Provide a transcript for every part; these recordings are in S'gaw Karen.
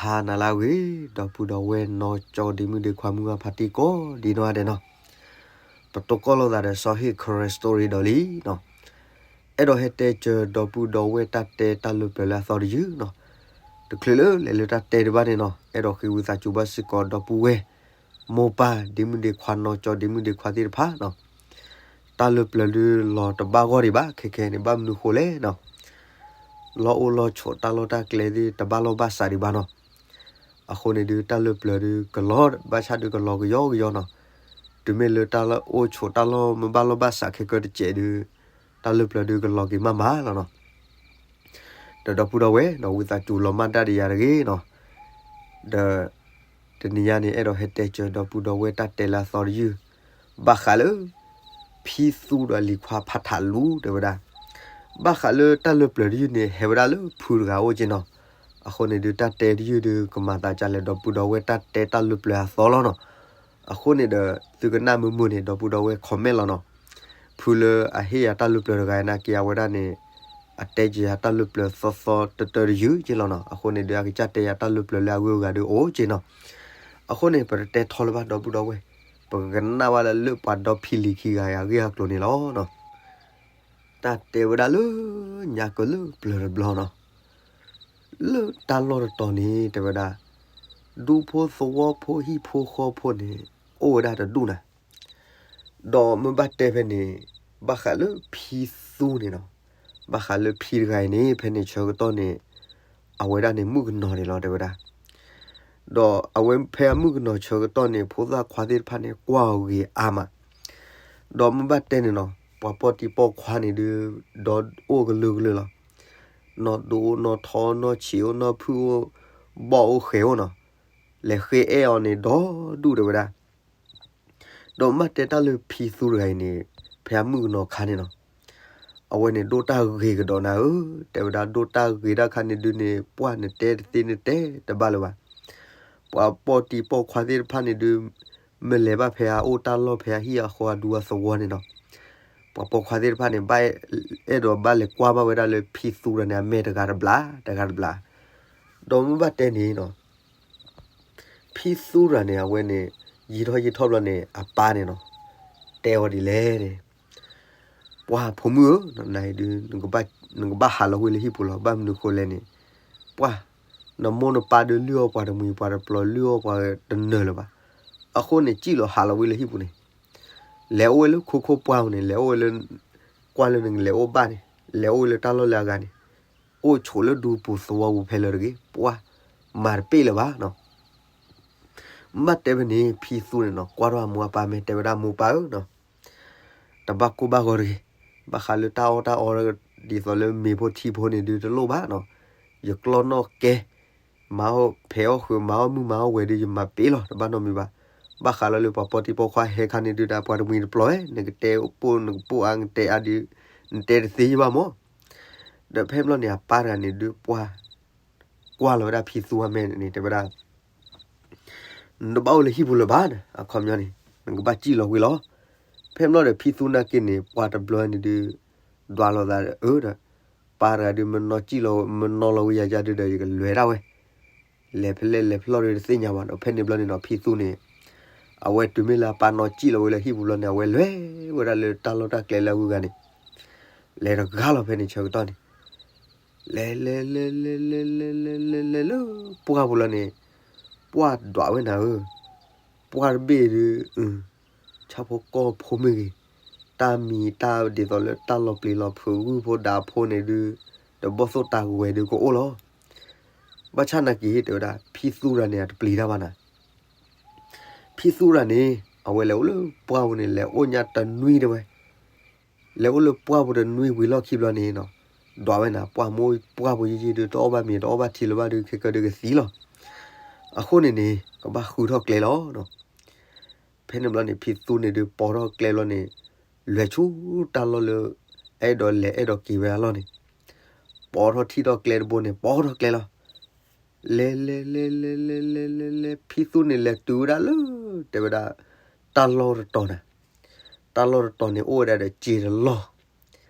ဟါနၤလၢအဂ့ၤ, ဒီပုၢ်ဒီဝဲၢ်နီၢ်ကၠီဒ့မုၣ်ဒ့ခွါမုၢ်ဂၢ်ဖါတံၢ်ကိးဒံနီၢ်ဂၤဒဲးနီၤ, ပတိၢ်ကီၢ်လိာ်သးဒီးစီၤဟ့ၣ် Karen Story ဒီးလံနီၤ, အဲၣ်ဒိးဟဲတဲစၢၤဒီပုၢ်ဒီဝဲၢ်တၢ်တဲတၢ်လၢပျၢၤလၢအသီတယုၢ်နီၤ, တချုးလၢလဲၤလၢတၢ်တဲတဘၣ်န့ၣ်နီၤ, အဲၣ်ဒိးဃ့ဝံသးစူၤဘၣ်စ့ၢ်ကီးဒီပုၢ်ဝဲၢ် မိၢ်ပၢ်ဒ့မုၣ်ဒ့ခွါနီၢ်ကၠီဒ့မုၣ်ဒ့ခွါသ့ၣ်တဖၣ်နီၤ, တၢ်လၢပျၢၤဒုးလီၤတဘၣ်ဂီၢ်ဒံးဘၣ်, ခဲခဲန့ၣ် ဘၣ်မနုၤဃိလဲၣ်နီၤ, လီၢ်အိၣ်လီၢ်ဆိးတၢ်လီၢ်တၢ်ကျဲသ့ၣ်တဘၣ်လီၢ်ဘၣ်စးဒံးဘၣ်နီၤ, အဃိန့ၣ်ဒုး တၢ်လၢပျၢၤဒုးကလီၤဘၣ်ဆၣ်ဒုးကလီၤကယီကယီနီၤ, တုၤမ့ၢ်လၢတၢ်လၢအိၣ်ဆိးတၢ်လီၢ်မ့ၢ်ဘၣ်လီၢ်ဘၣ်စးခဲကၢတစဲးဒုး, တၢ်လၢပျၢၤဒုးကလီၤက့ၤမးမးလီၤနီၤ. ဒီးဒီပုၢ်ဒီဝဲၢ်နီၤ, ဝံသးစူၤလီၤမၢ်ဒၣ်ဒံးယၤတဂ့ၤနီၤ, ဒီး တနံၤညါန့ၣ် အဲၣ်ဒိးဟဲတဲစၢၤဒီပုၢ်ဒီဝဲၢ်တၢ်တဲလၢအသီတယုၢ်, ဘၣ်ဃးလၢ ဖံသူဒီးလံၤခွါဖးထးလူ တဲဝဲဒၣ်, ဘၣ်ဃးလၢတၢ်လၢပျၢၤတယုၢ်န့ၣ် ဟဲဝဲဒၣ်လၢဖုတဂၤအိၣ်က့နီၤ, အဃိန့ၣ်ဒုး တၢ်တဲတယုၢ်ဒုး ကမၤသးဒ်လဲၣ် ဒီပုၢ်ဒီဝဲၢ်တၢ်တဲတၢ်လၢပျၢၤအသီလီၤနီၤ, အဃိန့ၣ်ဒီး သုကနၣ်မုာ်မုာ်န့ၣ် ဒီပုၢ်ဒီဝဲၢ် comment လီၤနီၤ, ဖုလၢအဟ့ၣ်ယၤတၢ်လၢပျၢၤတဂၤနာ်က့ အဝဲဒၣ်န့ၣ် အတဲက့ၤယၤတၢ်လၢပျၢၤသီသီတတၢတယုၢ်က့လီၤနီၤ, အဃိန့ၣ်ဒုး အကစၢ်တဲယၤတၢ်လၢပျၢၤလၢအဂုၤအဂၤဒုးအိၣ်က့နီၤ, အဃိန့ၣ် ပတတဲထီလၢၤဘၣ် ဒီပုၢ်ဒီဝဲၢ်, ပကကနၣ်ဘၣ်လၢလၢပှၤဒီဖံလံၤခံဂၤအံၤအဂ့ၢ်အကျိၤန့ၣ်လီၤနီၤ. တၢ်တဲဝဲဒၣ်လၢ ညါကၢလၢပျၢၤတဘျီနီၤ, လၢတၢ်လီၢ်တတီၤန့ၣ် တဲဝဲဒၣ် ဒူဖိသဝီဖိဟံၣ်ဖိဃီဖိန့ၣ် အိၣ်ဝဲဒၣ်တဒူၣ်နၤ, ဒီးမ့ၢ်ဘၣ်တဲဖဲန့ၣ် ဘၣ်ဃးလၢဖံသူန့ၣ်နီၤ, ဘၣ်ဃးလၢဖံတဂၤအံၤန့ၣ် ဖဲန့ၣ်ဆၢကတီၢ်န့ၣ် အဝဲဒၣ်န့ၣ်မုၣ်ကနီၤန့ၣ်လီၤ တဲဝဲဒၣ်, ဒီးအဝဲဖဲအမုၣ်ကနီၤဆၢကတီၢ်န့ၣ် ဖိသၣ်ခွါသ့ၣ်တဖၣ်န့ၣ် ကွၢ်အီၤဂ့ၤအါမး, ဒီးမ့ၢ်ဘၣ်တဲန့ၣ်နီၤ ပှၤပိာ်တံၤပိာ်ခွါန့ၣ်ဒုး ဒီးအိၣ်ကလုာ်ကလုာ်လီၤ, နီၢ်ဒိၣ်အိၣ်နီၢ်ထီ နီၢ်ဆံးအိၣ်နီၢ်ဖုၣ်အိၣ်, ဘီၣ်အိၣ်ဃဲၤအိၣ်နီၤ, လဲၤဃ့အဲၣ်အီၤန့ၣ် ဒီဒူၣ်တဲဝဲဒၣ် ဒီးမ့ၢ်တဲတၢ်လၢဖံသူတဂၤအံၤန့ၣ် ဖဲအမုၣ်ကနီၤခါန့ၣ်နီၤ, အဝဲန့ၣ်ဒိၣ်တၢ်ဂ့ၤကဒီးနၤဧၢ, တဲဝဲဒၣ်ဒိၣ်တၢ်ဂ့ၤတၢ်ခါန့ၣ်ဒုးန့ၣ် ပှၢ်နတဲတသ့နတဲတဘၣ်လၢၤဘၣ်, ပှၤပိာ်တံၤပိာ်ခွါသ့ၣ်တဖၣ်န့ၣ်ဒုး မ့ၢ်လဲၤဘၣ်ဖဲအအိၣ်တၢ်လီၢ်ဖဲအဟံၣ်အဃီအဒူအသဝီန့ၣ်နီၤ, ပှၤပိာ်ခွါသ့ၣ်တဖၣ်န့ၣ် ဘၣ်အဲၣ်ဒိးဘၣ်လဲၤကွၢ်ဘၣ်ဝဲဒၣ်လၢဖံသူတဂၤန့ၣ် အမဲာ်တဂၤတဘျီ တဂၤတဘျီ, ဒီးမ့ၢ်ဘၣ်တဲန့ၣ်နီၤ ဖံသူတဂၤန့ၣ် အဝဲန့ၣ် ယံာ်ထီၣ်ယံာ်ထီၣ်ဘျီန့ၣ် အပၢ်န့ၣ်နီၤ တဲအီၤဒ်လဲၣ်န့ၣ်, ပှၢ်ဖိမုၣ်ဧၢ, နၤအံၤဒုး နကဘၣ်ဟးလီၤဝံၤလၢဟံၣ်ပူၤလီၤ, ဘၣ်မနုၤဃိလဲၣ်န့ၣ်, ပှၢ် နမိၢ်နပၢ်ဒုးလုၢ်အီၣ်ပှၤတမှံၤပှၤတပျီၤ လုၢ်အီၣ်ပှၤတနၢၤလၢၤဘၣ်, အဃိန့ၣ် စံၣ်လီၤဟးလီၤဝံၤလၢဟံၣ်ပူၤန့ၣ်, လဲၤအိၣ်ဝဲလၢခိခိၣ်ပှၢ်ပူၤန့ၣ် လဲၤအိၣ်ဝဲလၢ ကွၢ်လၢနကလဲၤအိၣ်ဘၣ်န့ၣ် လဲၤအိၣ်ဝဲလၢတၢ်လီၢ်လၢအဂၤန့ၣ်, အိၣ်ဆိးလၢဒူပူၤသဝီပူၤဖဲလၢာ်တဂ့ၤ, ပှၢ် မၤတပ့ၢ်လၢၤဘၣ်နီၤ. မ့ၢ်တဲဖဲန့ၣ် ဖံသူန့ၣ်နီၤ ကွၢ်ထီၣ်အမိၢ်အပၢ်မဲာ် တဲဝဲဒၣ် မိၢ်ပၢ်ဧၢနီၤ, တဘၣ်ကိၢ်ဘၣ်ဂီၤတဂ့ၤ, ဘၣ်ဃးလၢတၢ်အီၣ်တၢ်အီ ဒ်သိးလၢမ့ၤဖိထံဖိန့ၣ်ဒုးတလိၣ်ဘၣ်နီၤ, ယကျီၢ်နီၣ်ကဲ မၤအီၣ်ဖဲးအီၣ်ဃုာ် မၤအီၣ်မုၢ်မၤအီၣ်ဝဲၤဒုး ယမၤပ့ၢ်လီၤ တဘၣ်နီတမံၤဘၣ်. ဘၣ်ဃးလီၤလၢပှၤပိာ်တံၤပိာ်ခွါဟဲခါန့ၣ်ဒုး ဒီးပှၤတမှံၤတပျီၤဝဲ နကတဲပိၢ်နကပိၢ်အါ နတဲအါဒုး နတဲတသ့ယဘၣ်မး. ဒီးဖဲဘျီန့ၣ် အပၢ်တဂၤန့ၣ်ဒုး ပှၢ် ကွၢ်လီၤဝဲဒၣ်ဖံသူအမဲာ်န့ၣ် တဲဝဲဒၣ် နတဘၣ်အိၣ်လၢဟံၣ်ပူၤလၢၤဘၣ်န့ၣ် အခီပညီန့ၣ် နကဘၣ်စံၣ်လီၤဝံၤလီၤ. ဖဲဘျီဒီး ဖံသူနာ်က့န့ၣ် ပှၢ်တဘျီန့ၣ်ဒုး ဒွးလိာ်သးအၢဒီး ပၢ်တဂၤဒုး မနီၢ်စံၣ်လီၤ မနီၢ်လီၤဝံၤယၤယၤဒုးဒီး ယကလဲၤဒၣ်ဝဲ လဲၤဖဲလဲၣ်လဲၤဖဲလဲၣ်ဒီးတသ့ၣ်ညါဘၣ်ဒီး ဖဲန့ၣ်ဘျီန့ၣ်ဒီး ဖံသူန့ၣ် အဝဲတုၤမ့ၢ်လၢအပၢ်နီၢ်စံၣ်လီၤဝံၤလၢဟံၣ်ပူၤဘျီန့ၣ် အဝဲလဲၤဝဲဒၣ်လၢတၢ်လီၢ်တၢ်ကျဲလၢအဂုၤအဂၤန့ၣ် လဲၤတဂၤလီၤဖဲန့ၣ်ဆၢကတီၢ်န့ၣ် လဲၤလဲၤလဲၤလဲၤလဲၤလဲၤလဲၤလဲၤလဲၤလၢ ပှၢ်ပူၤလီၤန့ၣ် ပှၢ်ဒွးဝဲနၤဧၢ, ပှၢ်တဘ့ၣ်ဒုး ဆၣ်ဖိကီၢ်ဖိမ့ၢ်ဂ့ၤ, တၢ်မံၤတၢ်ဒ်သိးလၢတၢ်လီၤပျံၤလီၤဖုးဂုၢ်ဖိဒါဖိန့ၣ်ဒုး တဘီၣ်သိၣ်တၢ်ကဝဲၤဒုးကအိၣ်လီၤ. ဘၣ်ဆၣ်နာ်က့ တဲဝဲဒၣ် ဖံသူတဂၤန့ၣ် အတပျံၤတၢ်ဘၣ်နၤ ဖံသူတဂၤန့ၣ် အဝဲလဲၤအိၣ်လၢပှၢ်ပူၤန့ၣ် လဲၤအိၣ်ညါတနွံတဲဝဲ, လဲၤအိၣ်လၢပှၢ်ပူၤတနွံဝံၤလီၢ်ခံဘျီန့ၣ်နီၤ, ဒွးဝဲနၤ ပှၢ်မိၢ်ပှၢ်ပူၤယံာ်ယံာ်ဒုး တအီၣ်ဘၣ်မ့ၤတအီၣ်ဘၣ်ထံလၢၤဘၣ်ဒုး ခဲကၢဒုးကသံလီၤ. အဃိန့ၣ်န့ၣ် ကဘၣ်ဃုထီၣ်ကျဲလီၤ. ဖဲန့ၣ်ဘျီန့ၣ် ဖံသူန့ၣ်ဒုး ပိာ်ထီၣ်ကျဲဘျီန့ၣ် လဲၤဆူတၢ်လီၢ်လၢ အဲၣ်ဒိးလဲၤအဲၣ်ဒိးက့ၤဝဲအလီၢ်န့ၣ် ပိာ်ထီၣ်ထံၣ်ထီၣ်ကျဲတဘိန့ၣ် ပိာ်ထီၣ်ကျဲလီၤ. လဲၤလဲၤလဲၤလဲၤလဲၤလဲၤလဲၤလဲၤ ဖံသူန့ၣ်လဲၤတုၤဝဲဒၣ်လၢ တဲဝဲဒၣ်တၢ်လီၢ်တတီၤနၤ, တၢ်လီၢ်တတီၤန့ၣ် အိၣ်ဝဲဒၣ်ဒီးစ့တလီၢ်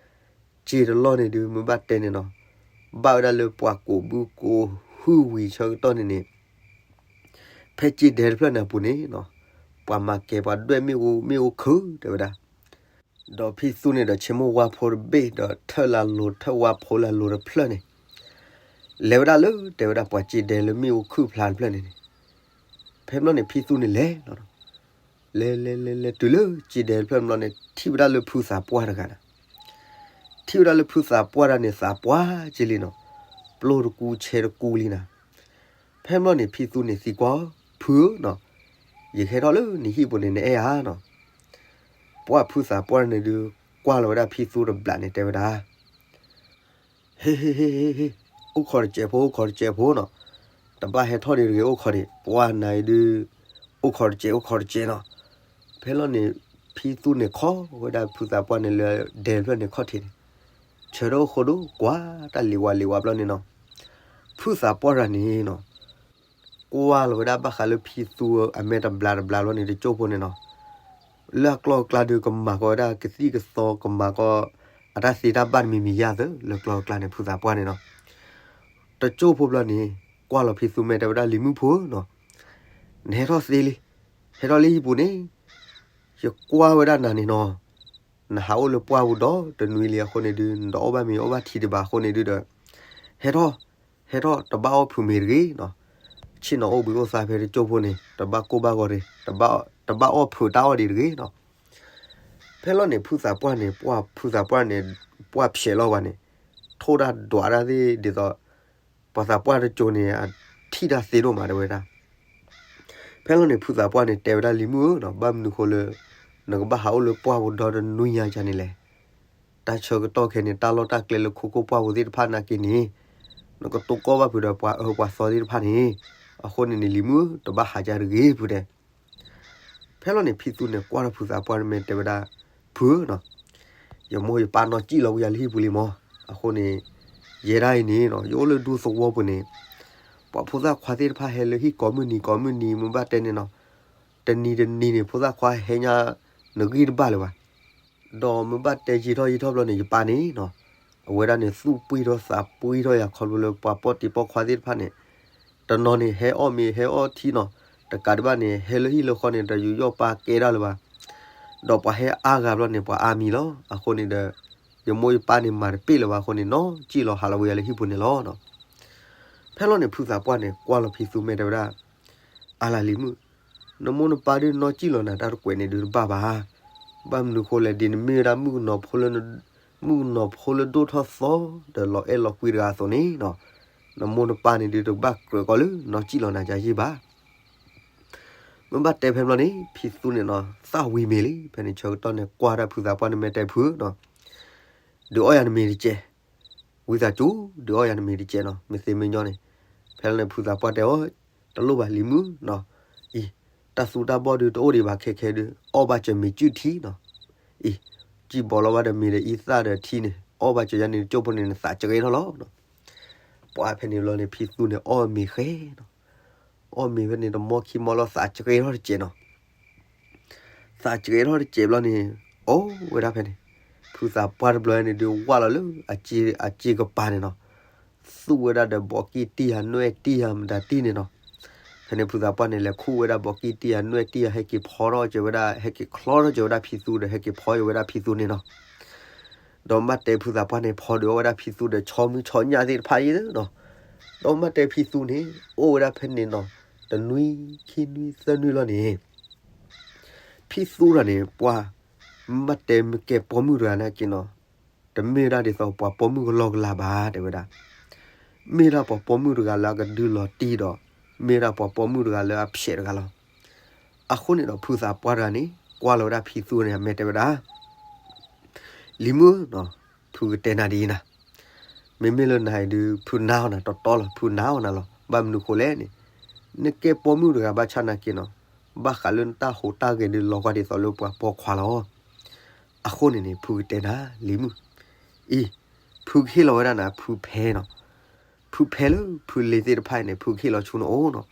စ့တလီၢ်န့ၣ်ဒုး မ့ၢ်ဘၣ်တဲန့ၣ်နီၤ, ဘၣ်ဝဲဒၣ်လၢပှၤကိးဘုကိးဟုဝံၤဆၢကတီၢ်န့ၣ်န့ၣ် ဖဲစ့ဒဲတဖျၢၣ်န့ၣ်အပူၤန့ၣ်နီၤ, ပှၤမၤကဲၤပှၤဒွဲၣ်မ့ၣ်အူမ့ၣ်အူခုၣ် တဲဝဲဒၣ်. ဒီးဖံသူန့ၣ်ဒီးဆ့မိၢ်ဝါဖိတဘ့ၣ် ဒီးထၢၣ်လၢလိၤထၢၣ်ဝါဖိလၢလိၤတဖျၢၣ်န့ၣ် လဲၤဝဲဒၣ်လၢ တဲဝဲဒၣ် ပှၤစ့ဒဲလၢမ့ၣ်အူခုၣ်ဖျါတဖျၢၣ်န့ၣ်န့ၣ်. ဖဲဘျီန့ၣ်ဖံသူန့ၣ်လဲၤလီၤနီၤ. လဲၤလဲၤလဲၤလဲၤတုၤလၢ စ့ဒဲတဖျၢၣ်ဘျီန့ၣ် ထံၣ်ဝဲဒၣ်လၢဖုသးပှၢ်တဂၤန့ၣ် ထံၣ်ဝဲဒၣ်လၢဖုသးပှၢ်တဂၤန့ၣ် သးပှၢ်က့လံနီၤ, ပျိၢ်တကူဆဲတကူလံနီၤ. ဖဲဘျီန့ၣ် ဖံသူန့ၣ်သံကွၢ်အီၤ, ဖုဧၢနီၤ, ယကဟဲထီၣ်လၢနဟံၣ်ပူၤန့ၣ် နအဲၣ်ဧါနီၤ. ပှၢ်ဖုသးပှၢ်န့ၣ်ဒုး ကွၢ်လီၤဝဲဒၣ်ဖံသူတဘျီန့ၣ် တဲဝဲဒၣ် ဟ့ၣ်ဟ့ၣ်ဟ့ၣ်ဟ့ၣ်, အိၣ်ခိးတစဲးဖိ အိၣ်ခိးတစဲးဖိနီၤ, တဘၣ်ဟဲထီၣ်ဒံးတဂ့ၤ အိၣ်ခိးဒံး ပှၢ်နၤအံၤဒုး အိၣ်ခိးတစဲး အိၣ်ခိးတစဲးနီၤ. ဖဲလီၤန့ၣ် ဖံသူန့ၣ်ခီဝဲဒၣ်ဖုသးပှၢ်န့ၣ်လၢဒဲတဖျၢၣ်န့ၣ်ခီၣ်ထံးန့ၣ်, ဆၢထၢၣ်အိၣ်ဃိဒိၣ် ကွၢ်တၢ်လံၤဝါလံၤဝါဘျီန့ၣ်နီၤ, ဖုသးပှၢ်တဂၤန့ၣ်နီၤ ကွၢ်လီၤဝဲဒၣ်ဘၣ်ဃးလၢဖံသူအမဲာ်တဘျီတဘျီဘျီန့ၣ် တကၠိၢ်ဖိန့ၣ်နီၤ, လၢအကျီၢ်အကျါဒုးကမၤကီးဝဲဒၣ်ကသံၣ်ကသီ ကမၤကီး အတၢ်သ့တၢ်ဘၣ်တမံၤမံၤယါသၢ လၢကျီၢ်အကျါန့ၣ် ဖုသးပှၢ်န့ၣ်နီၤ. တကၠိၢ်ဖိဘျီန့ၣ် ကွၢ်လီၤဖံသူမဲာ် တဲဝဲဒၣ် လံၤမုၣ်ဖိဧၢနီၤ, နဟဲထီၣ်သ့လံ, ဟဲထီၣ်လၢဟံၣ်ပူၤန့ၣ် ယကွၢ်ဝဲဒၣ်နၤန့ၣ်နီၤ, နဟးအိၣ်လၢပှၢ်ပူၤဒီတနွံလံအဃိန့ၣ်ဒုး နတအီၣ်ဘၣ်မ့ၤအီၣ်ဘၣ်ထံဒံးဘၣ်အဃိန့ၣ်ဒုးဒီး ဟဲထီၣ်, ဟဲထီၣ်တဘၣ်အီၣ်ဖုးမ့ၤတဂ့ၤနီၤ, ဆ့ၣ်နီၤအိၣ်ဘှံးအိၣ်သါဖဲတကၠိၢ်ဖိန့ၣ် တဘၣ်ကိၢ်ဘၣ်ဂီၤတဂ့ၤ, တဘၣ်အီၣ်ဖုးတၢ်အီၣ်ဒံးတဂ့ၤနီၤ. ဖဲလီၤန့ၣ် ဖုသးပှၢ်န့ၣ် ပှၢ်ဖုသးပှၢ်န့ၣ် ပှၢ်ဖျဲးလီၤဝဲန့ၣ် ထိၣ်တၢ်ဒွးတၢ်သ့ၣ်ဒ်သိး ပှၤသးပှၢ်တကၠိၢ်န့ၣ် အထံၣ်တၢ်သ့ဒိၣ်မး တဲဝဲဒၣ်. ဖဲလီၤန့ၣ် ဖုသးပှၢ်န့ၣ် တဲဝဲဒၣ် လံၤမုၣ်ဧၢနီၤ, ဘၣ်မနုၤဃိလၢ နကဘၣ်ဟးအိၣ်လၢပှၢ်ပူၤဒီတနွံညါကန့ၣ်လဲၣ်. တၢ်ဆၢကတီၢ်ခဲန့ၣ် တၢ်လီၢ်တၢ်ကျဲလၢခိခိၣ်ပှၢ်ပူၤသ့ၣ်တဖၣ်နာ်က့န့ၣ် နကတိၢ်ကီၢ်ဘၣ်ဖုးဒီးပှၤအၢပှၤသီသ့ၣ်တဖၣ်န့ၣ်, အဃိန့ၣ်န့ၣ် လံၤမုၣ်ဧၢ တဘၣ်ဟးကတဂ့ၤဖုတဲ ဖဲလီၤန့ၣ် ဖံသူန့ၣ် ကွၢ်ထီၣ်ဖုသးပှၢ်တမဲာ် တဲဝဲဒၣ်, ဖုဧၢနီၤ, ယမိၢ်ယပၢ်နီၢ်ကံၣ်လီၤဝံၤယၤလၢဟံၣ်ပူၤလံမး, အဃိန့ၣ် ယဲဒၣ်အံၤန့ၣ်နီၤ ယအိၣ်လၢဒူသဝီပူၤန့ၣ် ပှၤဖိသၣ်ခွါသ့ၣ်တဖၣ်ဟဲလၢဟံၣ်ကိးမုၢ်နံၤကိးမုၢ်နံၤ မ့ၢ်ဘၣ်တဲန့ၣ်နီၤ, တနံၤတနံၤန့ၣ် ဖိသၣ်ခွါဟဲညါနဂံၢ်တဘၣ်လၢၤဘၣ် ဒီးမ့ၢ်ဘၣ်တဲယံာ်ထီၣ်ယံာ်ထီၣ်ဘျီန့ၣ် ယပၢ်န့ၣ်နီၤ, အဝဲဒၣ်န့ၣ် သူၣ်ပှံၢ်ထီၣ်သးပှံၢ်ထီၣ်ယၤခီဖျိလၢပှၤပိာ်တံၤပိာ်ခွါသ့ၣ်တဖၣ်န့ၣ်, တနီၤန့ၣ်ဟဲအီၣ်မ့ၤဟဲအီၣ်ထံနီၤ, တကးဒံးဘၣ်န့ၣ် ဟဲလၢဟံၣ်လၢဃီန့ၣ် တယူးယီၣ်ပာ်ကဲဒၣ်လၢၤဘၣ်, ဒီးပှၤဟဲအါဂၤဘျီန့ၣ် ပှၤအါမံၤလီၤ. အဃိန့ၣ်ဒီး ယမိၢ်ယပၢ်န့ၣ်မၤတပ့ၢ်လၢၤဘၣ်အဃိန့ၣ် နီၢ်ကံၣ်လီၤဟးလီၤဝံၤယၤလၢဟံၣ်ပူၤန့ၣ်လီၤ. ဖဲလီၤန့ၣ် ဖုသးပှၢ်န့ၣ် ကွၢ်လီၤဖံသူမဲာ် တဲဝဲဒၣ်, အါလၢလံၤမုၣ်, နမိၢ်နပၢ်ဒုးနီၢ်ကံၣ်လီၤနၤတၢ်တကွဲးန့ၣ်ဒုးတဘၣ်ဘၣ်. ဘၣ်မနုၤဃိလဲၣ် ဒ်နမ့ၢ်ဝဲဒၣ် မုၣ်ကနီၤဖိလၢဒိၣ်ထီၣ်သီ ဒီးလီၤအဲၣ်လီၤကွံတဂၤအသိးန့ၣ်နီၤ, နမိၢ်နပၢ်န့ၣ်ဒုးတဘၣ်ကြၢးကီးလၢနီၢ်ကံၣ်လီၤနၤကယံာ်ဘၣ်. မ့ၢ်ဘၣ်တဲဖဲဘျီန့ၣ် ဖံသူန့ၣ်နီၤ သၣ်ဝံၤမ့ၤလံ. ဖဲန့ၣ်ဆၢကတီၢ်န့ၣ် ကွၢ်တၢ်ဖုသးပှၢ်န့ၣ်မဲာ် တဲဖုနီၤ, ဒုးအီၣ်ယၤနမ့ၤတကဲး, ဝံသးစူၤ ဒုးအီၣ်ယၤနမ့ၤတကဲးနီၤ, မ့ၢ်သ့မ့ၢ်ညီန့ၣ်. ဖဲလီၤန့ၣ် ဖုသးပှၢ်တဲအီၤ, တလိၣ်ဘၣ်လံၤမုၣ်နီၤ, အံၤ တၢ်သူတၢ်ဘီၣ်ဒုးတအိၣ်ဒံးဘၣ်ခဲခဲဒုး အီၣ်ဘၣ်စၢၤမ့ၤစုၣ်ထံနီၤ, အံၤ စံၣ်ဘီလီၤဘၣ်ဒီးမ့ၤဒီးအံသၣ်ဒီးထံန့ၣ် အီၣ်ဘၣ်စၢၤယၤန့ၣ် ကၠိဖိန့ၣ် နသးကရဲထီၣ်လီၤနီၤ. ပှၤဖဲန့ၣ်ဘျီန့ၣ် ဖံသူန့ၣ်အီၣ်မ့ၤဃဲနီၤ, အီၣ်မ့ၤဖဲန့ၣ် တမီခံမီလီၤ သးကရဲထီၣ်တစဲးနီၤ. သးကရဲထီၣ်တစဲးဘျီန့ၣ် အိၣ်ဝဲဒၣ်ဖဲန့ၣ်, ဖုသးပှၢ်တဘျီန့ၣ်ဒုး ဝၢ်လီၤလၢ အစ့ကပၤန့ၣ်နီၤ, သူၣ်ဝဲဒၣ်ဒီးဘီးကံၢ်တံၢ်ယၤ နွဲၣ်တံၢ်ယၤ မတၤတံၢ်န့ၣ်နီၤ. ဖဲန့ၣ် ဖုသးပှၢ်န့ၣ် လဲၤခူၣ်ဝဲဒၣ်ဘီးကံၢ်တံၢ်ယၤ နွဲၣ်တံၢ်ယၤ ဟဲက့ၤဖီထီၣ်က့ၤဝဲဒၣ် ဟဲက့ၤချီထီၣ်က့ၤဝဲဒၣ်ဖံသူဒီး ဟဲက့ၤဖီက့ၤဝဲဒၣ်ဖံသူန့ၣ်နီၤ. ဒီးမ့ၢ်တဲဖုသးပှၢ်န့ၣ် ဖီဒုးအီၣ်ဝဲဒၣ်ဖံသူဒီး ဆီမုၢ်ဆီညၣ်သ့ၣ်တဖၣ်အံၤနီၤ. ဒီးမ့ၢ်တဲဖံသူန့ၣ် အိၣ်ဝဲဒၣ်ဖဲန့ၣ်နီၤ, တနွံ ခံနွံ သၢနွံလီၤန့ၣ် ဖံသူတဂၤန့ၣ် ပှၤ မ့ၢ်ဘၣ်တဲမ့ၢ်ကဲပိာ်မုၣ်တဂၤနာ်က့နီၤ, တမ့ၢ်ဝဲဒၣ်ဒ်သိးပှၤပိာ်မုၣ်ကလီကလီဘၣ် တဲဝဲဒၣ်. မ့ၢ်ဒၣ်ပှၤပိာ်မုၣ်တဂၤလၢအကဒုလီၤတံၢ်ဒီး မ့ၢ်ဒၣ်ပှၤပိာ်မုၣ်တဂၤလၢအဖျဲးတဂၤလီၤ. အဃိန့ၣ်ဒီး ဖုသးပှၢ်တဂၤန့ၣ် ကွၢ်လီၤဝဲဒၣ်ဖံသူန့ၣ် အမဲာ်တဲဝဲဒၣ် လံၤမုၣ်နီၤ, ဖုကတဲနၤဒ်အံၤနၤ, မ့မ့ၢ်လၢနၤအံၤဒုး ဖုနာ်အီၤနၤတီတီလီၤ, ဖုနာ်အီၤနၤလီၤ. ဘၣ်မနုၤဃိလဲၣ်န့ၣ်, နကဲပိာ်မုၣ်တဂၤဘၣ်ဆၣ်နာ်က့နီၤ, ဘၣ်ဃးလၢနတၢ်ဟူးတၢ်ဂဲၤဒုးလီၤကွၢ်ဒ်သိးလၢပှၤပိာ်ခွါလီၤ. အဃိန့ၣ်န့ၣ် ဖုကတဲနၤ လံၤမုၣ်, အံၤ ဖုကဟ့ၣ်လီၤဝဲဒၣ်နၤ ဖုဖဲနီၤ, ဖုဖဲလၢဖုလ့ၤသ့ၣ်တဖၣ်အံၤန့ၣ် ဖုကဟ့ၣ်လီၤဆူနအိၣ်နီၤ.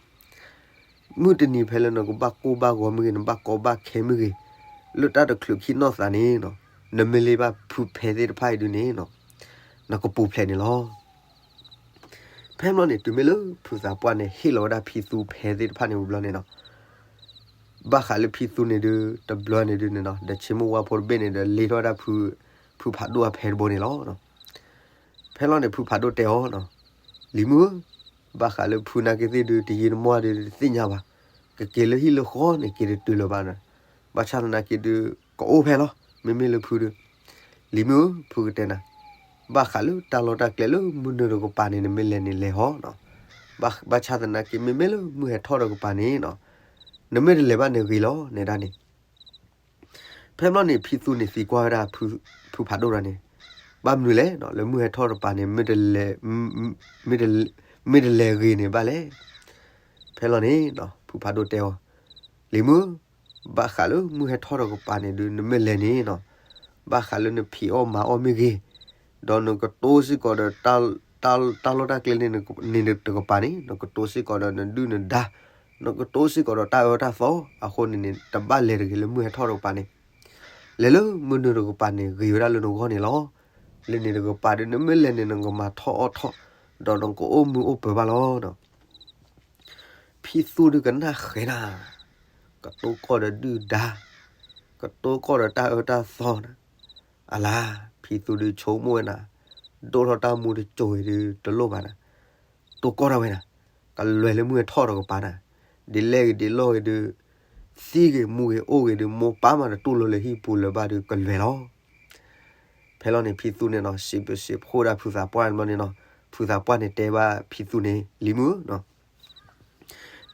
မုၢ်တနံၤဖဲလၢနကဘၣ်ကိၢ်ဘၣ်ဂီၤမ့ၢ်ဂ့ၤ, နဘၣ်ကီဘၣ်ခဲမ့ၢ်ဂ့ၤ, လၢတၢ်တချုးခံနီၢ်သးန့ၣ်နီၤ, နမ့ၢ်လ့ၤဘၣ်ဖုဖဲသ့ၣ်တဖၣ်အံၤဒုးန့ၣ်နီၤ, နကပူၤဖျဲးန့ၣ်လီၤ. ဖဲဘျီန့ၣ် တုၤမ့ၢ်လၢဖုသးပှၢ်န့ၣ် ဟ့ၣ်လီၤဝဲဒၣ်ဖံသူဖဲသ့ၣ်တဖၣ်န့ၣ်ဝံၤဘျီန့ၣ်နီၤ, ဘၣ်ဃးလၢဖံသူန့ၣ်ဒုး တဘျီန့ၣ်ဒုးန့ၣ်နီၤ ဒီးဆ့မိၢ်ဝါဖိတဘ့ၣ်န့ၣ်ဒီး လ့ထီၣ်ဝဲဒၣ်ဖု, ဖုဖးဒိၣ်အဖဲတဘိန့ၣ်လီၤ. ဖဲလီၤန့ၣ် ဖုဖးဒိၣ်တဲအီၤနီၤ, လံၤမုၣ်ဧၢ, ဘၣ်ဃးလၢဖုနာ်က့သ့ၣ်ဒုး တယံာ်တမီၢ်ဒုး တသ့ၣ်ညါဘၣ်, ကက့ၤလၢဟံၣ်လၢဃီန့ၣ် က့ၤတတုၤလၢၤဘၣ်, ဘၣ်ဆၣ်သနာ်က့ဒုး ကအိၣ်ဖဲလီၤ, မ့မ့ၢ်လၢဖုဒုး လံၤမုၣ်ဧၢ, ဖုကတဲနၤ, ဘၣ်ဃးလၢတၢ်လီၢ်တၢ်ကျဲလၢမုၢ်နုာ်တကပၤန့ၣ် နမ့ၢ်လဲၤန့ၣ်လဲၤဟီနီၤ, ဘၣ်ဆၣ်သနာ်က့ မ့မ့ၢ်လၢမုၢ်ဟဲထီၣ်တကပၤန့ၣ်နီၤ, နမ့ၢ်တလဲၤဘၣ်န့ၣ်ဂ့ၤလီၤ နဲဒၣ်န့ၣ်. ဖဲဘျီန့ၣ် ဖံသူန့ၣ်သံကွၢ်ဝဲဒၣ် ဖုဖးဒိၣ်ဒီးန့ၣ်, ဘၣ်မနုၤလဲၣ်, လၢမုၢ်ဟဲထီၣ်တကပၤန့ၣ် မ့ၢ်တလဲၤဂ့ၤန့ၣ်ဘၣ်လဲၣ်. ဖဲလီၤန့ၣ် ဖုဖးဒိၣ်တဲအီၤ, လံၤမုၣ်, ဘၣ်ဃးလၢမုၢ်ဟဲထီၣ်တကပၤန့ၣ်ဒုး နမ့ၢ်လဲၤန့ၣ်နီၤ, ဘၣ်ဃးလၢနဖံးအီၣ်မၤအီၣ်မ့ၢ်ဂ့ၤ, ဒီးနကတိစ့ၢ်ကီးဒီး တၢ်လီၢ်တၢ်ကျဲန့ၣ်တကပၤန့ၣ် နကတိစ့ၢ်ကီးဒီးနဒုၣ်နဒါ, နကတိစ့ၢ်ကီးဒီးတၢ်အၢတၢ်သီ, အဃိန့ၣ်န့ၣ် တဘၣ်လဲၤတဂ့ၤလၢမုၢ်ဟဲထီၣ်တကပၤန့ၣ်, လဲၤလၢမုၢ်နုာ်တကပၤန့ၣ် ဂ့ၤဝဲဒၣ်လၢနဂီၢ်န့ၣ်လီၤ. လၢန့ၣ်တကပၤဒုး နမ့ၢ်လဲၤန့ၣ် နကမၤထီၣ်အီၣ်ထီၣ်, ဒီးနကအိၣ်မုာ်အိၣ်ပၢၤဘၣ်လီၤ. ဖံသူဒုးကနၣ်ဃဲၤနၤ, ကတိကီၢ်ဒီးဒုၣ်ဒါ, ကတိကီၢ်ဒီးတၢ်အၢတၢ်သီနၤ, အလါ, ဖံသူဒုးဆိကမိၣ်ဝဲနၤ, ဒိၣ်ထီၣ်တၢ်မူတစိၤအံၤဒုးတလိၣ်ဘၣ်နၤ, တိကီၢ်ဒၣ်ဝဲနၤ, ကလွဲၤလၢမုၢ်ဟဲထီၣ်တကပၤနၤ, ဒ်လဲၣ်ဂ့ၤဒ်လဲၣ်ဂ့ၤဒုး, သံဂ့ၤမူဂ့ၤအိၣ်ဂ့ၤဒုး မိၢ်ပၢ်မးတတူၢ်လိာ်လၢဟံၣ်ပူၤလၢၤဘၣ်ဒုးကလွဲၤလီၤ. ဖဲလီၤန့ၣ် ဖံသူန့ၣ်နီၤ စံးဘျုးစံးဖှိၣ်ဒၣ်ဖုသးပှၢ်န့ၣ်ဘျီန့ၣ်နီၤ, ဖုသးပှၢ်န့ၣ်တဲဘၣ်ဖံသူန့ၣ် လံၤမုၣ်ဧၢ,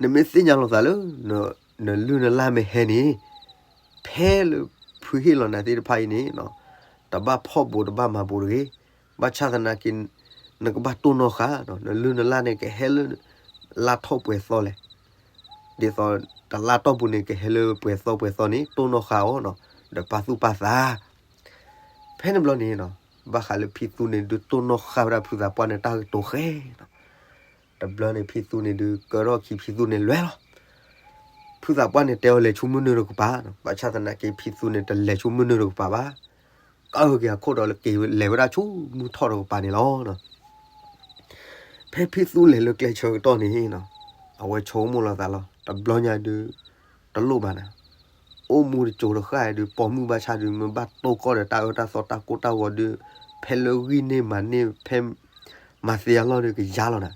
နမ့ၢ်သ့ၣ်ညါလီၤသးလၢ နလုၢ်နလၢ်မ့ၢ်ဟဲန့ၣ်, ဖဲလၢဖုဟ့ၣ်လီၤနၤသ့ၣ်တဖၣ်အံၤန့ၣ်, တဘၣ်ဖီၣ်ဘူးတဘၣ်မၤဘူးတဂ့ၤ, ဘၣ်ဆၣ်သနာ်က့ နကဘၣ်တိၢ်နီၣ်ဃာ်, နလုၢ်နလၢ်န့ၣ်ကဟဲလၢ လါထီၣ်ပှဲၤသီလဲၣ်, ဒ်သိးတလါတီၢ်ပူၤန့ၣ် ကဟဲလၢပှဲၤသီပှဲၤသီန့ၣ် တိၢ်နီၣ်ဃာ်အီၤ, ဒီးပာ်သူၣ်ပာ်သး ဖဲန့ၣ်ဘျီန့ၣ်နီၤ, ဘၣ်ဃးလၢဖံသူန့ၣ်ဒုးတိၢ်နီၣ်ဃာ်ဝဲဒၣ်ဖုသးပှၢ်န့ၣ်တၢ်ကတိၤဃဲနီၤ, တဘျီန့ၣ်ဖံသူန့ၣ်ဒုးကၢထီၣ်ခံဖံသူန့ၣ်လဲၤလီၤ, ဖုသးပှၢ်န့ၣ်တဲအီၤလဲၤဆူမုၢ်နုာ်တကပၤ, ဘၣ်ဆၣ်သနာ်က့ဖံသူန့ၣ်တလဲၤဆူမုၢ်နုာ်တကပၤဘၣ်, ကၢက့ၤအခိၣ်ဒီးက့ၤလဲၤဝဲဒၣ်ဆူမုၢ်ထီၣ်တကပၤန့ၣ်လီၤ. ဖဲဖံသူလဲၤလၢကျဲဆၢကတီၢ်န့ၣ်နီၤ, အဝဲဆိကမိၣ်လီၤသးလီၤ, တဘျီညါဒုး တလိၣ်ဘၣ်နၤ, အိၣ်မူတစိၤတဃၣ်ဒုး ပိာ်မုၣ်ဘၣ်ဆၣ်ဒုး မ့ၢ်ဘၣ်တိၢ်ကီၢ်ဒီးတၢ်အၢတၢ်သီတၢ်ကိၢ်တၢ်ဂီၤဒုး, ဖဲလၢဂံၢ်န့ၢ်မၤန့ၢ် ဖဲမၤသ့အလီၢ်ဒုးကယါလီၤနၤ.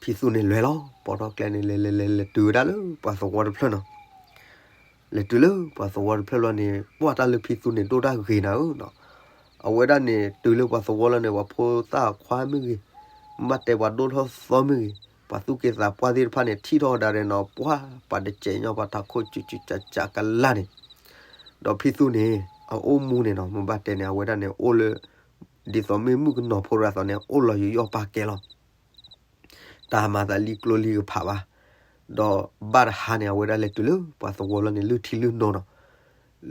ဖံသူန့ၣ်လဲၤလီၤ, ပိာ်ထီၣ်ကျဲန့ၣ် လဲၤလဲၤလဲၤလဲၤတုၤဝဲဒၣ်လၢ ပှၤသဝီတဖျၢၣ်နီၤ. လဲၤတုၤလၢပှၤသဝီတဖျၢၣ်လီၤန့ၣ် ပှၢ်တၢ်လၢဖံသူန့ၣ်ဒိၣ်တၢ်ဂ့ၤနၤဧၢနီၤ. အဝဲဒၣ်န့ၣ် တုၤလၢပှၤသဝီလီၤန့ၣ် ပှၤဖိသၣ်ခွါမ့ၢ်ဂ့ၤ, ဘၣ်တဲပှၤဒိၣ်ထီၣ်သီမ့ၢ်ဂ့ၤ, ပှၤသူၣ်က့သးပှၢ်သ့ၣ်တဖၣ်န့ၣ် ထံၣ်ထီၣ်ဝဲဒၣ်ဒီးနီၤ ပှၢ်ပှၤတစဲးညီ ပှၤထးခိၣ်စုစုကကကလၢ်န့ၣ်, ဒီးဖံသူန့ၣ် အအိၣ်မူန့ၣ်နီၤ မ့ၢ်ဘၣ်တဲန့ၣ် အဝဲဒၣ်န့ၣ် အိၣ်လၢ ဒ်သိးမ့ၢ်မုၣ်ကနီၤဖိတဂၤအသိးန့ၣ် အိၣ်လီၤယူးယီၣ်ပာ်ကဲလီၤ. တၢ်မၤသးလံကျိလံကဖးဘၣ်, ဒီးဘၣ်တဟါန့ၣ် အဝဲဒၣ်လဲၤတုၤလၢပှၤသဝီလီၤန့ၣ် လုၢ်ထံလုၢ်နိနီၤ.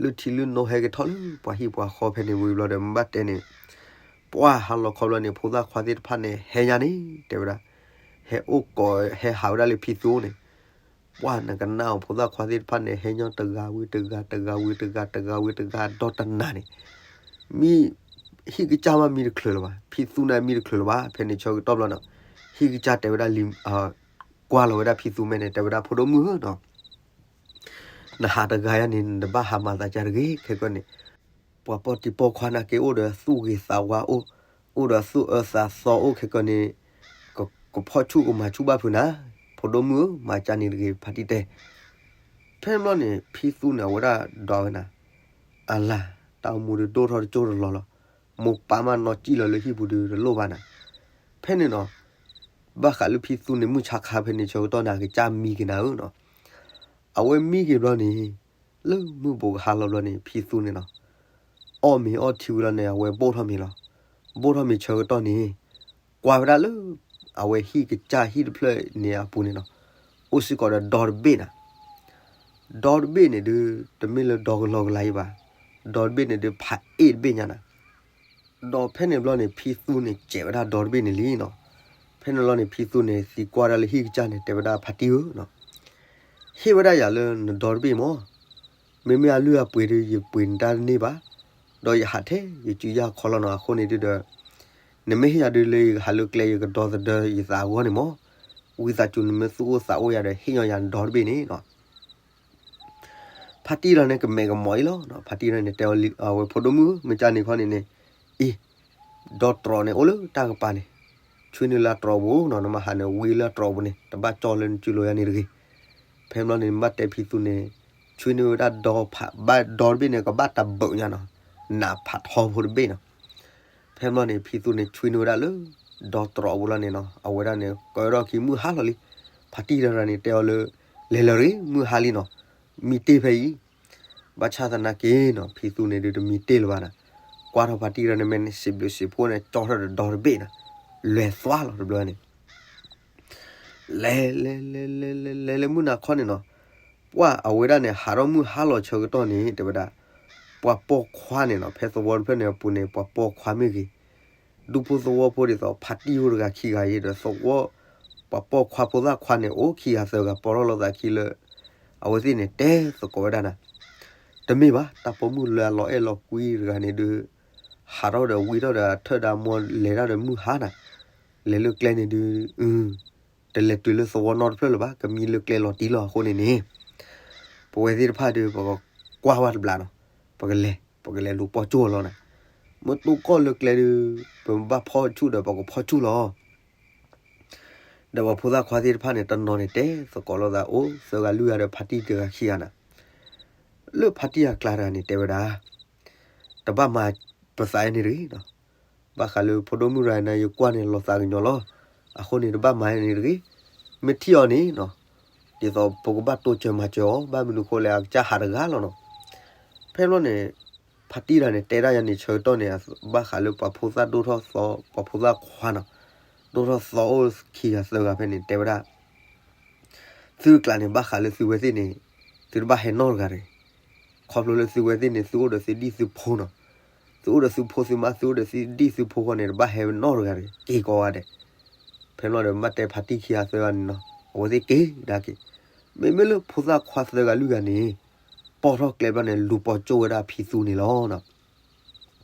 လုၢ်ထံလုၢ်နိဟဲက့ၤထီၣ်လၢပှၤဟံၣ်ပှၤဃီဖဲန့ၣ်ဝံၤဘျီဒီး မ့ၢ်ဘၣ်တဲန့ၣ် ပှၢ်ဟါလီၤခီဘျီန့ၣ် ဖိသၣ်ခွါသ့ၣ်တဖၣ်န့ၣ် ဟဲညါန့ၣ် တဲဝဲဒၣ်, ဟဲအိၣ်ကိးဟဲဟးဝဲဒၣ်လၢဖံသူန့ၣ်, ပှၢ်နကနၣ်အီၤ ဖိသၣ်ခွါသ့ၣ်တဖၣ်န့ၣ် ဟဲညီတဂၤဝံၤတဂၤ တဂၤဝံၤတဂၤ တဂၤဝံၤတဂၤ ဒီတနၤန့ၣ် မံ ဟံၣ်ကစၢ်မးမံတချုးလၢၤဘၣ်, ဖံသူန့ၣ်မံတချုးလၢၤဘၣ်. ဖဲန့ၣ်ဆၢကတီၢ်ဘျီန့ၣ် ဟံၣ်ကစၢ်တဲဝဲဒၣ်လံ, ကွၢ်လီၤဝဲဒၣ်ဖံသူမဲာ်န့ၣ် တဲဝဲဒၣ်ဖိဒိၣ်မုၣ်ဧၢနီၤ, နဟးတဂၤယါန့ၣ် နတဘၣ်ဟးမၤသးကါတဂ့ၤ ခဲကီန့ၣ်, ပှၤပီၢ်တံၢ်ပီၢ်ခွါနာ်က့အိၣ်ဒီးသူၣ်ဂ့ၤသးဝါအိၣ်, အိၣ်ဒီးသူၣ်အၢသးသီအိၣ်ခဲကီန့ၣ်, ကဖီၣ်ဆူၣ်ကမၤဆူၣ်ဘၣ်ဖုးနၤ, ဖိဒိၣ်မုၣ်ဧၢ မၤကါန့ၣ်တဂ့ၤ ဖါတံၢ်တဲ ဖဲန့ၣ်ဘျီန့ၣ် ဖံသူန့ၣ် အဝဲဒၣ်ဒီးဝဲနၤ, အလၤ, တၢ်အိၣ်မူဒုးဒိၣ်ထီၣ်တကၠိၢ်တလီၤလီၤ, မိၢ်ပၢ်မးနီၢ်ကံၣ်လီၤလၢဟံၣ်ပူၤဒုးတလိၣ်ဘၣ်နၤ. ဖဲန့ၣ်နီၤ, ဘၣ်ဃးလၢဖံသူန့ၣ် မုၢ်ဆါခါဖဲန့ၣ်ဆၢကတီၢ်န့ၣ် အကစၢ်မံက့ၤနၤဧၢနီၤ. အဝဲမံက့ၤဘျီန့ၣ်, လၢမုၢ်ဘူးကဟါလီၤဘျီန့ၣ် ဖံသူန့ၣ်နီၤ, အီၣ်မ့ၤအီထံဝံၤလီၤန့ၣ် အဝဲဘိၣ်ထီၣ်မ့ၤလီၤ. ဘိၣ်ထီၣ်မ့ၤဆၢကတီၢ်န့ၣ်, ကွၢ်ဝဲဒၣ်လၢ အဝဲဟံၣ်ကစၢ်ဟံၣ်တဖျၢၣ်န့ၣ်အပူၤန့ၣ်နီၤ, အိၣ်စ့ၢ်ကီးဒီးဒီတဘ့ၣ်နၤ. ဒီတဘ့ၣ်န့ၣ်ဒုး တမ့ၢ်လၢဒီကလီကလီအံၤဘၣ်, ဒီတဘ့ၣ်န့ၣ်ဒုး ဖးအ့ၣ်တဘ့ၣ်ညါနၤ. ဒီးဖဲန့ၣ်ဘျီန့ၣ် ဖံသူန့ၣ် စဲးဝဲဒၣ်ဒီတဘ့ၣ်န့ၣ်လံနီၤ. ဖဲန့ၣ်ဘျီန့ၣ် ဖံသူန့ၣ် သံကွၢ်ဒၣ်လၢဟံၣ်ကစၢ်န့ၣ် တဲဝဲဒၣ်ဖါတံၢ်ဧၢနီၤ, ဟ့ၣ်ဝဲဒၣ်ယၤလၢနဒီတဘ့ၣ်မး, မ့မ့ၢ်အလုၢ်အပှ့ၤဒုး ယပှ့ၤနတၢ်တန့ၢ်ဘၣ်, ဒီးယဟးထဲယစုယၢ်ခီလီၤနီၤ. အဃိန့ၣ်ဒုးဒီး နမ့ၢ်ဟ့ၣ်ယၤဒုးလၢယကဟးလၢကျဲ ယကဒီသဒၢယသးအဂီၢ်န့ၣ်မး, ဝံသးစူၤနမ့ၢ်သူၣ်အိၣ်သးအိၣ်ယၤဒီး ဟ့ၣ်ညီယၤနဒီတဘ့ၣ်န့ၣ်နီၤ. ဖါတံၢ်တဂၤန့ၣ်ကမဲာ်ကမီၤအံၤလီၤနီၤ. ဖါတံၢ်တဂၤန့ၣ် တဲအီၤလံ အဝဲဖိဒိၣ်မုၣ်ဧၢ, မ့ၢ်ကန့ၣ်ခီန့ၣ်န့ၣ်, အံၤ, ဒီတြီးန့ၣ်အိၣ်လၢတၢ်ကပၤန့ၣ်, ဆွံနုာ်လၢအတြီးပူၤနီၤ, နမ့ၢ်ဟးန့ၣ် ဝံလၢအတြီးပူၤန့ၣ် တဘၣ်ကၠီလၢနစုလိၤယၤန့ၣ်တဂ့ၤ. ဖဲဘျီန့ၣ် ဘၣ်တဲဖံသူန့ၣ်, ဆွံနုာ်ဝဲဒၣ်ဒီဖး ဘၣ်ဒီတဘ့ၣ်န့ၣ် ကဘၣ်တၢ်ဘၢၣ်ညါနီၤ, နးဖးထီဖိတဘ့ၣ်နီၤ. ဖဲဘျီန့ၣ် ဖံသူန့ၣ်ဆွံနုာ်ဝဲဒၣ်လၢ ဒီတြီးပူၤလီၤန့ၣ်နီၤ, အဝဲဒၣ်န့ၣ် ကၢထီၣ်ခံမုၢ်ဟါလီၤလံ. ဖါတံၢ်တဂၤန့ၣ် တဲအီၤလၢ လဲၤလၢာ်တဂ့ၤ, မုၢ်ဟါလံနီၤ, မံတ့ၢ်ဖဲအံၤ, ဘၣ်ဆၣ်သနာ်က့နီၤ ဖံသူန့ၣ်ဒုးတမံတ့ၢ်လၢၤဘၣ်နီၤ, ကွၢ်ထီၣ်ဖါတံၢ်တဂၤန့ၣ် မ့ၢ်န့ၣ် စံးဘျုးစံးဖှိၣ်န့ၣ် ကၠီထီၣ်ဒီးဒီတဘ့ၣ်နီၤ, လဲၤသွါလီၤတဘျီန့ၣ် လဲၤလဲၤလဲၤလဲၤလဲၤလဲၤလၢမုၢ်နၤခီန့ၣ်နီၤ, ပှၢ်အဝဲဒၣ်န့ၣ် ဟးထီၣ်မုၢ်ဟါလီၤဆၢကတီၢ်န့ၣ် တဲဝဲဒၣ်, ပှၤပိာ်ခွါန့ၣ်နီၤ, ဖဲသဝီတဖျၢၣ်န့ၣ်အပူၤန့ၣ် ပှၤပိာ်ခွါမ့ၢ်ဂ့ၤ, ဒူဖိသဝီဖိဒ်သိး ဖါတံၢ်အိၣ်တဂၤခံဂၤအံၤဒီးသဝီ, ပှၤပိာ်ခွါဖိသၣ်ခွါန့ၣ် အိၣ်ခံဂၤသၢဂၤ ပိာ်ထီၣ်လိာ်သးခံလၢ အဝဲသ့ၣ်န့ၣ် တဲသကိးဝဲဒၣ်နၤ, တမ့ၢ်ဘၣ်, တၢ်ပိာ်မုၣ်လၢအလီၤအဲၣ်လီၤကွံတဂၤန့ၣ်ဒုး ဟးထီၣ်ဒီးဝံထီၣ်ဒီးအထၢၣ်ဒီးအမိၢ်လဲၤတၢ်ဒီးမုၢ်ဟါနၤ, လဲၤလၢကျဲန့ၣ်ဒုး တလဲၤတုၤလၢသဝီနီတဖျၢၣ်လၢၤဘၣ်, ကမံလၢကျဲလီၤတံၢ်လီၤအဃိန့ၣ်န့ၣ်, ပဝဲသ့ၣ်တဖၣ်ဒုး ပကကွၢ်ဝဲတဘျီနီၤ, ပကလဲၤ ပကလဲၤလူၤပိာ်ကၠိၣ်လီၤနၤ, မ့ၢ်တိၢ်ကီၢ်လၢကျဲဒုး ပမ့ၢ်ဘၣ်ဖီၣ်ဆူၣ်ဒီး ပကဖီၣ်ဆူၣ်လီၤ ဒီးပှၤဖိသၣ်ခွါသ့ၣ်တဖၣ်န့ၣ် တနီၤန့ၣ်တဲသကိးလိာ်သးအိၣ်သၢဂၤလွံၢ်ဂၤဒီးဖါတံၢ်တဂၤခံဂၤနၤ, လၢဖါတံၢ်အကျါတဂၤန့ၣ်တဲဝဲဒၣ်, တဘၣ်မၤပသးအန့ၣ်တဂ့ၤနီၤ, ဘၣ်ဃးလၢဖိဒိၣ်မုၣ်တဂၤန့ၣ် ယကွၢ်န့ၣ်လီၤသးကညီၤလီၤ, အဃိန့ၣ်တဘၣ်မၤအန့ၣ်တဂ့ၤ, မ့ၢ်ထံၣ်အီၤန့ၣ်နီၤ, ဒ်သိးပကဘၣ်တိစၢၤမၤစၢၤအီၤ, ဘၣ်မနုၤအဃိလဲၣ် အကစၢ်ဟးတဂၤလီၤနီၤ. ဖဲဘျီန့ၣ် ဖါတံၢ်တဂၤန့ၣ် တဲဒၣ်ယၤန့ၣ်ဆၢကတီၢ်န့ၣ် ဘၣ်ဃးလၢပှၤဖိသၣ်ဒိၣ်ထီၣ်သီ ပှၤဖိသၣ်ခွါနီၤ, ဒိၣ်ထီၣ်သီအိၣ်ခံဂၤသၢဂၤဖဲန့ၣ် တဲဝဲဒၣ်, သုအကျါန့ၣ် ဘၣ်ဃးလၢသုဝဲသ့ၣ်န့ၣ် သုတဘၣ်ဟဲနီတဂၤတဂ့ၤ, ခီဖျိလၢသုဝဲသ့ၣ်န့ၣ် သုအိၣ်ဒီးသုဒံၣ်သုဖိနီၤ, သုအိၣ်ဒီးသုဖိသုမါ သုအိၣ်ဒီးသုဒံၣ်သုဖိဃီန့ၣ် တဘၣ်ဟဲနီတဂၤတဂ့ၤ က့ၤကိးဂၤဒဲး. ဖဲဘျီဒီး ဘၣ်တဲဖါတံၢ်ခံဂၤသၢဂၤန့ၣ်နီၤ, အဝဲသ့ၣ်က့ၤဒၣ်က့ၤ, မ့မ့ၢ်လၢဖိသၣ်ခွါသၢဂၤလွံၢ်ဂၤန့ၣ် ပိာ်ထီၣ်ကျဲဘျီန့ၣ် လူၤပိာ်ကၠိၣ်ဝဲဒၣ်ဖံသူန့ၣ်လီၤနီၤ.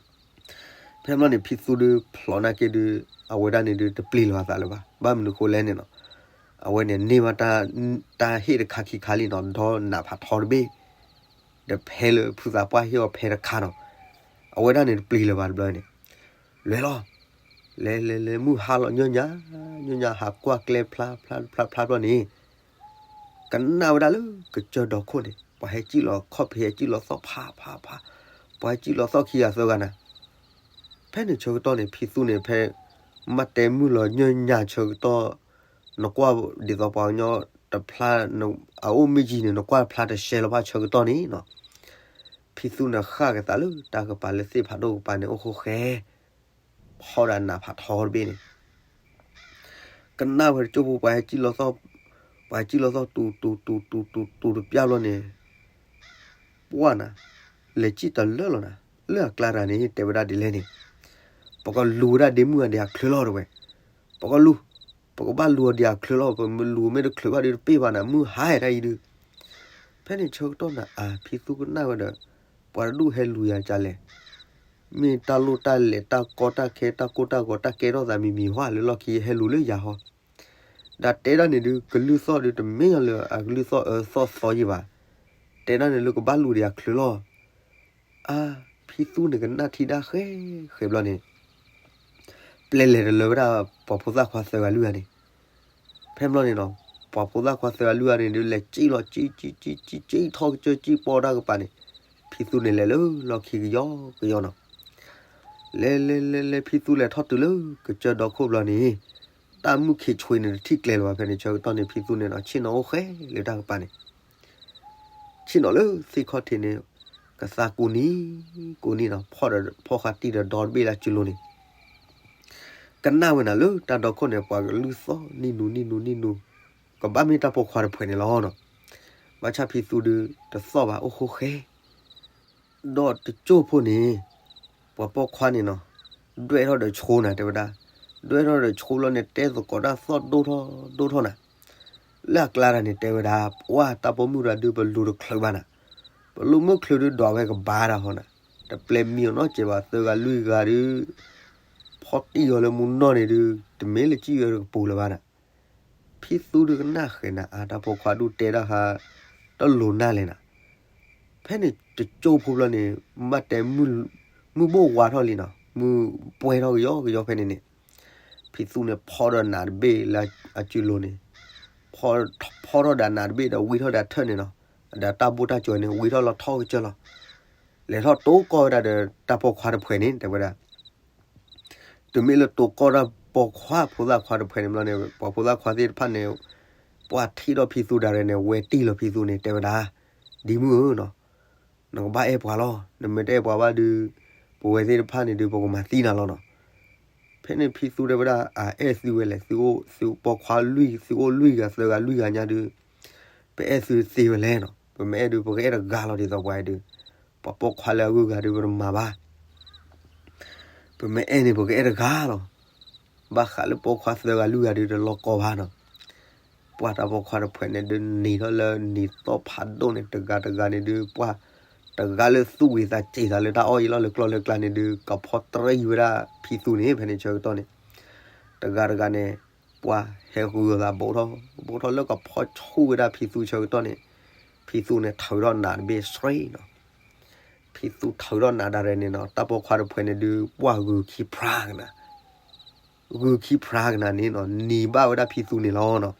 ဖဲဘျီန့ၣ် ဖံသူဒုးဖျိးနာ်က့ဒုး အဝဲဒၣ်န့ၣ်ဒုးတပျံၤလီၤအသးလၢၤဘၣ်, ဘၣ်မနုၤဃိလဲၣ်န့ၣ်နီၤ, အဝဲန့ၣ်န့ၢ်ဘၣ်တၢ်ဟ့ၣ်တခါခံခါလံနီၤ, ဒီနးဖးထီတဘ့ၣ်, ဒီးဖဲလၢဖုသးပှၢ်ဟ့ၣ်အီၤဖဲတခါနီၤ, အဝဲဒၣ်န့ၣ်တပျံၤလၢၤဘၣ်တဘျီန့ၣ်, လဲၤလီၤ, လဲၤလဲၤလဲၤ မုၢ်ဟါလီၤ ညၣ်ညါ, ညၣ်ညါဟးကွၢ်ကျဲဖျါဖျါဖျါဖျါဘျီန့ၣ် ကနၣ်ဝဲဒၣ်လၢကစၢၢ်ဒီခိၣ်န့ၣ် ပှၤဟဲစံၣ်လီၤခီၣ်ဖံး ဟဲစံၣ်လီၤသီၣ်ဖးဖးဖး, ပှၤဟဲစံၣ်လီၤသီၣ်ခံဂၤသၢဂၤနၤ. ဖဲန့ၣ်ဆၢကတီၢ်န့ၣ် ဖံသူန့ၣ်ဖဲ မ့ၢ်တဲမုၢ်လီၤညၣ်ညါဆၢကတီၢ် နကွၢ်ဒ်သိးပှၤကညီတဖျါ အအိၣ်မ့ၢ်ယံၤန့ၣ် နကွၢ်ဖျါတရှဲလီၤဘၣ်ဆၢကတီၢ်န့ၣ်နီၤ, ဖံသူန့ၣ်ဃၣ်ကသးလၢတၢ်ကပၤလၢသ့ၣ်ဖးဒိၣ်ကပၤန့ၣ် အိၣ်ဃိဃဲ ဖီၣ်ဒၣ်နးဖးထီတဘ့ၣ်န့ၣ် ကနၣ်ဝဲတကၠိၢ်ဖိ ပှၤဟဲစံၣ်လီၤသီၣ်, ပှၤဟဲစံၣ်လီၤသီၣ် တူၤတူၤတူၤတူၤတူၤတူၤတပျၢ်ဘျီန့ၣ် ပှၢ်နၤ, လဲၤစံၣ်တလၢလီၤနၤ, လၢအကျါတဂၤန့ၣ် တဲဝဲဒၣ်ဒ်လဲၣ်န့ၣ်, ပကလူၤဝဲဒၣ်ဒ့မုၢ်အဒံးအချၢလီၤတဲဝဲ, ပကလူၤ, ပကဘၣ်လူၤအဒံးအချၢလီၤ, ပမ့ၢ်လူၤမ့ၢ်တချၢဘၣ်ဒီးတပ့ၢ်ဘၣ်နၤ, မုၢ်ဟါတၢ်အံၤဒုး. ဖဲန့ၣ်ဆၢကတီၢ်နၤအါ ဖံသူကနၣ်ဝဲဒီး ပှၤတဒူၣ်ဟဲလူၤယၤကလဲၣ်, မ့ၢ်တၢ်လိၣ်တၢ်လဲၤ တၢ်ကီတၢ်ခဲ တၢ်ကိၢ်တၢ်ဂီၤ တၢ်ကဲထီၣ်သးမံၤမံၤဟါ လၢလီၢ်ခံဟဲလူၤလၢယၤဟီ ဒီးတဲဒၣ်န့ၣ်ဒုး ကလုၢ်သီၣ်ဒုးတမ့ၢ်လၢအကလုၢ်သီၣ်အၢသီၣ်သီယံၤဘၣ်, တဲဒၣ်န့ၣ်လၢကဘၣ်လူၤဒံးအချၢလီၤ. အါ, ဖံသူန့ၣ်ကနၣ်ထံၣ်ဒၣ်ဃဲဃဲဘျီန့ၣ် ပျဲလဲၤတလၢဝဲဒၣ် ပှၤဖိသၣ်ခွါသၢဂၤလွံၢ်ဂၤန့ၣ်, ဖဲဘျီန့ၣ်နီၤ, ပှၤဖိသၣ်ခွါသၢဂၤလွံၢ်ဂၤန့ၣ်ဒုး လဲၤစံၣ်လီၤ စံၣ်စံၣ်စံၣ်စံၣ်စံၣ်ထီၣ်ကစၢၢ် စံၣ်ပိာ်တၢ်ကပၤန့ၣ်, ဖံသူန့ၣ်လဲၤလၢလီၢ်ခံကယီကယီနီၤ. လဲၤလဲၤလဲၤလဲၤ ဖံသူလဲၤထီၣ်တုၤလၢကစၢၢ်ဒီခိၣ်ဘျီန့ၣ်, တၢ်မုၢ်ခံးဆွ့န့ၣ် တထံၣ်ကျဲလၢၤဘၣ်. ဖဲန့ၣ်ဆၢကတီၢ်န့ၣ် ဖံသူန့ၣ်နီၤ ဆ့ၣ်နီၤအိၣ်ဃဲလၢတၢ်ကပၤန့ၣ် ဆ့ၣ်နီၤလၢသ့ၣ်ခီၣ်ထံးန့ၣ် ကသါကူနံၤကူနံၤနီၤ, ဖီၣ်ဒီးဖီၣ်ဃာ်တံၢ်ဒီးဒီတဘ့ၣ်လၢစုလိၤန့ၣ်, ကနၣ်ဝဲနၤလၢတၢ်ဒီခိၣ်န့ၣ် ပှၤကလုၢ်သီၣ်နံၣ်နူနံၣ်နူနံၣ်နူ, ကဘၣ်မ့ၢ်တၢ်ပိာ်ခွါတဖှဲးန့ၣ်လီၤနီၤ. ဘၣ်ဆၣ်ဖံသူဒုးတသီၣ်ဘၣ် အိၣ်ဃိဃဲ ဒီးတကၠိၢ်ဖိန့ၣ် ပှၤပိာ်ခွါန့ၣ်နီၤ, ဒွဲၣ်ထီၣ်ဒီးဆိနၤ တဲဝဲဒၣ်, ဒွဲၣ်ထီၣ်ဒီးဆိဘျီန့ၣ် တဲသကိးတၢ်သီၣ်ဒိၣ်ထီၣ်ဒိၣ်ထီၣ်နၤ, လၢအကျါတၢ်န့ၣ် တဲဝဲဒၣ် ပှၢ်တၢ်ပိာ်မုၣ်တဂၤဒုး ပလူၤတချုးဘၣ်နၤ, ပလူၤမုၢ်ချုးဒုးဒွးဝဲကဘၣ်တၢ်ဟီနၤ, တပျဲမံအီၤနီတစဲးဘၣ် သၢဂၤလွံၢ်ဂၤဒုး ဖီၣ်တံၢ်အီၤလၢမူနီၢ်န့ၣ်ဒုး တမ့ၢ်လၢကံၣ်အၢတကပူၤလၢၤဘၣ်နၤ. ဖံသူဒုးကနၣ်ဃဲၤနၤအါ တၢ်ပိာ်ခွါဒုးတဲဒၣ်ဟါ တလိၤနၢ်လဲၣ်နၤ. ဖဲန့ၣ်တကၠိၢ်ဖိဘျီန့ၣ် ဘၣ်တဲ မုၢ်ဘိၣ်ဝါထီၣ်လံနီၤ, မုၢ်ပှဲၤထီၣ်ကယီကယီဖဲန့ၣ်န့ၣ်, ဖံသူန့ၣ်ဖီၣ်ဒီးနးတဘ့ၣ်လၢအစုလိၤန့ၣ်, ဖီၣ်ထီၣ်ဒီးနးတဘ့ၣ်ဒီးဝံထီၣ်ဒီးထၢၣ်န့ၣ်နီၤ, ဒီးတၢ်ဘိၣ်တၢ်ကၠီၤန့ၣ် ဝံထီၣ်လီၤထီၣ်ကစၢၢ်လီၤ. လဲၤထီၣ်တိၢ်ကီၢ်ဝဲဒၣ်ဒီးတၢ်ပိာ်ခွါတဖှဲးန့ၣ် တဲဝဲဒၣ် တုၤမ့ၢ်လၢတိၢ်ကီၢ်တၢ်ပိာ်ခွါဖိသၣ်ခွါတဖှဲးန့ၣ်ဘျီန့ၣ် ပှၤဖိသၣ်ခွါသ့ၣ်တဖၣ်န့ၣ် ပှၤထံၣ်ဒီးဖံသူဒၣ်ရဲၣ်န့ၣ် ဝဲတံၢ်လီၤဖံသူန့ၣ် တဲဝဲဒၣ်, ဒ်မုၢ်ဧၢနီၤ, နကဘၣ်အဲၣ်ပှၤလီၤ. နမ့ၢ်တအဲၣ်ပှၤဘၣ်ဒုး ပဝဲသ့ၣ်တဖၣ်န့ၣ်ဒုး ပကမၤသံနၤလီၤနီၤ. ဖဲန့ၣ်ဖံသူတဲဝဲဒၣ် အအဲၣ်သုဝဲလဲၣ်, သုအိၣ်သုပိာ်ခွါလွံၢ် သုအိၣ်လွံၢ်ဂၤသၢဂၤလွံၢ်ဂၤညါဒုး ပအဲၣ်သုသ့ဝဲလဲၣ်နီၤ. ပမ့ၢ်အဲၣ်ဒုး ပကအဲၣ်တဂၤလီၤဒ်သိးပှၤဒုး, ပှၤပိာ်ခွါလၢအဂုၤအဂၤဒုး ပတမၤဘၣ်. ပမ့ၢ်အဲၣ်န့ၣ် ပကအဲၣ်တဂၤလီၤ. ဘၣ်ဃးလၢပိာ်ခွါသၢဂၤလွံၢ်ဂၤဒုး တလီၤကီဘၣ်နီၤ. ပှၤတၢ်ပိာ်ခွါတဖှဲးန့ၣ်ဒုး နံၤထီၣ်လၢနံၤသီၣ်ဖးဒိၣ်န့ၣ် တဂၤတဂၤန့ၣ်ဒုး ပှၤတဂၤလၢသူၣ်ဝံၤသးစ့ၤသးလၢတၢ်အီၣ်အံၤလီၤ လၢကျီၢ်လၢကျါန့ၣ်ဒုး ကဖီတရံးဝဲဒၣ်ဖံသူန့ၣ် ဖဲန့ၣ်ဆၢကတီၢ်န့ၣ် တဂၤတဂၤန့ၣ် ပှၤဟဲဃုာ်သးဘူးထီၣ် ဘူးထီၣ်လၢကဖီဆူၣ်ဝဲဒၣ်ဖံသူဆၢကတီၢ်န့ၣ်, ဖံသူန့ၣ်ထုးထီၣ်နးတဘ့ၣ်စှ့နီၤ. ဖံသူထုးထီၣ်နးဒၣ်ရဲၣ်န့ၣ်နီၤ တၢ်ပိာ်ခွါတဖှဲးန့ၣ်ဒုး ပှၤဂုာ်ခံဖျါကနၤ, ဂုာ်ခံဖျါကနၤန့ၣ်နီၤ နံၤဘၣ်ဝဲဒၣ်ဖံသူန့ၣ်လီၤနီၤ.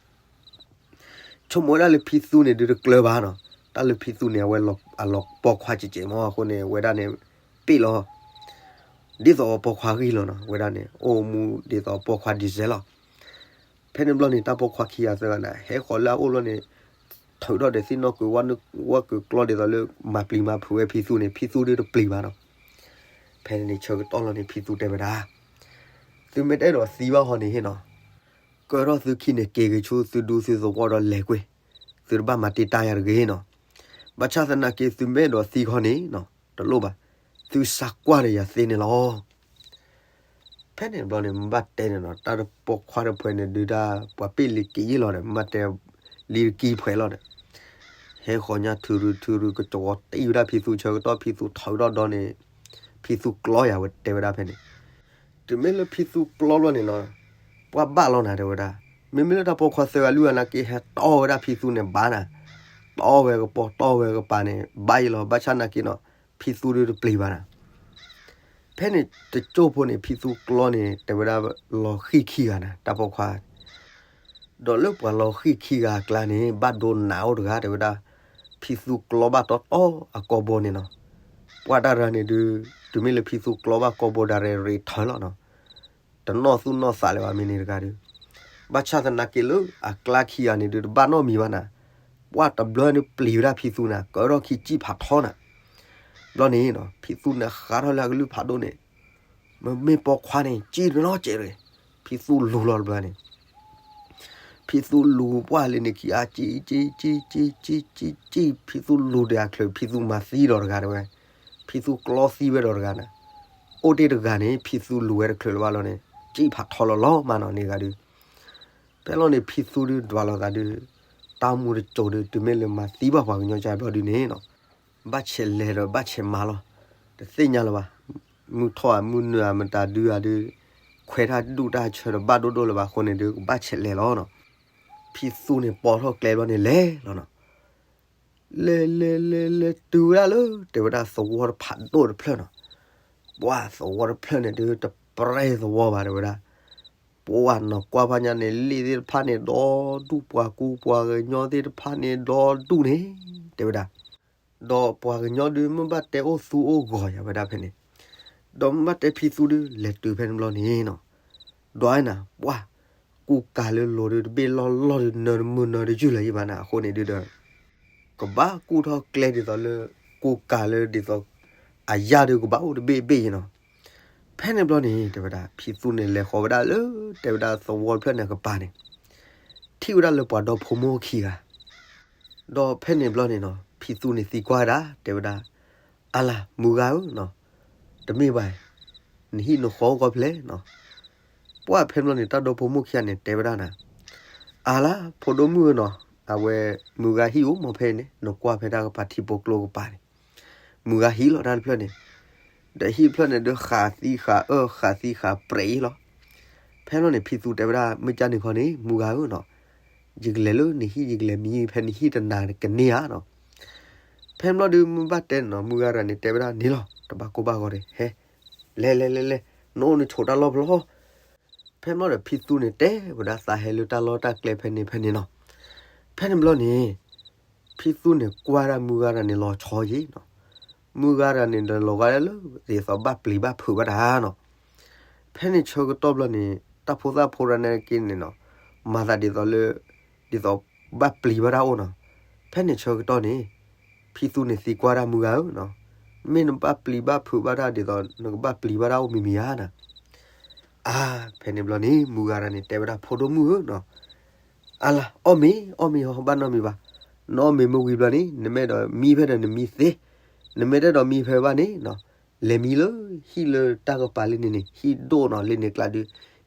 ဆိကမိၣ်ဝဲဒၣ်လၢဖံသူန့ၣ်ဒုးတကျၢၤဘၣ်နီၤ, တၢ်လၢဖံသူန့ၣ် အဝဲအလီၤပိာ်ခွါကဲးကဲးမ့ၢ်အဃိန့ၣ် ဝဲဒၣ်န့ၣ် ပ့ၣ်လီၤ ဒ်သိးပိာ်ခွါဂံၢ်လီၤနီၤ, ဝဲဒၣ်န့ၣ် အိၣ်မူဒ်သိးပိာ်ခွါဒံၣ်စဲးလီၤ. ဖဲန့ၣ်ဘျီန့ၣ် တၢ်ပိာ်ခွါခံဂၤသၢဂၤန့ၣ် ဟဲဃီၤလၢအအိၣ်လီၤန့ၣ်, ထုးထီၣ်ဒီးသ့ၣ်နီၣ်ကွံာ်ဝၣ်ကုာ်ကျီၢ်ဒ်သိးလၢ မၤပျံၤမၤဖုးဝဲဖံသူန့ၣ် ဖံသူဒုးတပျံၤဘၣ်နီၤ. ဖဲန့ၣ်ဆၢကတီၢ်လီၤန့ၣ် ဖံသူတဲဝဲဒၣ်, သုမ့ၢ်တအဲၣ်ဒိးသံဘၣ်ဟီန့ၣ်နီၤ, ကၢထီၣ်သုခံန့ၣ်က့ၤက့ၤဆူသုဒူသုသဝီဒီးလဲၤကွံာ်, သုတဘၣ်မၤတံာ်တာ်ယၤတဂ့ၤနီၤ. ဘၣ်ဆၣ်သနာ်က့ သုမ့ၢ်အဲၣ်ဒိးသံခီန့ၣ်နီၤ တလိၣ်ဘၣ်, သုစးကွၢ်ဒီးယၤသ့န့ၣ်လီၤ. ဖဲန့ၣ်ဘျီန့ၣ် မ့ၢ်ဘၣ်တဲန့ၣ်နီၤ တၢ်ပိာ်ခွါတဖှဲးန့ၣ်ဒုးဒၣ် ပှၤပ့ၣ်လံက့ၤယ့ၢ်လီၤဒီး မ့ၢ်ဘၣ်တဲလံတကံဖှဲးလီၤဒီး ဟဲဃီၤညါထုးရုထုးရု ကကဝီၤတံၢ်ဝဲဒၣ်ဖံသူဆၢကတီၢ် ဖံသူထုးထီၣ်ဒီးန့ၣ် ဖံသူကျီယၤဝဲတဲဝဲဒၣ်ဖဲန့ၣ်, တုၤမ့ၢ်လၢဖံသူကျီဘျီန့ၣ်နီၤ ပှၢ်ဘၣ်လီၤနၤတဲဝဲဒၣ်, မ့မ့ၢ်လၢတၢ်ပိာ်ခွါသၢဂၤလွံၢ်ဂၤနာ်က့ ဟဲတီၢ်ဝဲဒၣ်ဖံသူန့ၣ်ဘၣ်နၤ, တီၢ်ဝဲကပီၤ တီၢ်ဝဲကပၤန့ၣ် ဘၣ်ယ့ၢ်လီၤ ဘၣ်ဆၣ်နာ်က့နီၤ ဖံသူဒုးတပျံၤဘၣ်နၤ. ဖဲန့ၣ်တကၠိၢ်ဖိန့ၣ် ဖံသူကျီန့ၣ် တဲဝဲဒၣ်လီၤဃံၣ်ခံဂၤနၤ တၢ်ပိာ်ခွါ ဒီးလၢပှၤလီၤဃံၣ်ခံဂၤအကျါန့ၣ် ဘၣ်ဒိနးအိၣ်တဂၤတဲဝဲဒၣ်, ဖံသူကျီဘၣ်တီတီအကိာ်ဘိန့ၣ်နီၤ. ပှၢ်တၢ်တဂၤန့ၣ်ဒုး တုၤမ့ၢ်လၢဖံသူကျီဘၣ်ကိာ်ဘိဒၣ်ရဲၣ်ရဲၣ်ထၢလီၤနီၤ. တနီၣ်သူၣ်နီၣ်သးလၢၤဘၣ်မ့ၢ်န့ၣ်တဂၤဒုး, ဘၣ်ဆၣ်သနာ်က့လၢအကျါခံဂၤန့ၣ်ဒုး တဘၣ်နီတမံၤဘၣ်နၤ. ပှၢ်တဘျီန့ၣ်ပျံၤဝဲဒၣ်ဖံသူနၤ ကၢထီၣ်ခံစံၣ်ဖးထီနၤ. ဘျီန့ၣ်နီၤ ဖံသူန့ၣ်ဃးထီၣ်လၢအကလုၢ်ဖးဒိၣ်န့ၣ် မ့မ့ၢ်ပိာ်ခွါန့ၣ် စံၣ်တနီၤစဲးရ့ၣ်, ဖံသူလူၤလီၤတဘျီန့ၣ်, ဖံသူလူၤပှၢ်လၢန့ၣ်ခံဂၤ စံၣ် စံၣ် စံၣ် စံၣ် စံၣ် ဖံသူလူၤဒီးအချုး ဖံသူမၤသံဒီးတဂၤတဲဝဲ, ဖံသူကျီသံဝဲဒီးတဂၤနၤ, အိၣ်တ့ၢ်တဂၤန့ၣ် ဖံသူလူၤဝဲတချုးလၢၤဘၣ်လီၤန့ၣ် စံၣ်ဖးထီလီၤလီၤမးနီၤန့ၣ်တဂၤဒုး, ဖဲလီၤန့ၣ် ဖံသူဒုးဒွးလိာ်သးဒုး, တၢ်မူတစိၤဒုး တုၤမ့ၢ်လၢမၤသံဘၣ်ပှၤကညီကါဘျီဒုးန့ၣ်နီၤ ဘၣ်ဆဲးလဲၤဒီးဘၣ်ဆဲးမၤလီၤ. တသ့ၣ်ညါလၢၤဘၣ်. မုၢ်ထီၣ်ဧါ မုၢ်နုာ်ဧါ မတၤဒုဧါဒုး, ခွဲးတၢ်ဒူၣ်တၢ်ဆၢဒီးဘၣ်ဒိၣ်ဒိၣ်လၢၤဘၣ်အဃိန့ၣ်ဒုး ကဘၣ်ဆဲးလဲၤလီၤနီၤ. ဖံသူန့ၣ်ပိာ်ထီၣ်ကျဲဘျီန့ၣ်လဲၤလီၤနီၤ. လဲၤလဲၤလဲၤလဲၤတုၤဝဲဒၣ်လၢ တဲဝဲဒၣ်သဝီတဖးဒိၣ်တဖျၢၣ်နီၤ. ပှၢ်သဝီတဖျၢၣ်န့ၣ်ဒုး တပြဲၢ်သဝီဘၣ်တဲဝဲဒၣ်. ပှၢ်နီၢ်ကွၢ်ဖးညါန့ၣ် လ့ၣ်သ့ၣ်တဖၣ်န့ၣ်ဒီဒူၣ် ပှၤကူပှၤကညီသ့ၣ်တဖၣ်န့ၣ်ဒီဒူၣ်န့ၣ် တဲဝဲဒၣ်. ဒီးပှၤကညီဒုး မ့ၢ်ဘၣ်တဲအိၣ်သူအိၣ်ဂီၤယၤဝဲဒၣ်ဖဲန့ၣ်, ဒီးမ့ၢ်ဘၣ်တဲဖံသူဒုး လဲၤတုၤဖဲန့ၣ်ဘျီန့ၣ်နီၤ, ဒွးနၤ ပှၢ် ကူကၤလၢလိၤဒုး တဘ့ၣ်လီၢ်လီၢ်ဒုး နၢၤတမုာ်နၢၤတယုၢ်လၢၤယံၤဘၣ်နၤ အဃိန့ၣ်ဒုးဒီး ကဘၣ်ကူၣ်ထီၣ်ကျဲဒ်သိးလၢ ကူကၤလၢဒ်သိး အယၢ်ဒုးကဘၣ်အိၣ်တဘ့ၣ်ဘ့ၣ်ယံၤနီၤ. ဖဲန့ၣ်ဘျီန့ၣ် တဲဝဲဒၣ် ဖံသူန့ၣ်လဲၤဃီၤဝဲဒၣ်လၢ တဲဝဲဒၣ်သဝီတဖျၢၣ်န့ၣ်အကပၤန့ၣ်, ထံၣ်ဝဲဒၣ်လၢပှၤဒီဖိမိၢ်ခံဂၤ ဒီးဖဲန့ၣ်ဘျီန့ၣ်နီၤ ဖံသူန့ၣ်သံကွၢ်ဝဲဒၣ် တဲဝဲဒၣ်, အါလါ မုၢ်ဂၤဧၢနီၤ, တမ့ၢ်ဘၣ်, နဟံၣ်နဃီအိၣ်ကီၢ်ဖဲလဲၣ်နီၤ. ပှၢ်ဖဲန့ၣ်ဘျီန့ၣ် တၢ်ဒီဖိမိၢ်ခံဂၤန့ၣ် တဲဝဲဒၣ်နၤ, အါလါ ဖိဒိၣ်မုၣ်ဧၢနီၤ, အဝဲ မုၢ်ဂၤဟံၣ်အိၣ်မ့ၢ်ဖဲန့ၣ် နကွၢ်ဖဲတၢ်ကပၤထံဖိကျိကပၤန့ၣ် မုၢ်ဂၤဟံၣ်လီၤတၢ်တဖျၢၣ်န့ၣ်, ဒီးဟံၣ်ဖျၢၣ်န့ၣ်ဒုးဃးသံဃးအၢ ဃးသံဃးပြဲးအံၤလီၤ. ဖဲလီၤန့ၣ် ဖံသူတဲဝဲဒၣ် မုၢ်ကၢ်န့ၣ်ခီန့ၣ် မုၢ်ဂၤဧၢနီၤ, ယကလဲၤလၢနဟံၣ် ယကလဲၤမံဖဲနဟံၣ်တနၤကန့ၢ်ဧါနီၤ. ဖဲဘျီဒုးမုၢ်ဘၣ်တဲန့ၣ်နီၤ မုၢ်ဂၤတဂၤန့ၣ် တဲဝဲဒၣ်န့ၣ်လီၤ တဘၣ်ကိၢ်ဘၣ်ဂီၤဒီး ဟဲ လဲၤလဲၤလဲၤလဲၤ နအိၣ်နဆိးတၢ်လီၢ်ဖျီ ဖဲဘျီဒီးဖံသူန့ၣ်တဲဝဲဒၣ်သးဟဲလၢတၢ်လီၢ်တၢ်ကျဲဖဲန့ၣ်ဖဲန့ၣ်နီၤ. ဖဲန့ၣ်ဘျီန့ၣ် ဖံသူန့ၣ်ကွၢ်ဒၣ်မုၢ်ဂၤတဂၤန့ၣ်လီၤဆီယံၤနီၤ. မုၢ်ဂၤတဂၤန့ၣ်ဒီးလီၤဂာ်လၢ ဒ်သိးဘၣ်ပျံၤဘၣ်ဖုးဘၣ်တၢ်နီၤ. ဖဲန့ၣ်ဆၢကတီၢ်ဘျီန့ၣ် တၢ်ဖိသၣ်ဖိတဂၤန့ၣ်က့န့ၣ်နီၤ မၤသးဒ်သိးလၢ ဒ်သိးဘၣ်ပျံၤဘၣ်တၢ်အိၣ်နီၤ. ဖဲန့ၣ်ဆၢကတီၢ်န့ၣ် ဖံသူန့ၣ်သံကွၢ်ဒၣ်မုၢ်ဂၤဧၢနီၤ, မ့ၢ်နဘၣ်ပျံၤဘၣ်ဖုးဘၣ်တၢ်ဒ်သိး နကဘၣ်ပျံၤဘၣ်တၢ်အိၣ်မံၤမံၤဧါနီၤ. အါ ဖဲန့ၣ်ဘျီန့ၣ် မုၢ်ဂၤတဂၤန့ၣ် တဲဝဲဒၣ်ဖိဒိၣ်မုၣ်ဧၢနီၤ, အါလၢ အီၣ်မ့ၤ အီၣ်မ့ၤဟီ ဘၣ်နီတမံၤဘၣ်. နအီၣ်မ့ၤမ့ၢ်ဝံၤဘျီန့ၣ် နမ့ၢ်အဲၣ်ဒိးမံဖဲဒီးနမံသ့, နမ့ၢ်တအဲၣ်ဒိးမံဖဲဘၣ်န့ၣ်နီၤ လဲၤမံလၢဟံၣ်လၢတၢ်ကပၤလၢန့ၣ်န့ၣ် ဟံၣ်ဒိၣ်နီၤ လၢန့ၣ်ကျါဒုး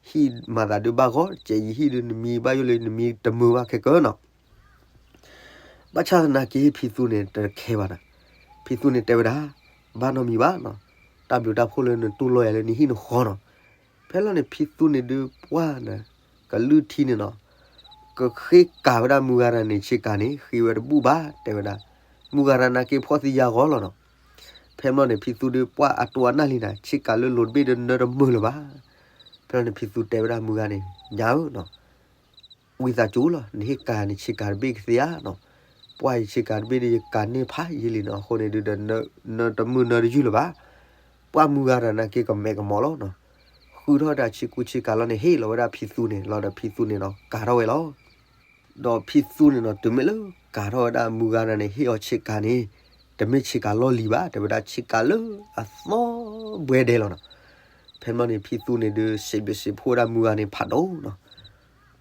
ဟံၣ်မၤသးဒုးဘၣ်ဂီၤ ကဲယံၤဟံၣ်ဒုး နမံဘၣ်ယိၣ်လၢနမံတမုာ်ဘၣ်ခဲကၢနီၤ. ဘၣ်ဆၣ်သနာ်က့ ဖံသူန့ၣ်တခဲဘၣ်နီၤ. ဖံသူန့ၣ်တဲဝဲဒၣ် ဘၣ်နီတမံၤဘၣ်နီၤ, တၢ်ဘျုးတၢ်ဖှိၣ်လၢနတူၢ်လိာ်ယၤလၢနဟံၣ်နဃီနီၤ. ဖဲလီၤန့ၣ် ဖံသူန့ၣ်ဒုးပှၢ်န့ၣ် ကလုၢ်ထံန့ၣ်နီၤ ကဃ့ကၤဝဲဒၣ်မုၢ်ဂၤတဂၤန့ၣ် ဆ့ကၤန့ၣ် ဃ့ဝဲတဘူၣ်ဘၣ် တဲဝဲဒၣ်, မုၢ်ဂၤတဂၤနာ်က့ဖှီၣ်သံယါဂီၤလီၤနီၤ. ဖဲဘျီန့ၣ် ဖံသူဒုးပှၢ်အတိၢ်အနၢ်လံနီၤ ဆ့ကၤလၢလိၤတဘ့ၣ်ဒုးနၢတမုာ်လၢၤဘၣ်. ဖဲလီၤန့ၣ် ဖံသူတဲဝဲဒၣ်မုၢ်ဂၤန့ၣ် ညါဧၢနီၤ ဝံသးစူၤလီၤ နဟ့ၣ်ကၤန့ၣ်ဆ့ကၤတဘ့ၣ်ကသ့ဧါနီၤ. ပှၢ်ယဆ့ကၤတဘ့ၣ်ဒီး ယကၤန့ၢ်ဖးယံာ်လံနီၤ အဃိန့ၣ်ဒုးဒီး နၢတမုာ်နၢတယုၢ်လၢၤဘၣ်. ပှၢ်မုၢ်ဂၤတဂၤနာ်က့ကမဲာ်ကမီၤလီၤနီၤ. ဃုထီၣ်ဝဲဒၣ်ဆ့ကူဆ့ကၤလီၤန့ၣ် ဟ့ၣ်လီၤဝဲဒၣ်ဖံသူန့ၣ် လီၤဒီးဖံသူန့ၣ်နီၤ ကၤထီၣ်ဝဲလီၤ. ဒီးဖံသူန့ၣ်နီၤ တုၤမ့ၢ်လၢကၤထီၣ်ဝဲဒၣ်မုၢ်ဂၤတဂၤန့ၣ် ဟ့ၣ်အီၤဆ့ကၤန့ၣ် တမ့ၢ်ဆ့ကၤလီၢ်လံၤဘၣ် တဲဝဲဒၣ်ဆ့ကၤလၢအသီဘှဲဒဲးလီၤနီၤ. ဖဲဘျီန့ၣ် ဖံသူန့ၣ်ဒုး စံးဘျုးစံးဖှိၣ်ဝဲဒၣ်မုၢ်ဂၤန့ၣ်ဖးဒိၣ်နီၤ.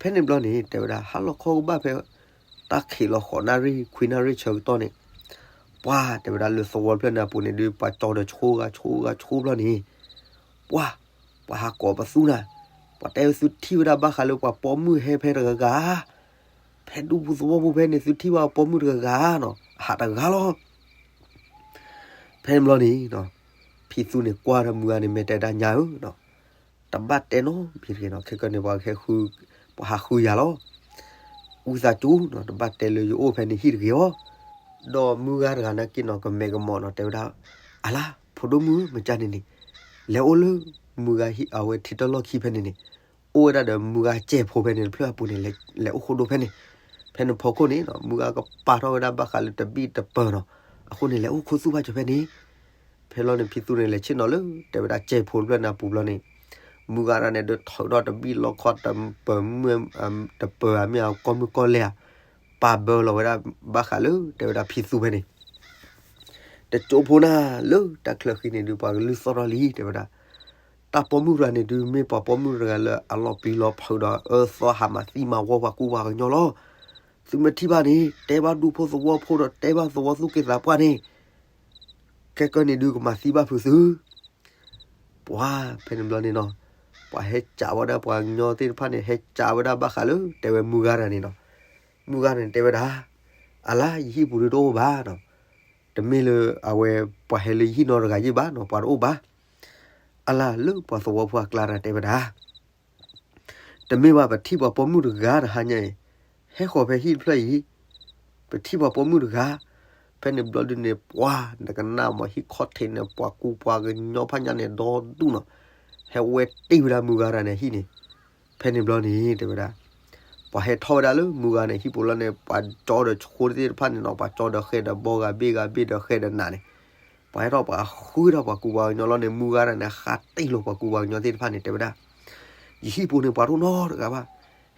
ဖဲန့ၣ်ဘျီန့ၣ် တဲဝဲဒၣ် ဟါလီၤခီကဘၣ်ဖဲ တၢ်ခံးလီၤဃိးနၣ်ရံၣ် ခွံနၣ်ရံၣ်ဆၢကတီၢ်န့ၣ် ပှၢ်တဲဝဲဒၣ်လၢသဝီဖျၢၣ်န့ၣ်အပူၤန့ၣ်ဒုး ပှၤကၠီဒီးဆိဂၤဆိဂၤဆိဘျီန့ၣ် ပှၢ် ပှၤဟးကိးပသူနၤ, ပှၤတဲဝဲသုထံၣ်ဝဲဒၣ်ဘၣ်ဃးလၢပှၤပိာ်မုၣ်ဟဲဖဲတဂၤဂၤ, ဖဲဒူပူၤသဝီပူၤဖဲန့ၣ် သုထံၣ်ဘၣ်ပိာ်မုၣ်တဂၤဂၤနီၤ အဟးတဂၤလီၤ. ဖဲန့ၣ်ဘျီန့ၣ် ဖံသူန့ၣ်ကွၢ်ဒီးမုၢ်ဂၤန့ၣ် မဲာ်တဲဒၣ်ညါဧၢနီၤ, တဘၣ်တဲနီတမံၤတဂ့ၤနီၤ, ခဲကနံၣ်န့ၣ် ပှၤဟဲဃု, ပှၤဟးဃုယၤလီၤ. ဝံသးစူၤနီၤတဘၣ်တဲလၢယအိၣ်ဖဲနဟံၣ်တဂ့ၤအီၤ, ဒီးမုၢ်ဂၤတဂၤနာ်က့နီၤ ကမဲာ်ကမီၤနီၤ တဲဝဲဒၣ်, အလါ ဖိဒိၣ်မုၣ်ဧၢ မ့ၢ်ကန့ၣ်န့ၣ်, လဲၤအိၣ်လၢမုၢ်ဂၤဟံၣ်အဝဲထံတၢ်လီၢ်ခံဖဲန့ၣ်န့ၣ်, အိၣ်ဝဲဒၣ်ဒီးမုၢ်ဂၤစဲးဖိဖဲန့ၣ်တဖျၢၣ်အပူၤန့ၣ် လဲၤအိၣ်ဃိဒိဖဲန့ၣ်, ဖဲန့ၣ်ဖီခိၣ်န့ၣ်နီၤ မုၢ်ဂၤကပာ်ထီၣ်ဝဲဒၣ်ဘၣ်ဃးလၢတဘံၣ်တပၢၤနီၤ, အဃိန့ၣ် လဲၤအိၣ်ခူသူၣ်ဘၣ်စၢၤဖဲန့ၣ် ဖဲလီၤန့ၣ်ဖံသူန့ၣ်လဲၤဆ့ၣ်နီၤလၢ တဲဝဲဒၣ်စဲးဖိတဖျၢၣ်န့ၣ်အပူၤဘျီန့ၣ်, မုၢ်ဂၤတဂၤန့ၣ် ဒုးထုးထီၣ်တဘံၣ်လီခီတပၢၤမုၢ်, တပၢၤဧါမ့ၢ်ဧါကီၢ်မုၢ်ကီၢ်လဲၢ်ဧါ, ပာ်ဘၢလီၤဝဲဒၣ်ဘၣ်ဃးလၢ တဲဝဲဒၣ်ဖံသူဖဲန့ၣ် တကၠိဖိနၤ လၢတၢ်ချၢဃံန့ၣ်ဒုး ပှၤကလုၢ်သီၣ်ထီၣ်လံ တဲဝဲဒၣ်, တၢ်ပိာ်မုၣ်တဂၤန့ၣ်ဒုး မ့ၢ်ပှၤပိာ်မုၣ်တဂၤလၢအလီၤပျံၤလီၤဖုးဒီး အၢသီဟးမၤသံမၤဝီပှၤကူပှၤကညီလီၤ. သုမ့ၢ်ထံၣ်ဘၣ်န့ၣ် တဲဘၣ်ဒူဖိသဝီဖိဒီး တဲဘၣ်သဝီသူၣ်က့သးပှၢ်န့ၣ် ခဲကနံၣ်ဒုးကမၤသံဘၣ်ဖုးသု ပှၤဖဲန့ၣ်ဘျီန့ၣ်နီၤ, ပှၤဟဲကးဝဲဒၣ်ပှၤကညီသ့ၣ်တဖၣ်န့ၣ် ဟဲကးဝဲဒၣ်ဘၣ်ဃးလၢ တဲဝဲမုၢ်ဂၤတဂၤန့ၣ်နီၤ, မုၢ်ဂၤန့ၣ်တဲဝဲဒၣ်, အလါ ယဟံၣ်ပူၤဒုးတအိၣ်ဘၣ်နီၤ, တမ့ၢ်လၢအဝဲပှၤဟဲလၢယဟံၣ်နီတဂၤယ့ၢ်ဘၣ်နီၤ ပှၤတအိၣ်ဘၣ်, အလါ လၢပှၤသဝီဖိအကျါတဂၤတဲဝဲဒၣ် တမ့ၢ်ဘၣ် ပထံၣ်ပှၤပိာ်မုၣ်တဂၤတဟါညါအံၤ, ဟဲဃီၤဖဲဟံၣ်တဖျၢၣ်အံၤ, ပထံၣ်ပှၤပိာ်မုၣ်တဂၤ, ဖဲန့ၣ်ဘျီဒုန့ၣ် ပှၤနကနၣ်မးဟံၣ်ခီၣ်ထံးန့ၣ် ပှၤကူပှၤကညီဖးညါန့ၣ် ဒီဒူၣ်နီၤ, ဟဲဝဲတ့ၢ်ဝဲဒၣ်မုၢ်ဂၤတဂၤန့ၣ်ဟံၣ်န့ၣ်, ဖဲန့ၣ်ဘျီန့ၣ် တဲဝဲဒၣ် ပှၤဟဲထီၣ်ဝဲဒၣ်လၢမုၢ်ဂၤန့ၣ် ဟံၣ်ပူၤလီၤန့ၣ် ပှၤကၠီဒီးဆိသ့ၣ်တဖၣ်န့ၣ်နီၤ ပှၤကၠီဒီးဃဲဒီးဘီဂၤဘ့ၣ်ဂၤဘ့ၣ်ဒီးဃဲဒီးနးန့ၣ်, ပှၤဟဲထီၣ်ပှၤဃုထီၣ်ပှၤကူပှၤကညီလီၤန့ၣ် မုၢ်ဂၤတဂၤန့ၣ် ဃးတ့ၢ်လိာ်ပှၤကူပှၤကညီသ့ၣ်တဖၣ်န့ၣ် တဲဝဲဒၣ်, ယဟံၣ်ပူၤန့ၣ်ပှၤတအိၣ်နီတဂၤဘၣ်,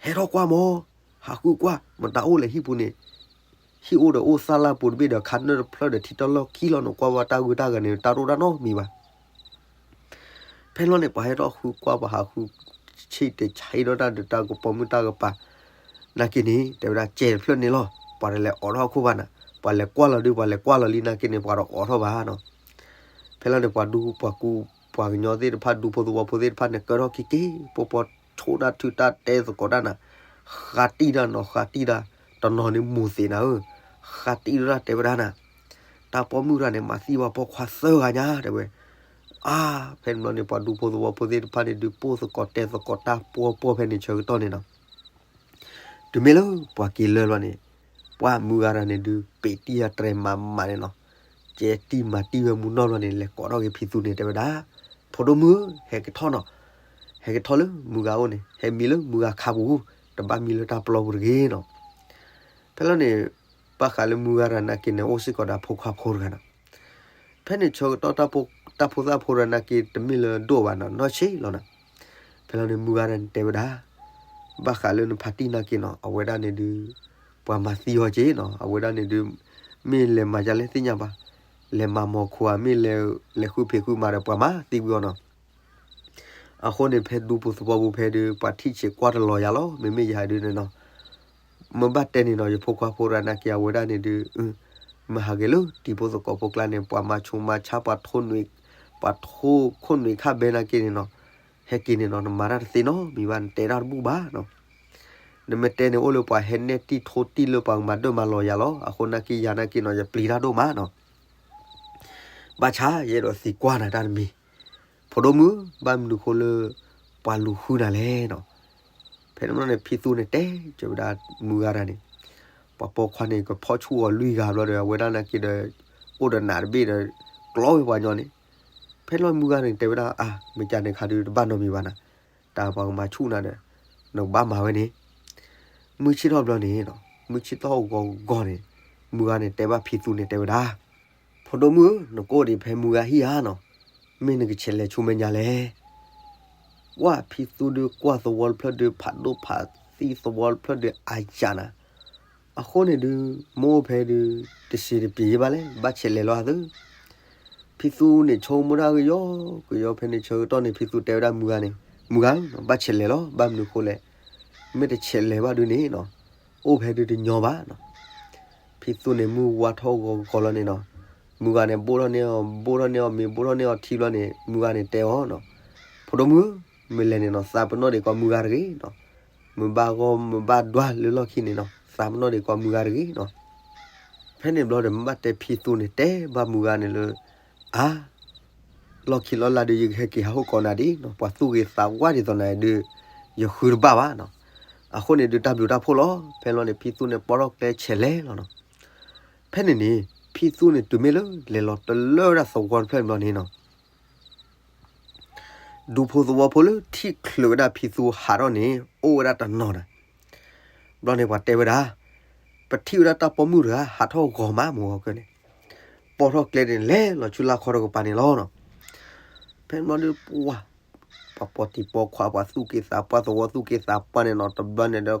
ဟဲထီၣ်ကွၢ်မး, ဟးဃုကွၢ် မတၤအိၣ်လဲၣ်ဟံၣ်ပူၤန့ၣ် ဟံၣ်အိၣ်ဒီးအိၣ်သၣ်လၢပူၤတဘ့ၣ်ဒီးခါနၢၣ်တဖျၢၣ်ဒီးထံတၢ်လီၢ်ခံလီၤန့ၣ် ကွၢ်ဝဲတၢ်ဂုၤတၢ်ဂၤန့ၣ် တၢ်တအိၣ်တၢ်နီတမံၤဘၣ်. ဖဲလီၤန့ၣ် ပှၤဟဲထီၣ်ဃုကွၢ် ပှၤဟးဃုဆံၣ်တဲာ်ဆံၣ်ဒီးတၢ်ဒုးတၢ်ကပိာ်မုၣ်တၢ်ကပၤ, နာ်က့န့ၣ် တဲဝဲဒၣ်စဲးတဖျၢၣ်န့ၣ်လီၤ, ပှၤတလဲၤအိးထီၣ်ခိၣ်ဘၣ်နၤ, ပှၤလဲၤကွၢ်လီၤဒုး ပှၤလဲၤကွၢ်လီၤလံနာ်က့န့ၣ် ပှၤတအိးထီၣ်ဘၣ်နီၤ. ဖဲလီၤန့ၣ် ပှၤဒူပှၤကူ ပှၤကညီသ့ၣ်တဖၣ် ဒူဖိသဝီဖိသ့ၣ်တဖၣ်န့ၣ် ကၢထီၣ်က့ၤက့ၤ ပိာ်ပိာ်ဆိတၢ်ထုတၢ်တဲသကိးတၢ်နၤ, ဃးတံၢ်တၢ်နီၤ ဃးတံၢ်တၢ်, တနီၤန့ၣ်မိၢ်သ့ၣ်နၤဧၢ, ဃးတံၢ်တၢ်တဲဝဲဒၣ်နၤ, တၢ်ပိာ်မုၣ်တဂၤန့ၣ် မၤသံပှၤပိာ်ခွါသၢဂၤညါ တဲဝဲ, အါ, ဖဲန့ၣ်ဘျီန့ၣ် ပှၤဒူဖိသဝီဖိသ့ၣ်တဖၣ်န့ၣ်ဒုး ပိၢ်သကိးတဲသကိးတၢ်ပှီၢ်ပှီၢ်ဖဲန့ၣ်ဆၢကတီၢ်န့ၣ်နီၤ. တုၤမ့ၢ်လၢပှၤက့ၤလၢာ်ဘျီန့ၣ်, ပှၤမုၢ်ဂၤတဂၤန့ၣ်ဒုး ပ့းတံၢ်အတြဲၤမးမးန့ၣ်နီၤ. ကဲတံၢ်မၤတံၢ်ဝဲမူနီၢ်ဘျီန့ၣ် လဲၤကိးထီၣ်က့ၤဖံသူန့ၣ် တဲဝဲဒၣ်, ဖိဒိၣ်မုၣ်ဧၢ, ဟဲက့ၤထီၣ်နီၤ. ဟဲက့ၤထီၣ်လၢမုၢ်ဂၤအိၣ်န့ၣ်, ဟဲမံလၢမုၢ်ဂၤခါပူၤ, တဘၣ်မံလၢတၢ်ပျီပူၤတဂ့ၤနီၤ. ဖဲလီၤန့ၣ် ဘၣ်ဃးလၢမုၢ်ဂၤတဂၤနာ်က့န့ၣ် အိၣ်စ့ၢ်ကီးဒီးအဖိခွါဖိတဂၤနီၤ. ဖဲန့ၣ်ဆၢကတီၢ် တၢ်ဖိသၣ်ဖိတဂၤနာ်က့ တမ့ၢ်လၢဒိၣ်ဘၣ်နီၤ, နီၢ်ဆံးလီၤနီၤ. ဖဲလီၤန့ၣ် မုၢ်ဂၤတဂၤန့ၣ်တဲဝဲဒၣ်, ဘၣ်ဃးလၢနဖါတံၢ်နာ်က့နီၤ, အဝဲဒၣ်န့ၣ်ဒုး ပှၤမၤသံအီၤက့နီၤ, အဝဲဒၣ်န့ၣ်ဒုး မ့ၢ်လဲၤမၤဒ်လဲၣ်သ့ၣ်ညါဘၣ်, လဲၤမၤမိၢ်ခိဧါ, မ့ၢ်လဲၤဃုဖံးဃုမၤဒီး ပှၤမၤသံကွံာ်အီၤနီၤ. အဃိန့ၣ် ဖဲဒူဖိသဝီဖိဖဲဒုး ပှၤထံၣ်ဆံးကွၢ်တလီၤယၤလီၤ. မ့မ့ၢ်ယၤဒုးန့ၣ်နီၤ, မ့ၢ်ဘၣ်တဲန့ၣ်နီၤ, ယဖိခွါဖိတဂၤနာ်က့ အဝဲဒၣ်န့ၣ်ဒုး မ့ၢ်ဟးဂ့ၤလၢတံၤဖိသကိးဖိကျါန့ၣ် ပှၤမၤဆူးမၤဆါ ပှၤထိၣ်နွံ, ပှၤထိၣ်ခိၣ်နွံခါဘဲနာ်က့န့ၣ်နီၤ, ဟဲက့ၤန့ၣ်နီၤ နမၤတၢ်တသ့နီတမံၤဘၣ်, နတဲတၢ်တဘူၣ်ဘၣ်နီၤ. နမ့ၢ်တဲန့ၣ် အိၣ်လၢပှၤဟဲနဲၣ်တံၢ်ထိတံၢ်လၢပှၤကမၤဒၢၣ်မၤလီၤယၤလီၤ. အဃိနာ်က့ယၤနာ်က့နီၤ ယပျံၤတၢ်ဒိၣ်မးနီၤ. ဘၣ်ဆၣ်ယအဲၣ်ဒိးသံကွၢ်နၤတၢ်တမံၤ, ဖိဒိၣ်မုၣ်, ဘၣ်မနုၤဃိလၢ ပှၤလူၤဃုနၤလဲၣ်နီၤ. ဖဲန့ၣ်ဘျီန့ၣ် ဖံသူန့ၣ်တဲကၢၤဝဲဒၣ်မုၢ်ဂၤတဂၤန့ၣ်, ပှၤပိာ်ခွါန့ၣ် ကဖီၣ်ဆူၣ်အီၤလွံၢ်ဂၤဘျီဒီး အဝဲဒၣ်နာ်က့ဒီး အိၣ်ဒီးနးတဘ့ၣ်ဒီး ကျီဝဲပှၤညီန့ၣ်. ဖဲလီၤမုၢ်ဂၤန့ၣ်တဲဝဲဒၣ်, အါ, မ့ၢ်ကန့ၣ်ခါဒုးတဘၣ်နီတမံၤဘၣ်နၤ, တၢ်ပှၤကမၤဆူၣ်နၤဒီး နကဘၣ်မၤဝဲန့ၣ်. မုၢ်ဆ့ၣ်ထီၣ်ဘျီန့ၣ်, မုၢ်ဆ့ၣ်ထီၣ်ဂီၤဂီၤန့ၣ် မုၢ်ဂၤန့ၣ်တဲဘၣ်ဖံသူန့ၣ်တဲဝဲဒၣ်, ဖိဒိၣ်မုၣ်, နကအိၣ်ဒံးဖဲမုၢ်ဂၤဟံၣ်ဧါနီၤ, မ့ၢ်နကဆဲးလဲၤဆူမဲာ်ညါလဲၣ်. ဝဲဖံသူဒုးကွၢ်သဝီတဖျၢၣ်ဒုး ဖးဒိၣ်ဖးသံသဝီတဖျၢၣ်ဒုးအါယၤနၤ. အဃိန့ၣ်ဒုး မ့ၢ်အိၣ်ဖဲဒုး တစံးတပျံၤယဘၣ်လဲၣ်, ဘၣ်ဆဲးလဲၤလီၤအသး. ဖံသူန့ၣ်ဆိကမိၣ်တၢ်ကယီကယီဖဲန့ၣ်ဆၢကတီၢ်န့ၣ် ဖံသူတဲဝဲဒၣ်မုၢ်ဂၤန့ၣ်, မုၢ်ဂၤ, ဘၣ်ဆဲးလဲၤလီၤ, ဘၣ်မနုၤဃိလဲၣ်, မ့ၢ်တဆဲးလဲၤဘၣ်ဒုးန့ၣ်နီၤ, အိၣ်ဖဲဒုးတညီဘၣ်နီၤ. ဖံသူန့ၣ်မုၢ်ဝါထီၣ်ဂီၤဂီၤလီၤန့ၣ်နီၤ, မုၢ်ဂၤန့ၣ်ဘိၣ်ထီၣ်န့ၢ်အီၤ, ဘိၣ်ထီၣ်န့ၢ်အီၤမ့ၤ, ဘိၣ်ထီၣ်န့ၢ်အီၤထံဘျီန့ၣ် မုၢ်ဂၤန့ၣ်တဲအီၤနီၤ, ဖိဒိၣ်မုၣ်, မ့ၢ်လဲၤန့ၣ်နီၤ သးပ့ၤနီၣ်ဒံးကီးမုၢ်ဂၤတဂ့ၤနီၤ. မ့ၢ်ဘၣ်ဂီၢ်မ့ၢ်ဘၣ်ဒွးလၢလီၢ်ခံန့ၣ်နီၤ သးပ့ၤနီၣ်ဒံးကီးမုၢ်ဂၤတဂ့ၤနီၤ. ဖဲန့ၣ်ဘျီဒီး မ့ၢ်ဘၣ်တဲဖံသူန့ၣ်တဲဘၣ်မုၢ်ဂၤန့ၣ်လၢ အါ လီၢ်ခံလီၢ်လၢ်ဒုး ယကဟဲက့ၤဟးဟီၣ်ကိးနၤဒ်နီၤ, ပှၤသူၣ်ဂ့ၤသးဝါဒ်သိးနၤဒုး ယဃုတဘၣ်ဘၣ်နီၤ. အဃိန့ၣ်ဒုး တၢ်ဘျုးတၢ်ဖှိၣ်လီၤ. ဖဲလီၤန့ၣ် ဖံသူန့ၣ်ပိာ်ထီၣ်ကျဲဆဲးလဲၤလီၤနီၤ. ဖဲန့ၣ်န့ၣ် ဖံသူန့ၣ်တုၤမ့ၢ်လၢလဲၤလီၤတလၢဝဲဒၣ်သဝီတဖျၢၣ်န့ၣ်ဘျီန့ၣ်နီၤ ဒူဖိသဝီဖိလၢထံၣ်ချုးဝဲဒၣ်ဖံသူဟးထီၣ်န့ၣ် အိၣ်ဝဲဒၣ်တနီၤနီၤ. ဘျီန့ၣ်ပှၤတဲဝဲဒၣ်, ပထံၣ်ဝဲဒၣ်တၢ်ပိာ်မုၣ်တဂၤ ဟးထီၣ်ဂီၤမးမုၢ်ဂီၤကၢန့ၣ်, ပိာ်ထီၣ်ကျဲန့ၣ် လဲၤလီၤဆူလၢခီတကပၤန့ၣ်လီၤနီၤ. ဖဲန့ၣ်ဘျီဒီး ပှၤ ပှၤပိာ်တံၤပိာ်ခွါ ပှၤသူၣ်က့သးပှၢ် သဝီသူၣ်က့သးပှၢ်န့ၣ်နီၤ တဘျီန့ၣ်ဒီး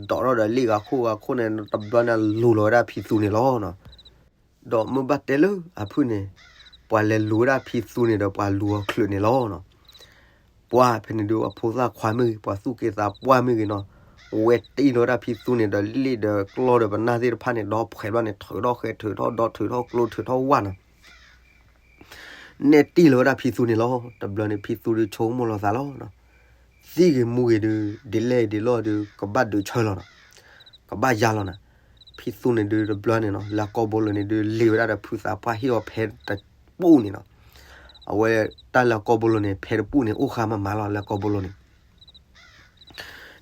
ဒိးထီၣ်ဒီးလ့ၣ်ဂၤခိၣ်ဂၤခိၣ်န့ၣ် တဘျီန့ၣ် လူၤလီၤဝဲဒၣ်ဖံသူန့ၣ်လီၤနီၤ. ဒီးမ့ၢ်ဘၣ်တဲလၢအဖုၣ်န့ၣ် ပှၤလဲၤလူၤဝဲဒၣ်ဖံသူန့ၣ်ဒီး ပှၤလူၤအီၤချုးန့ၣ်လီၤနီၤ. ပှၤဖဲန့ၣ်ဒုး အဖိသၣ်ခွါမ့ၢ်ဂ့ၤ ပှၤသူၣ်က့သးပှၢ်မ့ၢ်ဂ့ၤနီၤ ဝဲတံၢ်လီၤဝဲဒၣ်ဖံသူန့ၣ်ဒီး လ့ၣ်ဒီးကျီဒီးပနၢ်သ့ၣ်တဖၣ်န့ၣ် ဒီဖှဲးဘျီန့ၣ် ထုးထီၣ်ဃဲ ထုးထီၣ်ဒီ ထုးထီၣ်ကျိ ထုးထီၣ်ဝၣ်နီၤ. နဲၣ်တံၢ်လီၤဝဲဒၣ်ဖံသူန့ၣ်လီၤ. တဘျီန့ၣ် ဖံသူဒုးဆိကမိၣ်လီၤသးလီၤနီၤ. သံဂ့ၤမူဂ့ၤဒုး ဒ်လဲၣ်ဒ်လဲၣ်ဒုး ကဘၣ်ဒုးဆၢလီၤနီၤ. ကဘၣ်ယါလီၤနီၤ. ဖံသူန့ၣ်ဒုးတဘျီန့ၣ်နီၤ လၢကီၢ်ဘိလိၤန့ၣ်ဒုး လ့ၤဝဲဒၣ်ဒီးဖုသးပှၢ်ဟ့ၣ်အီၤဖဲတပူၣ်န့ၣ်နီၤ. အဝဲတၢ်လၢကီၢ်ဘိလိၤန့ၣ် ဖဲတပူၣ်န့ၣ် အိၣ်ဃာ်မးမးလီၤ လၢကီၢ်ဘိလိၤန့ၣ်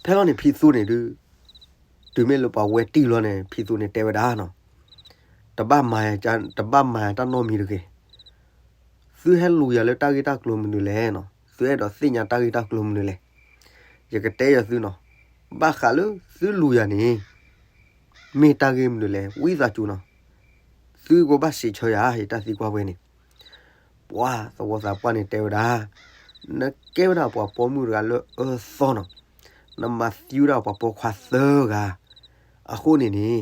ဖဲလီၤန့ၣ် ဖံသူန့ၣ်ဒုး တုၤမ့ၢ်လၢပှၤဝဲတံၢ်လီၤန့ၣ် ဖံသူန့ၣ်တဲဝဲဒၣ်နီၤ, တဘၣ်မၤယၤ တဘၣ်မၤယၤတၢ်နီတမံၤတဂ့ၤ. သုဟဲလူၤယၤလၢတၢ်ဂ့ၢ်တၢ်ကျိၤမနုၤလဲၣ်နီၤ, သုအဲၣ်ဒိးသ့ၣ်ညါတၢ်ဂ့ၢ်တၢ်ကျိၤမနုၤလဲၣ်. ယကတဲယၤသုနီၤ, ဘၣ်ဃးလၢသုလူၤယၤန့ၣ် မ့ၢ်တၢ်ဂ့ၢ်မနုၤလဲၣ် ဝံသးစူၤနီၤ, သုကဘၣ်စံးဆၢယၤ ယတၢ်သံကွၢ်ဝဲန့ၣ် ပှၤသဝီသးပှၢ်န့ၣ်တဲဝဲဒၣ်, နကဲဝဲဒၣ်ပှၤပိာ်မုၣ်တဂၤလၢအၢသီနီၤ, နမၤသံဝဲဒၣ်ပှၤပိာ်ခွါသၢဂၤ, အဃိန့ၣ်န့ၣ်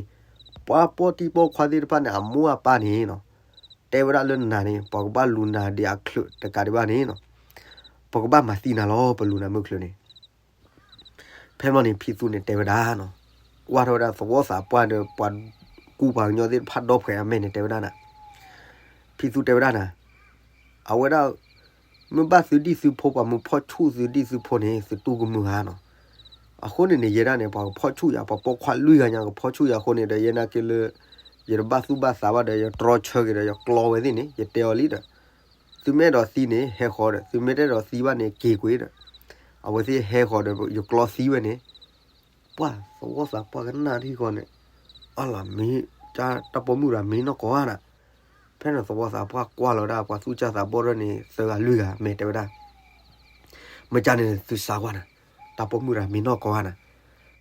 ပှၤပိာ်တံၤပိာ်ခွါသ့ၣ်တဖၣ်န့ၣ် အမိၢ်အပၢ်န့ၣ်နီၤ, တဲဝဲဒၣ်လၢနၤန့ၣ် ပှၤကဘၣ်လူၤနၤဒ်အချုးတကးဒံးဘၣ်န့ၣ်နီၤ, ပကဘၣ်မၤသံနၤလီၤ ပလူၤနၤမုၢ်ချုးန့ၣ် ဖဲမီန့ၣ် ဖံသူန့ၣ်တဲဝဲဒၣ်နီၤ, ကွၢ်ထီၣ်ဝဲဒၣ်သဝီသးပှၢ်ဒီး ပှၤကူပှၤကညီသ့ၣ်တဖၣ်ဒီဖှဲးအမဲာ်န့ၣ်တဲဝဲဒၣ်နၤ, ဖံသူတဲဝဲဒၣ်နၤ, အဝဲဒၣ် မ့ၢ်ဘၣ်သုဒံၣ်သုဖိ ပှၤမ့ၢ်ဖီၣ်ဆူၣ်သုဒံၣ်သုဖိန့ၣ် သုတူၢ်ကမုာ်ဧါနီၤ. အဃိန့ၣ်န့ၣ် ယဲဒၣ်န့ၣ် ပှၤကဖီၣ်ဆူၣ်ယၤ ပှၤပိာ်ခွါလွံၢ်ဂၤညါကဖီၣ်ဆူၣ်ယၤအဃိန့ၣ်ဒီး ယဲနာ်က့လၢ ယတဘၣ်သူၣ်ဘၣ်သးဘၣ်ဒီး ယတြီဆၢက့ၤဒီး ယကျီဝဲသ့ၣ်န့ၣ် ယတဲအီၤလံဒီး သုမ့ၢ်အဲၣ်ဒိးသံန့ၣ် ဟဲဃီၤဒီး သုမ့ၢ်တအဲၣ်ဒိးသံဘၣ်န့ၣ် က့ၤကွံာ်ဒီး အဝဲသ့ၣ်ဟဲဃီၤဒီး ယကျီသံဝဲန့ၣ် ပှၢ်သဝီသးပှၢ်ကနၣ်ထံဃီန့ၣ် အလီၤမ့ၢ် တၢ်ပိာ်မုၣ်တဂၤမ့ၢ်နီၢ်ကီၢ်ဧါနၤ. ဖဲန့ၣ်သဝီသးပှၢ်ကွၢ်လီၤဝဲဒၣ် ပှၤသူၣ်စၢ်သးဘီၣ်ဒၣ်န့ၣ် သၢဂၤလွံၢ်ဂၤ မ့ၢ်တဲဝဲဒၣ် မ့ၢ်ကန့ၣ်သုစးကွၢ်နၤ, တၢ်ပိာ်မုၣ်တဂၤမ့ၢ်နီၢ်ကီၢ်ဧါနၤ,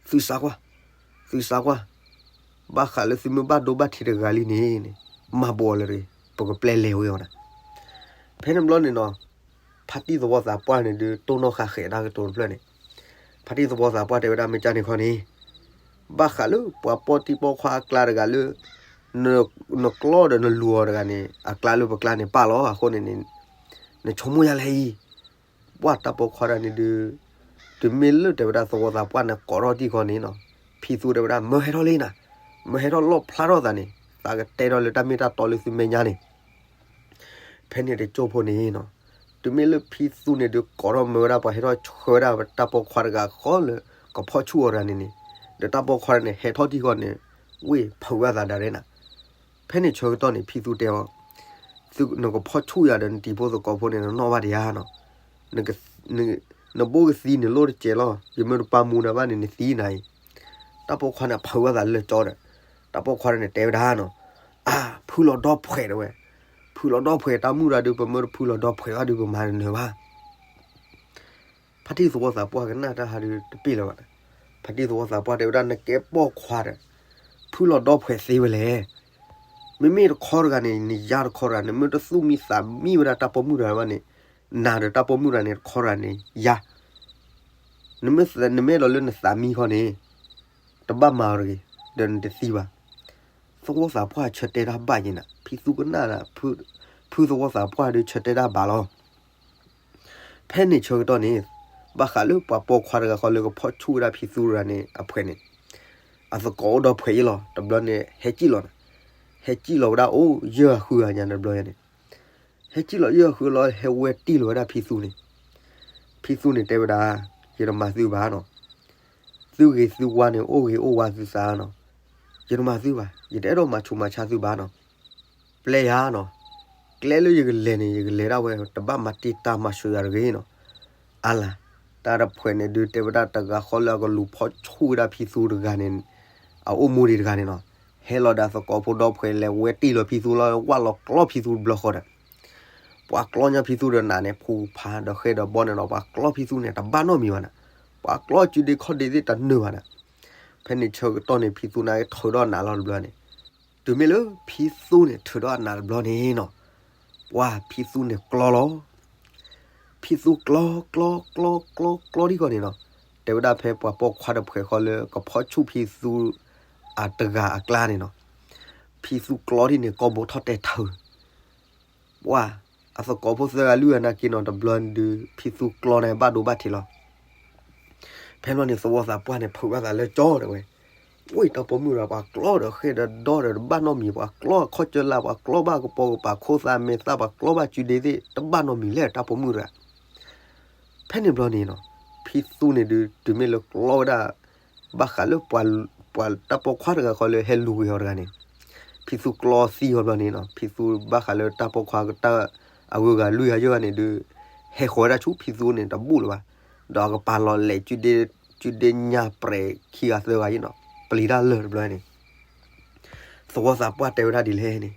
သုစးကွၢ်, သုစးကွၢ်, ဘၣ်ဃးလၢသုမ့ၢ်ဘၣ်ဒိဘၣ်ထံးတဂၤလံန့ၣ် မၤဘိးအီၤလၢတဂ့ၤ ပကပျဲလဲၤဝဲအီၤနၤ. ဖဲန့ၣ်ဘျီန့ၣ်နီၤ ဖါတံၢ်သဝီသးပှၢ်န့ၣ်ဒုး တိၢ်နီၣ်ဃာ်ဃဲးတၢ်ကတိၤတဖျၢၣ်န့ၣ်, ဖါတံၢ်သဝီသးပှၢ်တဲဝဲဒၣ် မ့ၢ်ကန့ၣ်ခီန့ၣ် ဘၣ်ဃးလၢပှၤပိာ်တံၢ်ပိာ်ခွါအကျါတဂၤလၢ နကျီဒီးနလူၤအီၤတဂၤန့ၣ် အကျါလၢပကျါန့ၣ်ပာ်လီၤ. အဃိန့ၣ်န့ၣ် နဆိကမိၣ်ယၤလဲၣ်အံၤ, ပှၢ်တၢ်ပိာ်ခွါတဂၤန့ၣ်ဒုး တုၤမ့ၢ်လၢတဲဝဲဒၣ်သဝီသးပှၢ်န့ၣ် ကိးထီၣ်တံၢ်ဃီန့ၣ်နီၤ, ဖံသူတဲဝဲဒၣ် မၢဟဲထီၣ်လံနၤ, မၢဟဲထီၣ်လီၣ်ဖျါထီၣ်သးန့ၣ် သးကတဲထီၣ်လၢတၢ်မ့ၢ်တၢ်တီလၢသုမဲာ်ညါန့ၣ် ဖဲန့ၣ်တကၠိၢ်ဖိန့ၣ်နီၤ, တုၤမ့ၢ်လၢဖံသူန့ၣ်ဒုး ကိးထီၣ်မၢဝဲဒၣ် ပှၤဟဲထီၣ်ဆှၢဝဲဒၣ်တၢ်ပိာ်ခွါတဂၤဃီလၢ ကဖီၣ်ဆူၣ်အီၤတဂၤန့ၣ်န့ၣ်, ဒီးတၢ်ပိာ်ခွါန့ၣ် ဟဲထီၣ်တံၢ်ဃီန့ၣ် ဝ့ၢ်ဖုးဝဲသးဒၣ်ရဲၣ်နၤ. ဖဲန့ၣ်ဆၢကတီၢ်န့ၣ် ဖံသူတဲအီၤ, သုနကဖီၣ်ဆူၣ်ယၤဒီးနတံၤဖိသကိးဖိန့ၣ် နနီၣ်ဘၣ်ဒံးဧါနီၤ, နဘိကသံနလိၣ်တစဲးလီၤ, ယမ့ၢ်တပာ်မူနၤဘၣ်န့ၣ် နသံနၤအံၤ. တၢ်ပိာ်ခွါန့ၣ် ဖုးဝဲသးလၢကၠီဒီး တၢ်ပိာ်ခွါန့ၣ်တဲဝဲဒၣ်နီၤ, အါ ဖုလီၤဒီဖှဲးတဲဝဲ, ဖုလီၤဒီဖှဲး တၢ်မုၣ်တဂၤဒုး ပမ့ၢ်တဖုလီၤဒီဖှဲးဘၣ်ဒုး ပမၤတနၢၤဘၣ်. ဖါတံၢ်သဝီသးပှၢ်ကနၣ်တၢ်ဟးဒုးတပ့ၢ်လၢၤဘၣ်. ဖါတံၢ်သဝီသးပှၢ်တဲဝဲဒၣ် နကဲပိာ်ခွါဒီး ဖုလီၤဒီဖှဲးသ့ဝဲလဲၣ်. မ့မ့ၢ်တခီတဂၤန့ၣ် နယါတခီတဂၤ, နမ့ၢ်တသူၣ်မံသးမံဝဲဒၣ်တၢ်ပိာ်မုၣ်တဂၤဘၣ်န့ၣ်, နၤဒီးတၢ်ပိာ်မုၣ်တဂၤန့ၣ် တခီတဂၤန့ၣ် ယါ နမ့ၢ်သ- နမ့ၢ်အဲၣ်ဒိးလၢနသးမံခီန့ၣ်, တဘၣ်မၤအီၤတဂ့ၤ, ဒီးနတသံဘၣ်. သဝီသးပှၢ်ဆၢတဲတၢ်ဘၣ်ယဲနၤ, ဖံသူကနၣ်ဒီး ဖုသဝီသးပှၢ်ဒုးဆၢတဲတၢ်ဘၣ်လီၤ. ဖဲန့ၣ်ဆၢကတီၢ်န့ၣ်, ဘၣ်ဃးလၢပှၤပိာ်ခွါတဂၤဃီလၢကဖီၣ်ဆူၣ်ဝဲဒၣ်ဖံသူတဂၤန့ၣ်အဖှဲးန့ၣ်, အသကိးအိၣ်ဒီဖှဲးယဲလီၤ. တဘျီန့ၣ် ဟဲစံၣ်လီၤနၤ, ဟဲစံၣ်လီၤဝဲဒၣ်အိၣ်ယဲၢ်ဃုဂၤညါတဘျီန့ၣ်, ဟဲစံၣ်လီၤယဲၢ်ဃုလီၤ ဟဲဝဲတံၢ်လီၤဝဲဒၣ်ဖံသူန့ၣ်. ဖံသူန့ၣ်တဲဝဲဒၣ်, ယတမၤသုဘၣ်နီၤ, သုဂ့ၤသုဝါန့ၣ် အိၣ်ဂ့ၤအိၣ်ဝါသုသးနီၤ, ယတမၤသုဘၣ်, ယတအဲၣ်ဒိးမၤဆူးမၤဆါသုဘၣ်နီၤ. ပျဲယၤနီၤ, ကျဲလၢယကလဲၤန့ၣ် ယကလဲၤဒၣ်ဝဲ တဘၣ်မၤတံာ်တာ်မၤစၢၤယၤတဂ့ၤနီၤ. အါလၢ်, တၢ်တဖှဲးန့ၣ်ဒုးတဲဝဲဒၣ်တဂၤဃီလၢအကလူၤဖီၣ်ဆူၣ်ဝဲဒၣ်ဖံသူတဂၤန့ၣ်, အအိၣ်မူဒံးတဂၤန့ၣ်နီၤ, ဟဲလီၤဒီးအသကိးဖိဒီဖှဲးလဲၤဝဲတံၢ်လီၤဖံသူလီၤ ဝၣ်လီၤကျီဖံသူတဘျီဃီဒီး ပှၤကျီညါဖံသူဒီးနးန့ၣ် ဖူဖးဒီးဃဲဒီးဘီန့ၣ်နီၤ, ပှၤကျီဖံသူန့ၣ် တဘၣ်နီတမံၤဘၣ်နၤ, ပှၤကျီစုဒ့ခီၣ်ဒ့သ့ၣ်တနၢၤဘၣ်နၤ. ဖဲန့ၣ်ဆၢကတီၢ်န့ၣ် ဖံသူန့ၣ်ထုးဒီးအနးလီၤတဘျီန့ၣ်, တုၤမ့ၢ်လၢဖံသူန့ၣ်ထုးဒီးအနးတဘျီန့ၣ်နီၤ, ပှၢ်ဖံသူန့ၣ်ကျီလီၤ. ဖံသူကျီ ကျီ ကျီ ကျီ ကျီဒ်ဃီန့ၣ်နီၤ, တဲဝဲဒၣ်ဖဲပှၤပိာ်ခွါတဖှဲးဃီလၢကဖီၣ်ဆူၣ်ဖံသူ အတဂၤအကျါန့ၣ်နီၤ, ဖံသူကျီဒ်န့ၣ် ကိာ်ဘိထီၣ်တဲထၢၣ် ပှၢ်အသကိးဖိသၢဂၤလွံၢ်ဂၤနာ်က့နီၤ တဘျီဒုး ဖံသူကျီန့ၣ်ဘၣ်ဒိဘၣ်ထံးလီၤ. ဖဲန့ၣ်န့ၣ် သဝီသးပှၢ်န့ၣ် ဖုးဘၣ်သးလၢကၠီတဲဝဲ, ဝ့ၢ်တၢ်ပိာ်မုၣ်ဒီး ပှၤကျီဒီးဃဲဒီးဒီဒီးတဘၣ်နီတမံၤ, ပှၤကျီအခီၣ်ကၢလၢ်, ပှၤကျီဘၣ်ကပိာ်ကပၤခိၣ်သးမဲာ်သၣ်, ပှၤကျီဘၣ်စုဒ့သ့ၣ် တဘၣ်နီတမံၤလဲၣ် တၢ်ပိာ်မုၣ်တဂၤ. ဖဲန့ၣ်ဘျီန့ၣ်နီၤ, ဖံသူန့ၣ်ဒုး တုၤမ့ၢ်လၢကျီဝဲဒၣ် ဘၣ်ဃးလၢ ပှၤတၢ်ပိာ်ခွါတဂၤဃီလၢဟဲလူၤဂ့ၤအီၤတဂၤန့ၣ်, ဖံသူကျီသံဃီဘျီန့ၣ်နီၤ, ဖံသူဘၣ်ဃးလၢတၢ်ပိာ်ခွါတၢ်အဂုၤအဂၤလွံၢ်ဂၤယဲၢ်ဂၤန့ၣ်ဒုး ဟဲဃီၤဝဲဒၣ်ဆူဖံသူန့ၣ်တဘူၣ်လၢၤဘၣ်, ဒီးအကပၤလီၤလဲၤ စုဒ့ညါပြဲးခံဂၤသၢဂၤယဲၢ်နီၤ, ပျံၤတၢ်လၢာ်တဘျီန့ၣ် သဝီသးပှၢ်တဲဝဲဒၣ်ဒ်လဲၣ်န့ၣ်,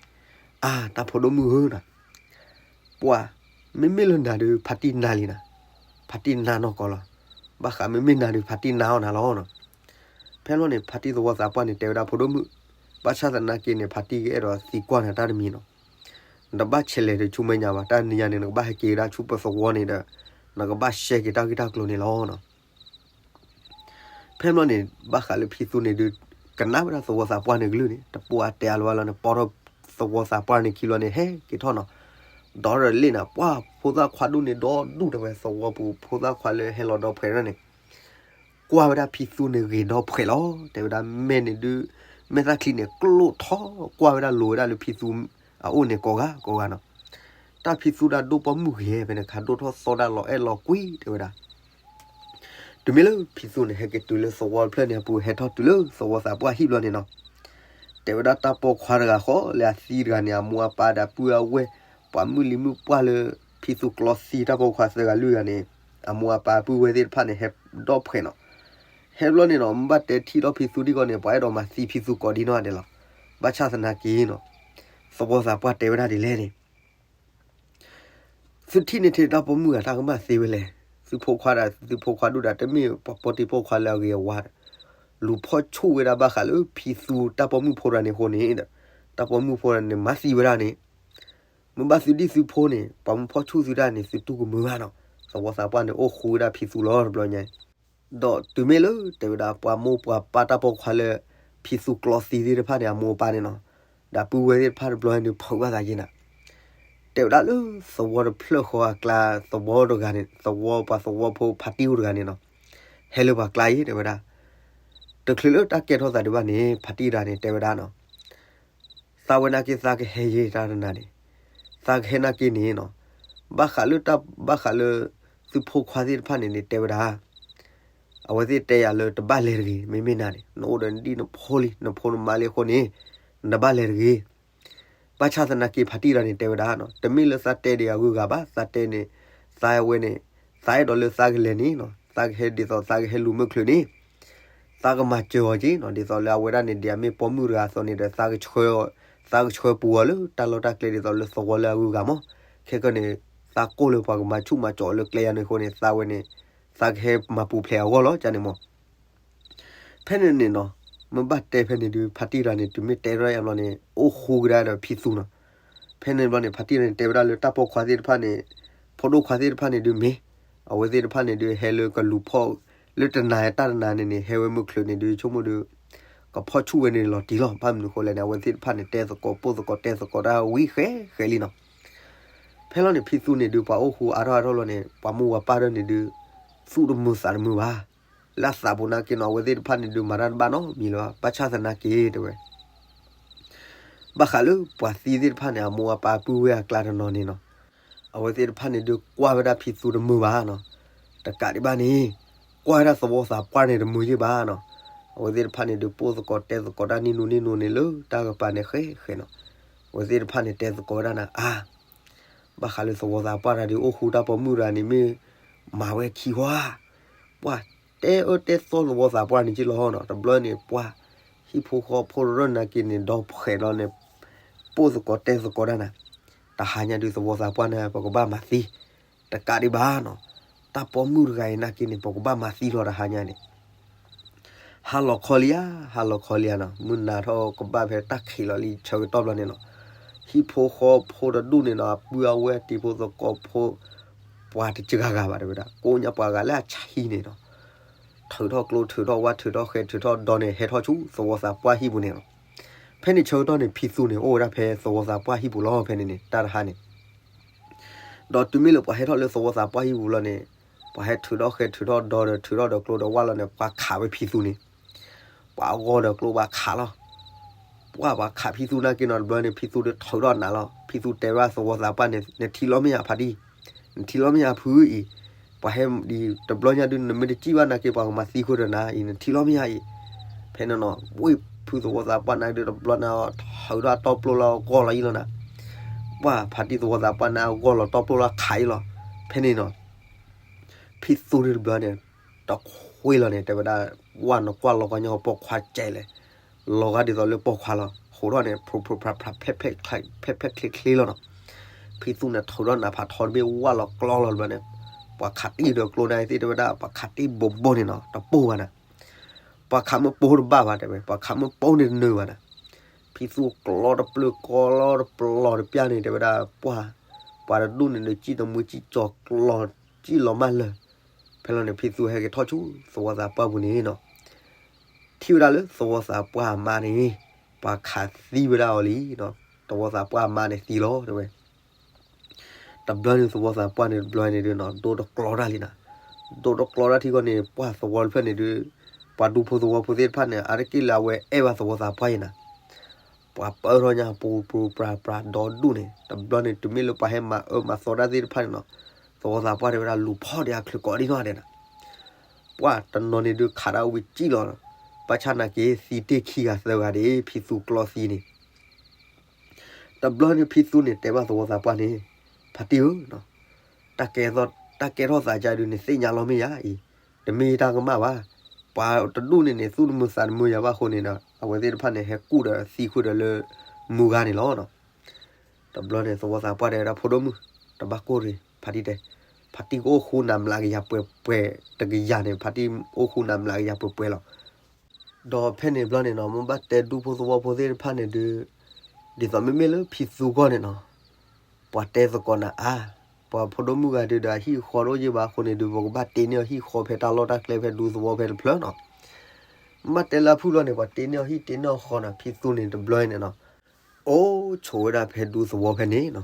အါ တၢ်ဖိဒိၣ်မုၣ်ဧၢနီၤ, ပှၢ် မ့မ့ၢ်လၢနၤဒုး ဖါတံၢ်နါလံနၤ, ဖါတံၢ်နါနီၢ်ကီၢ်လီၤ, ဘၣ်ဃးမ့မ့ၢ်နၤဒုး ဖါတံၢ်နါအီၣ်နၤလီၤနီၤ. ဖဲန့ၣ်ဘျီန့ၣ် ဖါတံၢ်သဝီသးပှၢ်န့ၣ် တဲဝဲဒၣ်ဖိဒိၣ်မုၣ်, ဘၣ်ဆၣ်သနာ်က့န့ၣ် ဖါတံၢ်ကအဲၣ်ဒိးသံကွၢ်နၤတၢ်တမံၤနီၤ, နတဘၣ်ဆဲးလဲၤတဆူမဲာ်ညါဘၣ်, တၢ်နံၤညါန့ၣ် နကဘၣ်ဟဲက့ၤဝဲဒၣ်ဆူပသဝီန့ၣ်ဒီး နကဘၣ်ရှဲက့ၤတၢ်ဂ့ၢ်တၢ်ကျိၤန့ၣ်လီၤနီၤ. ဖဲန့ၣ်ဘျီန့ၣ် ဘၣ်ဃးလၢဖံသူန့ၣ်ဒုး ကနၣ်ဝဲဒၣ်သဝီသးပှၢ်န့ၣ်ကလုၢ်န့ၣ် တပိာ်အတဲအါလၢၤဘၣ်လီၤန့ၣ် ပိာ်ထီၣ်သဝီသးပှၢ်န့ၣ်ခံဘျီန့ၣ် ဟဲက့ၤထီၣ်နီၤ, ဒီးလ့ၣ်နၤ ပှၢ်ဖိသၣ်ခွါဒူၣ်န့ၣ် ဒီဒူၣ်တဲဝဲ သဝီပူၤဖိသၣ်ခွါလၢဟဲလီၤဒီဖှဲးန့ၣ် ကွၢ်ဝဲဒၣ်ဖံသူန့ၣ်ဂ့ၤဒီဖှဲးလီၤ, တဲဝဲဒၣ်မဲာ်န့ၣ်ဒုး မဲာ်သၣ်ချံန့ၣ်ကျိၣ်ထီၣ် ကွၢ်ဝဲဒၣ်လိၤဝဲဒၣ်လၢဖံသူအအိၣ်န့ၣ်ကိးဂၤကိးဂၤနီၤ. တၢ်ဖံသူဒၣ်ဒိၣ်ပိာ်မုၣ်ဂ့ၤဖဲန့ၣ်ခါ ဒိၣ်ထီၣ်သီဒၣ်လီၤအဲၣ်လီၤကွံတဲဝဲဒၣ်. တုၤမ့ၢ်လၢဖံသူန့ၣ် ဟဲက့ၤတုၤလၢသဝီတဖျၢၣ်န့ၣ်အပူၤ ဟဲထီၣ်တုၤလၢသဝီသးပှၢ်ဟံၣ်ဘျီန့ၣ်နီၤ, တဲဝဲဒၣ်တၢ်ပိာ်ခွါတဂၤဃီလၢအသံတဂၤန့ၣ် အမိၢ်အပၢ်ဒီးပုၢ်အဝဲၢ် ပှၤမုၢ်လံၤမုၢ်ပှၢ်လၢ ဖံသူကျီသံတၢ်ပိာ်ခွါသၢဂၤလွံၢ်ဂၤန့ၣ် အမိၢ်အပၢ်ပုၢ်ဝဲၢ်သ့ၣ်တဖၣ်န့ၣ် ဟဲဒီၣ်ဖှဲးနီၤ. ဟဲဘျီန့ၣ်နီၤ မ့ၢ်ဘၣ်တဲထံၣ်ထီၣ်ဖံသူဒံၣ်ကီးန့ၣ် ပှၤအဲၣ်ဒိးမၤသံဖံသူကိးဒံနီၢ်ဒဲးလီၤ. ဘၣ်ဆၣ်သနာ်က့နီၤ သဝီသးပှၢ်တဲဝဲဒၣ်ဒ်လဲၣ်န့ၣ် သုထံၣ်န့ၢ်ထဲတၢ်ပိာ်မုၣ်ဂၤတၢ်ကမၣ်သ့ဝဲလဲၣ်. သုဖိခွါဒီးသုဖိခွါဒူၣ်ဒီး တမ့ၢ်ပှၤပိာ်တံၢ်ပိာ်ခွါလၢအဂ့ၤအဝါဒီး လူၤဖီၣ်ဆူၣ်ဝဲဒၣ်ဘၣ်ဃးလၢဖံသူတၢ်ပိာ်မုၣ်ဖိတဂၤန့ၣ်အဃိန့ၣ်ဒီး တၢ်ပိာ်မုၣ်ဖိတဂၤန့ၣ် မၤသံဝဲဒၣ်န့ၣ် မ့ၢ်ဘၣ်သုဒံၣ်သုဖိန့ၣ် ပှၤမၤဖီၣ်ဆူၣ်သုတၢ်န့ၣ် သုတူၢ်ကမုာ်ဘၣ်နီၤ. သဝီသးပှၢ်န့ၣ် အိၣ်ဃူဝဲဒၣ်ဖံသူလီၤတဘျီညါ ဒီးတုၤမ့ၢ်လၢတဲဝဲဒၣ် ပှၤမိၢ်ပှၤပၢ်တၢ်ပိာ်ခွါလၢ ဖံသူကျီသံသ့ၣ်တဖၣ်န့ၣ် အမိၢ်အပၢ်န့ၣ်နီၤ ဒီးပုၢ်ဝဲၢ်သ့ၣ်တဖၣ်တဘျီန့ၣ် ဖုးဘၣ်သးက့ၤနၤ တဲဝဲဒၣ်လၢသဝီတဖျၢၣ်ဃီအကျါ သဝီတဂၤန့ၣ် သဝီပှၤသဝီဖိဖါတံၢ်အိၣ်တဂၤန့ၣ်နီၤ ဟဲလၢပှၤကျါအံၤ တဲဝဲဒၣ် တချုးလၢတၢ်ကဲထီၣ်သးဒံးဘၣ်န့ၣ် ဖါတံၢ်တဂၤန့ၣ် တဲဝဲဒၣ်နီၤ သးဝဲနာ်က့ သးကဟဲယဲတၢ်တနၤန့ၣ် သးကဟဲနာ်က့န့ၣ်နီၤ ဘၣ်ဃးလၢတၢ် ဘၣ်ဃးလၢ သုဖိခွါသ့ၣ်တဖၣ်န့ၣ်န့ၣ် တဲဝဲဒၣ် အဝဲသ့ၣ်တဲယၤလၢတဘၣ်လဲၤတဂ့ၤ မ့မ့ၢ်နၤန့ၣ် နအိၣ်ဒီးနဒံၣ်နဖိလံ နဖိနမါလံအဃိန့ၣ် နတဘၣ်လဲၤတဂ့ၤ ဘၣ်ဆၣ်သနာ်က့ ဖါတံၢ်တဂၤန့ၣ် တဲဝဲဒၣ်နီၤ တမ့ၢ်လၢသးတဲဒံးအဂုၤအဂၤဘၣ် သးတဲန့ၣ် သးဝဲန့ၣ် သးအဲၣ်ဒိးလၢသးကလဲၤန့ၣ်နီၤ သးကဟဲဒ်သိးသးကဟဲလူၤမုၢ်ချုးန့ၣ် သးကမၤစၢၤအီၤက့ၤနီၤ ဒ်သိးလၢအဝဲဒၣ်န့ၣ် ဒ်အမ့ၢ်ပိာ်မုၣ်တဂၤအသိးန့ၣ်ဒီး သးကဆှၢ သးကဆှၢပူၤအီၤလၢတၢ်လီၢ်တၢ်ကျဲဒ်သိးလၢသဝီလၢအဂုၤအဂၤမး ခဲကနံၣ်န့ၣ် သးကိၢ်လၢပှၤကမၤဆူၣ်မၤစီၤလၢကျဲယၤန့ၣ်အဃိန့ၣ် သးဝဲန့ၣ် သးကဟဲမၤပူၤဖျဲးအဂီၢ်လီၤ ကန့ၣ်မး ဖဲန့ၣ်န့ၣ်နီၤ မ့ၢ်ဘၣ်တဲဖဲန့ၣ်ဒုး ဖါတံၢ်တဂၤန့ၣ် တုၤမ့ၢ်တဲထီၣ်ယါဘျီန့ၣ် အိၣ်ဃူကဒါဒီးဖံသူနီၤ ဖဲန့ၣ်ဘျီန့ၣ် ဖါတံၢ်တဂၤန့ၣ် တဲဝဲဒၣ်လၢတၢ်ပိာ်ခွါသ့ၣ်တဖၣ်န့ၣ် ဖိဒိၣ်ခွါသ့ၣ်တဖၣ်န့ၣ်ဒုးမ့ၢ် အဝဲသ့ၣ်တဖၣ်န့ၣ်ဒုး ဟဲလၢကလူၤဖီၣ် လၢတနၤတၢ်တနၤန့ၣ်န့ၣ် ဟဲဝဲမုၢ်ချုးန့ၣ်ဒုး ဆိကမိၣ်ဒုး ကဖီၣ်ဆူၣ်ဝဲန့ၣ်လီၤတံၢ်လီၤ ဘၣ်မနုၤအဃိလဲၣ်န့ၣ် အဝဲသ့ၣ်တဖၣ်န့ၣ် တဲသကိးပိၢ်သကိးတဲသကိးတၢ်ဝံၤဃဲဃဲလံနီၤ ဖဲလီၤန့ၣ် ဖံသူန့ၣ်ဒုး ပှၤအိၣ်ဃူအါထီၣ်အါထီၣ်လီၤန့ၣ် ပှၤမိၢ်ပှၤပၢ်ဒၢန့ၣ်ဒုး သူၣ်တမုာ်သးတမုာ်ဘၣ် လၢအသးပူၤနာ်က့နီၤ အဝဲသ့ၣ်တဖၣ်န့ၣ်ဒုး မၤတၢ်တဘၣ်နီတမံၤလၢၤဘၣ် ဘၣ်ဆၣ်သနာ်က့ တဲဝဲ ဘၣ်ဃးလၢပှၤသံသ့ၣ်တဖၣ်န့ၣ် အမိၢ်အပၢ်ပုၢ်ဝဲၢ်အကျါတနီၤန့ၣ်နီၤ အဝဲသ့ၣ်တဖၣ်န့ၣ်ဒုး ကွၢ်ဝဲဒၣ်ဖံသူတမုာ်ဘၣ်နီၤ တကးဒံးဘၣ်န့ၣ် ကွၢ်ဝဲဒၣ်သဝီသးပှၢ်န့ၣ်တမုာ်ယ့ၢ်ဘၣ်နီၤ အဝဲသ့ၣ်တဖၣ်န့ၣ်ဒုး ပိၢ်သကိးတဲသကိးတၢ်နံၣ်နူနံၣ်နူန့ၣ်လၢတၢ်ကပၤန့ၣ်ဃဲဃဲနီၤ အဝဲသ့ၣ်တဖၣ်န့ၣ်တဲသကိးဝဲဒၣ်နၤ အါ ဘၣ်ဃးလၢသဝီသးပှၢ်တဂၤဒုး အိၣ်ဃူတၢ်ပိာ်မုၣ်တဂၤန့ၣ်မ့ၢ် မၤဝဲခံဝါ ပှၤတဲအၢတဲသီသဝီသးပှၢ်န့ၣ်က့လီၤနီၤ တဘျီန့ၣ် ပှၤ ဟံၣ်ဖိဃီဖိတရၢၢ်နာ်က့န့ၣ် ဒီဖှဲးလီၤန့ၣ် ပိၢ်သကိးတဲသကိးဒၣ်နၤ တဟါညါဒုးသဝီသးပှၢ်န့ၣ် ပကဘၣ်မၤသံ တကးဒံးဘၣ်နီၤ တၢ်ပိာ်မုၣ်တဂၤအံၤနာ်က့န့ၣ် ပကဘၣ်မၤသံလီၤတဟါညါန့ၣ် ဟါလီၤခီလံဧါ ဟါလီၤခီလံဧါနီၤ မုၢ်နၤထီၣ်ကဘၣ်ဖဲတၢ်ခံးလီၤလံ ဆၢကတီၢ်ဘျီန့ၣ်နီၤ ဟံၣ်ဖိဃီဖိတဒူၣ်န့ၣ်နီၤ အပုၢ်အဝဲၢ်တံၤဖိသကိးဖိ ပှၤတစှၤဂၤဘၣ်တဲဝဲဒၣ် ကိးညါပှၤဂၤလၢအဆံးန့ၣ်နီၤ ထုးထီၣ်ကျိ ထုးထီၣ်ဝါ ထုးထီၣ်ဃဲ ထုးထီၣ်ဒီန့ၣ် ဟဲထီၣ်ဆူသဝီသးပှၢ်ဟံၣ်ပူၤန့ၣ်လီၤ. ဖဲန့ၣ်ဆၢကတီၢ်န့ၣ် ဖံသူန့ၣ် အိၣ်ဝဲဒၣ်ဖဲသဝီသးပှၢ်ဟံၣ်ပူၤလီၤ ဖဲန့ၣ်န့ၣ် တၢ်တဟါန့ၣ် ဒီးတုၤမ့ၢ်လၢပှၤဟဲထီၣ်လၢသဝီသးပှၢ်ဟံၣ်ပူၤလီၤန့ၣ် ပှၤဟဲထုးထီၣ်ဃဲ ထုးထီၣ်ဒီဒီး ထုးထီၣ်ဒီးကျိဒီးဝါလီၤန့ၣ် ပှၤခးဝဲဖံသူန့ၣ် ပှၤအဂီၢ်ဒီးကျိပှၤခးလီၤ. ပှၤ ပှၤခးဖံသူနာ်က့နီၤ တဘျီန့ၣ် ဖံသူဒီးထုးထီၣ်နးလီၤ. ဖံသူတဲဘၣ်သဝီသးပှၢ်န့ၣ် နထံၣ်လီၤမ့ၢ်ဧါဖါတံၢ်, နထံၣ်လီၤမ့ၢ်ဧါဖုအံၤ, ပှၤဟဲဒ်တဘျီညါဒုး နမ့ၢ်တစံၣ်ဘၣ်နာ်က့ ပှၤကမၤသံခိၣ်ဒီးနၤအံၤ နထံၣ်လီၤမ့ၢ်ဧါအံၤ. ဖဲန့ၣ်နီၤ ဝ့ၢ်ဖုသဝီသးပှၢ်နၤဒုး တဘျီန့ၣ် ထုးထီၣ်တီပျိလၢအဂီၢ်လီၤအံၤလီၤနၤ. ပှၤဖါတံၢ်သဝီသးပှၢ်န့ၣ် အဂီၢ်လီၤတီပျိလၢခးအံၤလီၤ. ဖဲန့ၣ်နီၤ ဖံသူန့ၣ်တဘျီန့ၣ် တခွ့လီၤန့ၣ် တဲဝဲဒၣ် ဝဲနကွၢ်လီၤကညီပိာ်ခွါကဲလဲၣ်, လီၤဂာ်ဒ်သိးလၢပိာ်ခွါလီၤ. ဃိးထီၣ်န့ၣ် ဖြိးဖြိးဖြးဖြး ဖျဲးဖျဲးချ့ချ့လီၤနီၤ. ဖံသူန့ၣ်ထုးထီၣ်နးဖးထီတဘ့ၣ် ဝဲလီၤကျီလီၤတဘျီန့ၣ် ပှၤခးတံၢ်ဒီးကျိန့ၣ်သ့ၣ်တဲဝဲဒၣ် ပှၤခးတံၢ်ဘိးဘိန့ၣ်နီၤ တပိၢ်ဘၣ်နၤ. ပှၤခးမ့ၢ်ပိၢ်တဘၣ်ဘၣ်တဲဝဲ ပှၤခးမ့ၢ်ပိၢ်န့ၣ်တနၢၤဘၣ်နၤ. ဖံသူကျီတပျၢၤ ကျီတပျီတပျၢ်န့ၣ် တဲဝဲဒၣ် ပှၤ ပှၤတဒူၣ်န့ၣ်ဒီး စံၣ်တမှံစံၣ်ကၠီၤကျီ စံၣ်လီၤမၢ်လၢာ်. ဖဲလီၤန့ၣ် ဖံသူဟဲက့ၤထီၣ်ဆူ သဝီသးပှၢ်ပူၤန့ၣ်နီၤ ထံၣ်ဝဲဒၣ်လၢသဝီသးပှၢ်အမါန့ၣ် ပှၤခးသံဝဲဒၣ်အီၤလံနီၤ. သဝီသးပှၢ်အမါန့ၣ်သံလီၤတဲဝဲ တဘျီန့ၣ်သဝီသးပှၢ်န့ၣ် တဘျီန့ၣ်ဒုးနီၤ ဒိတကျီတၢ်လံနၤ. ဒိတကျီတၢ်ထံကီၢ်န့ၣ် ပှၤသဝီတဖျၢၣ်န့ၣ်ဒုး ပှၤဒူဖိသဝီဖိသ့ၣ်တဖၣ်န့ၣ် အါတက့ၢ်လၢအဝဲအဲၣ်ဘၣ်သဝီသးပှၢ်အံၤနၤ ပှၤပၢထီၣ်ညါပူၤပူၤပြၤပြၤဒီဒူၣ်န့ၣ် တဘျီန့ၣ် တုၤမ့ၢ်လၢပှၤဟဲမၤအၢမၤသီတၢ်သ့ၣ်တဖၣ်န့ၣ်နီၤ သဝီသးပှၢ်တဲဝဲဒၣ်လူၤဖီၣ်ဒံးအချုးကိးဒံနီၢ်ဒဲးနၤ. ပှၤတနီၤန့ၣ်ဒုးခးဒၣ်ဝံၤစံၣ်လီၤ. ဘၣ်ဆၣ်နာ်က့ သံတ့ၢ်ခံဂၤသၢဂၤဒၣ် ဖံသူကျီသံန့ၣ် တဘျီန့ၣ်ဖံသူန့ၣ်တဲဘၣ်သဝီသးပှၢ်န့ၣ်, ဖါတံၢ်ဧၢ, တၢ်ကဲထီၣ်သးကဒီးန့ၣ် သ့ၣ်ညါလီၤမ့ၢ်ယၤအံၤ, တမ့ၢ်တၢ်ကမၣ်ဘၣ်, ပှၤတဒူၣ်န့ၣ်န့ၣ် သူၣ်တမုာ်သးတမုာ်ယၤဘၣ်အဃိန့ၣ်ဒီး အဝဲသ့ၣ်တဖၣ်န့ၣ် ဟဲကူၣ်ဒီးသံဃုာ်ဒီးလၢမူဂၤန့ၣ်လီၤ. တဘျီန့ၣ် သဝီသးပှၢ်တဲဝဲဒၣ် ဖိဒိၣ်မုၣ်, တဘၣ်ကိၢ်တဂ့ၤ, ဖါတံၢ်တဲ, ဖါတံၢ်ကအိၣ်ဃူနၤမျးကယၤပှဲၤပှဲၤတကယၤန့ၣ် ဖါတံၢ်အိၣ်ဃူနၤမျးကယၤပှဲၤပှဲၤလီၤ. ဒီးဖဲန့ၣ်ဘျီန့ၣ်နီၤ မ့ၢ်ဘၣ်တဲဒူဖိသဝီဖိသ့ၣ်တဖၣ်န့ၣ်ဒုး, ဒ်သိးမ့မ့ၢ်လၢဖံသူဂီၢ်န့ၣ်နီၤ, ပှၤတဲသကိးနၤအါ, ပှၤဖိဒိၣ်မုၣ်ဂၤဒုးဒီးအဟံၣ်ဃီတအိၣ်ယ့ၢ်ဘၣ်အဃိန့ၣ်ဒုး ပကဘၣ်တ့န့ၢ်အဟံၣ်ဃီဖဲတၢ်လီၢ်တၢ်ကျဲဖဲဒူသဝီဖဲတဖျၢၣ်နီၤ. မ့ၢ်ဘၣ်တဲလၢအဖုၣ်ဘျီန့ၣ် ပှၤတ့န့ၢ်အဟံၣ်တ့န့ၢ်အဃီနီၤ ဖံသူန့ၣ်တဘျီန့ၣ်နီၤ အိၣ်ဆိးဝဲဒၣ်ဖဲဒူသဝီဖဲန့ၣ်နီၤ.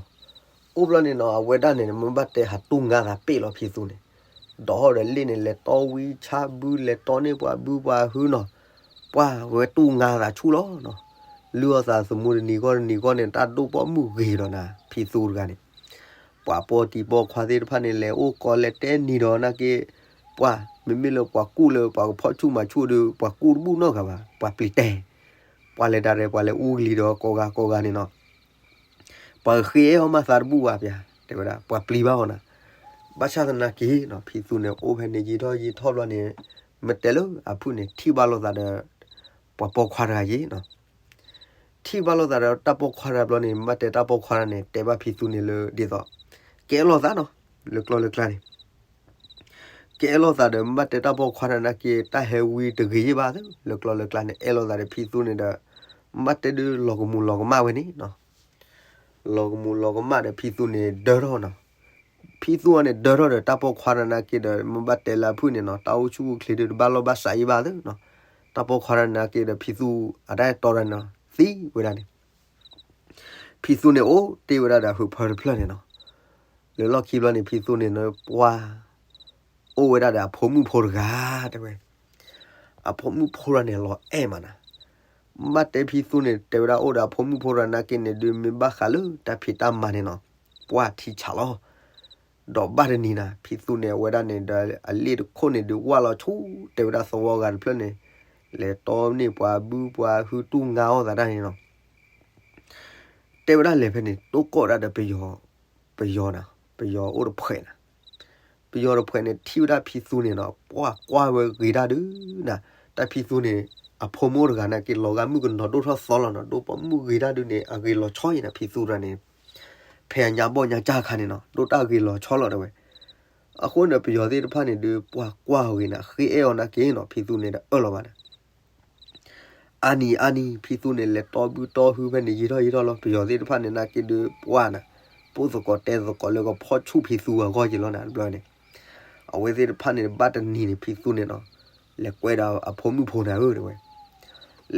အိၣ်ဘျီန့ၣ်နီၤ အဝဲဒၣ်န့ၣ် မ့ၢ်ဘၣ်တဲဟးတူၢ်ငါသးပ့ၢ်လီၤဖံသူန့ၣ်, ဒီးဟီၣ်ဒီးလ့ၣ်န့ၣ် လဲၤတီဝံဆၣ်ဘု လဲၤတီန့ၢ်ပှၤဘုပှၤဟုနီၤ, ပှၢ်ဝဲတူၢ်ငါသးဆူၣ်လီၤနီၤ. လုၢ်အီၣ်သးသမူတနံၤဂီၢ်တနံၤဂီၢ်န့ၣ် တၢ်ဒိၣ်ပိာ်မုၣ်ဂ့ၤဒီးနၤ ဖံသူတဂၤန့ၣ် ပှၤပိာ်တံၤပိာ်ခွါသ့ၣ်တဖၣ်န့ၣ် လဲၤအိၣ်ကီးလဲၤတဲနံၤဒီးနာ်က့, ပှၢ် မ့မ့ၢ်လၢပှၤကူၣ်လၢပှၤကဖီၣ်ဆူၣ်မၤဆူၣ်ဒီး ပှၤကူၣ်တဘူၣ်နီတဂၤဘၣ် ပှၤပျံၤတဲာ်, ပှၤလဲၤဒၣ်ရဲၣ် ပှၤလဲၤအူကလံၤဒီးကိးဂၤကိးဂၤန့ၣ်နီၤ, ပှၤဃ့အဲၣ်အီၤမၤသးတဘူၣ်ဘၣ်ပျၢ် တဲဝဲဒၣ် ပှၤပျံၤဘၣ်အီၤနၤ, ဘၣ်ဆၣ်သနာ်က့နီၤ ဖံသူန့ၣ် အိၣ်ဖဲန့ၣ်ယံာ်ထီၣ်ယံာ်ထီၣ်ဘျီန့ၣ်, မ့ၢ်တဲလၢအဖုၣ်န့ၣ် ထံၣ်ဘၣ်လိာ်သးဒီး ပှၤပိာ်ခွါတဂၤယ့ၣ်နီၤ ထံၣ်ဘၣ်လိာ်သးဒီးတၢ်ပိာ်ခွါတဂၤဘျီန့ၣ် မ့ၢ်ဘၣ်တဲတၢ်ပိာ်ခွါတဂၤန့ၣ် တဲဘၣ်ဖံသူန့ၣ်လၢဒ်သိး ကဲအလီၤသးနီၤ, လၢကျီၢ်လၢကျါန့ၣ်, ကဲအလီၤသးဒီး မ့ၢ်ဘၣ်တဲတၢ်ပိာ်ခွါတဂၤနာ်က့ တၢ်ဟဲဝံတဂ့ၤယ့ၢ်ဘၣ်သ့ လၢကျီၢ်လၢကျါန့ၣ် အဲၣ်လိာ်သးဒီးဖံသူန့ၣ်ဒီး, မ့ၢ်ဘၣ်တဲဒုးလီၤကမူၤလီၤကမၣ်ဝဲန့ၣ်နီၤ လီၤကမူၤလီၤကမၣ်ဒီးဖံသူန့ၣ်ဒၢထီၣ်နီၤ, ဖံသူအီၤန့ၣ်ဒၢထီၣ်ဒီးတၢ်ပိာ်ခွါတဂၤနာ်က့ဒီး မ့ၢ်ဘၣ်တဲလၢအဖုၣ်န့ၣ်နီၤ တၢ်အိၣ်ဆူၣ်အိၣ်ချ့ဒုးတဘၣ်လိာ်ဘၣ်စးယ့ၢ်ဘၣ်သ့နီၤ, တၢ်ပိာ်ခွါတဂၤနာ်က့ဒီးဖံသူအတၢ်အဲၣ်တီတဂၤန့ၣ်နီၤ သံဝဲဒၣ်န့ၣ် ဖံသူန့ၣ်အိၣ်တ့ၢ်ဝဲဒၣ်ဒီးအဟုးဖၢတဖျၢၣ်န့ၣ်နီၤ, လၢလီၢ်ခံဘျီန့ၣ် ဖံသူန့ၣ်နီၤ ပှၢ် အိၣ်ဝဲဒၣ်ဒီးအဖိမုၣ်ဖိတဂၤ တဲဝဲ, အဖိမုၣ်ဖိတဂၤန့ၣ် လီၤအဲၣ်မးနၤ, မ့ၢ်ဘၣ်တဲဖံသူန့ၣ် တဲဝဲဒၣ်အိၣ်ဒီးအဖိမုၣ်ဖိတဂၤနာ်က့န့ၣ်ဒုး မ့ၢ်ဘၣ်ဃးလၢတၢ်ဖံးတၢ်မၤန့ၣ်နီၤ, ပှၢ်ထံဆးလီၤ ဒီးဘၣ်တနံၤနၤ ဖံသူန့ၣ် အဝဲဒၣ်န့ၣ်ဒီး အလ့ၣ်တခိၣ်န့ၣ်ဒုးဝၢ်လီၤဆူ တဲဝဲဒၣ်သဝီဂၤတဖျၢၣ်န့ၣ်, လဲၤတီန့ၢ်ပှၤဘုပှၤဟုတူၢ်ငါအီၣ်သးတၢ်န့ၣ်နီၤ, တဲဝဲဒၣ်လဲၤဖဲန့ၣ် တိၢ်ကီၢ်ဒၣ်ဒီးပယီၤ, ပယီၤနၤ, ပယီၤအိၣ်တဖှဲးနၤ, ပယီၤတဖှဲးန့ၣ် ထံၣ်ဝဲဒၣ်ဖံသူန့ၣ်နီၤ ပှၢ်ကွၢ်ဝဲဂ့ၤတၢ်ဒုးနၤ, တၢ်ဖံသူန့ၣ် အဖိမုၣ်တဂၤနာ်က့ လီၤဂာ်မုၣ်ကနီၤဒိၣ်ထီၣ်သီလီၤနီၤ ဒိၣ်ပိာ်မုၣ်ဂ့ၤတၢ်ဒုးန့ၣ် အဂ့ၤလီၤဆီအံၤနၤ ဖံသူတဂၤန့ၣ် ဖဲအညါဘီၣ်ညါကၢ်အခါန့ၣ်နီၤ ဒိၣ်တၢ်ဂ့ၤလီၤဆီလီၤတဲဝဲ, အဃိန့ၣ် ပယီၤသ့ၣ်တဖၣ်န့ၣ်ဒုး ပှၢ်ကွၢ်အီၤဂ့ၤနၤ ဃ့အဲၣ်အီၤနာ်က့နီၤ ဖံသူန့ၣ်ဒီးအၢၣ်လီၤဘၣ်နၤ အါနံၤအါနံၤ ဖံသူန့ၣ် လဲၤတီဘုတီဟုဖဲန့ၣ် ယံာ်ထီၣ်ယံာ်ထီၣ်လီၤ ပယီၤသ့ၣ်တဖၣ်န့ၣ် နာ်က့ဒုးပှၢ်နၤ, ပိၢ်သကိးတဲသကိးလၢကဖီၣ်ဆူၣ်ဖံသူအဂီၢ်က့ၤလီၤနၤ တဘျီန့ၣ်, အဝဲသ့ၣ်တဖၣ်န့ၣ် ဘၣ်တနံၤန့ၣ် ဖံသူန့ၣ်နီၤ, လဲၤကွဲဒီးအဖိမုၣ်ဖိနၤဧၢ တဲဝဲ,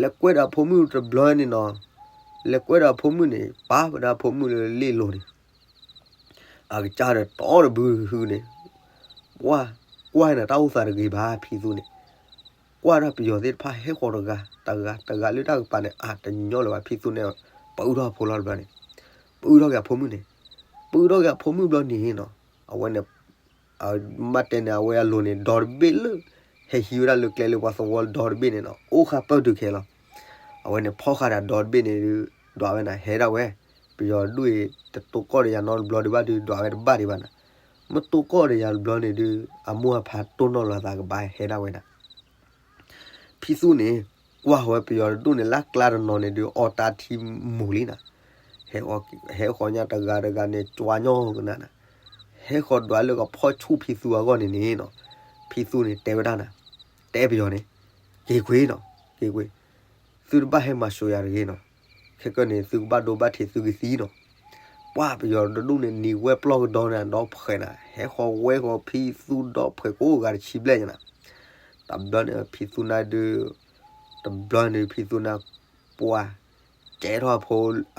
လဲၤကွဲဒီးအဖိမုၣ်တဘျီန့ၣ်နီၤ, လဲၤကွဲဒီးအဖိမုၣ်န့ၣ် ပာ်ဝဲဒၣ်အဖိမုၣ်လၢလ့ၣ်လိၤန့ၣ် အကစၢ်ဒီးတီတဘုဟုန့ၣ်, ပှၢ်ကွၢ်န့ၣ် တၢ်အိၣ်သးတဂ့ၤဘၣ် ဖံသူန့ၣ်, ကွၢ်ဒၣ်ပယီၤသ့ၣ်တဖၣ်ဟဲဃီၤတဂၤ တဂၤ တဂၤလၢတၢ်ကပၤန့ၣ် အါတညီလၢၤဘၣ် ဖံသူန့ၣ်, ပအုၣ်ထီၣ်အဖိလီၤတဘျီန့ၣ်, ပအုၣ်ထီၣ်က့ၤအဖိမုၣ်န့ၣ်, ပအုၣ်ထီၣ်က့ၤအဖိမုၣ်ဘျီန့ၣ်နီၤ, အဝဲန့ၣ် မ့ၢ်တဲန့ၣ် အဝဲအလိၤန့ၣ် ဒီတဘ့ၣ်လၢ ဟဲဟံးဝဲဒၣ်လၢကျဲလၢပှၤသဝီဒီတဘ့ၣ်န့ၣ်နီၤ အိၣ်ဃာ်ပၢၢ်တုၤခဲလီၤ, အဝဲန့ၣ်ဖီၣ်ဃာ်ဒီးဒီတဘ့ၣ်န့ၣ်ဒုး ဒွးဝဲနၤ ဟဲဒၣ်ဝဲ, ပယီၤဒူၣ်အံၤ တတိၢ်ကီၢ်ဒီးယၤနီတဘျီဒံးဘၣ်ဒုး ဒွးဝဲတဘၣ်ဒံးဘၣ်နၤ, မ့ၢ်တိၢ်ကီၢ်ဒီးယၤတဘျီန့ၣ်ဒုး အမိၢ်အဖါတိၢ်နီၣ်လီၤသးကဘၣ်ဟဲဒၣ်ဝဲနၤ ဖံသူန့ၣ် ကွၢ်ဝဲပယီၤတဒူၣ်န့ၣ် လၢကျါတနီၤန့ၣ်ဒုး အီတၢ်ထံမူၤလံနၤ, ဟဲဃီၤညါတဂၤတဂၤန့ၣ် ကွၢ်ညီကနၤနၤ, ဟဲဃီၤဒွးလၢကဖီၣ်ဆူၣ်ဖံသူအဂီၢ်န့ၣ်န့ၣ်နီၤ, ဖံသူန့ၣ်တဲဝဲဒၣ်နၤ, တဲပယီၤန့ၣ်, က့ၤကွံာ်နီၤ, က့ၤကွံာ်, သုတဘၣ်ဟဲမၤစၢၤယၤတဂ့ၤနီၤ, ခဲကနံၣ်န့ၣ် သုကဘၣ်ဒိဘၣ်ထံးသုကသံနီၤ, ပှၢ်ပယီၤတဒူၣ်န့ၣ် နံၤဝဲပျီၢ်ကဒီးနၤ ဒီဖှဲးနၤ, ဟဲဃီၤဝဲဃီၤဖံသူဒီဖှဲးကိးဂၤတဆံဘျဲၣ်ညါနၤ, တဘျီန့ၣ် ဖံသူနၤဒုး, တဘျီန့ၣ် ဖံသူနၤ ပှၢ်, ကဲထီၣ်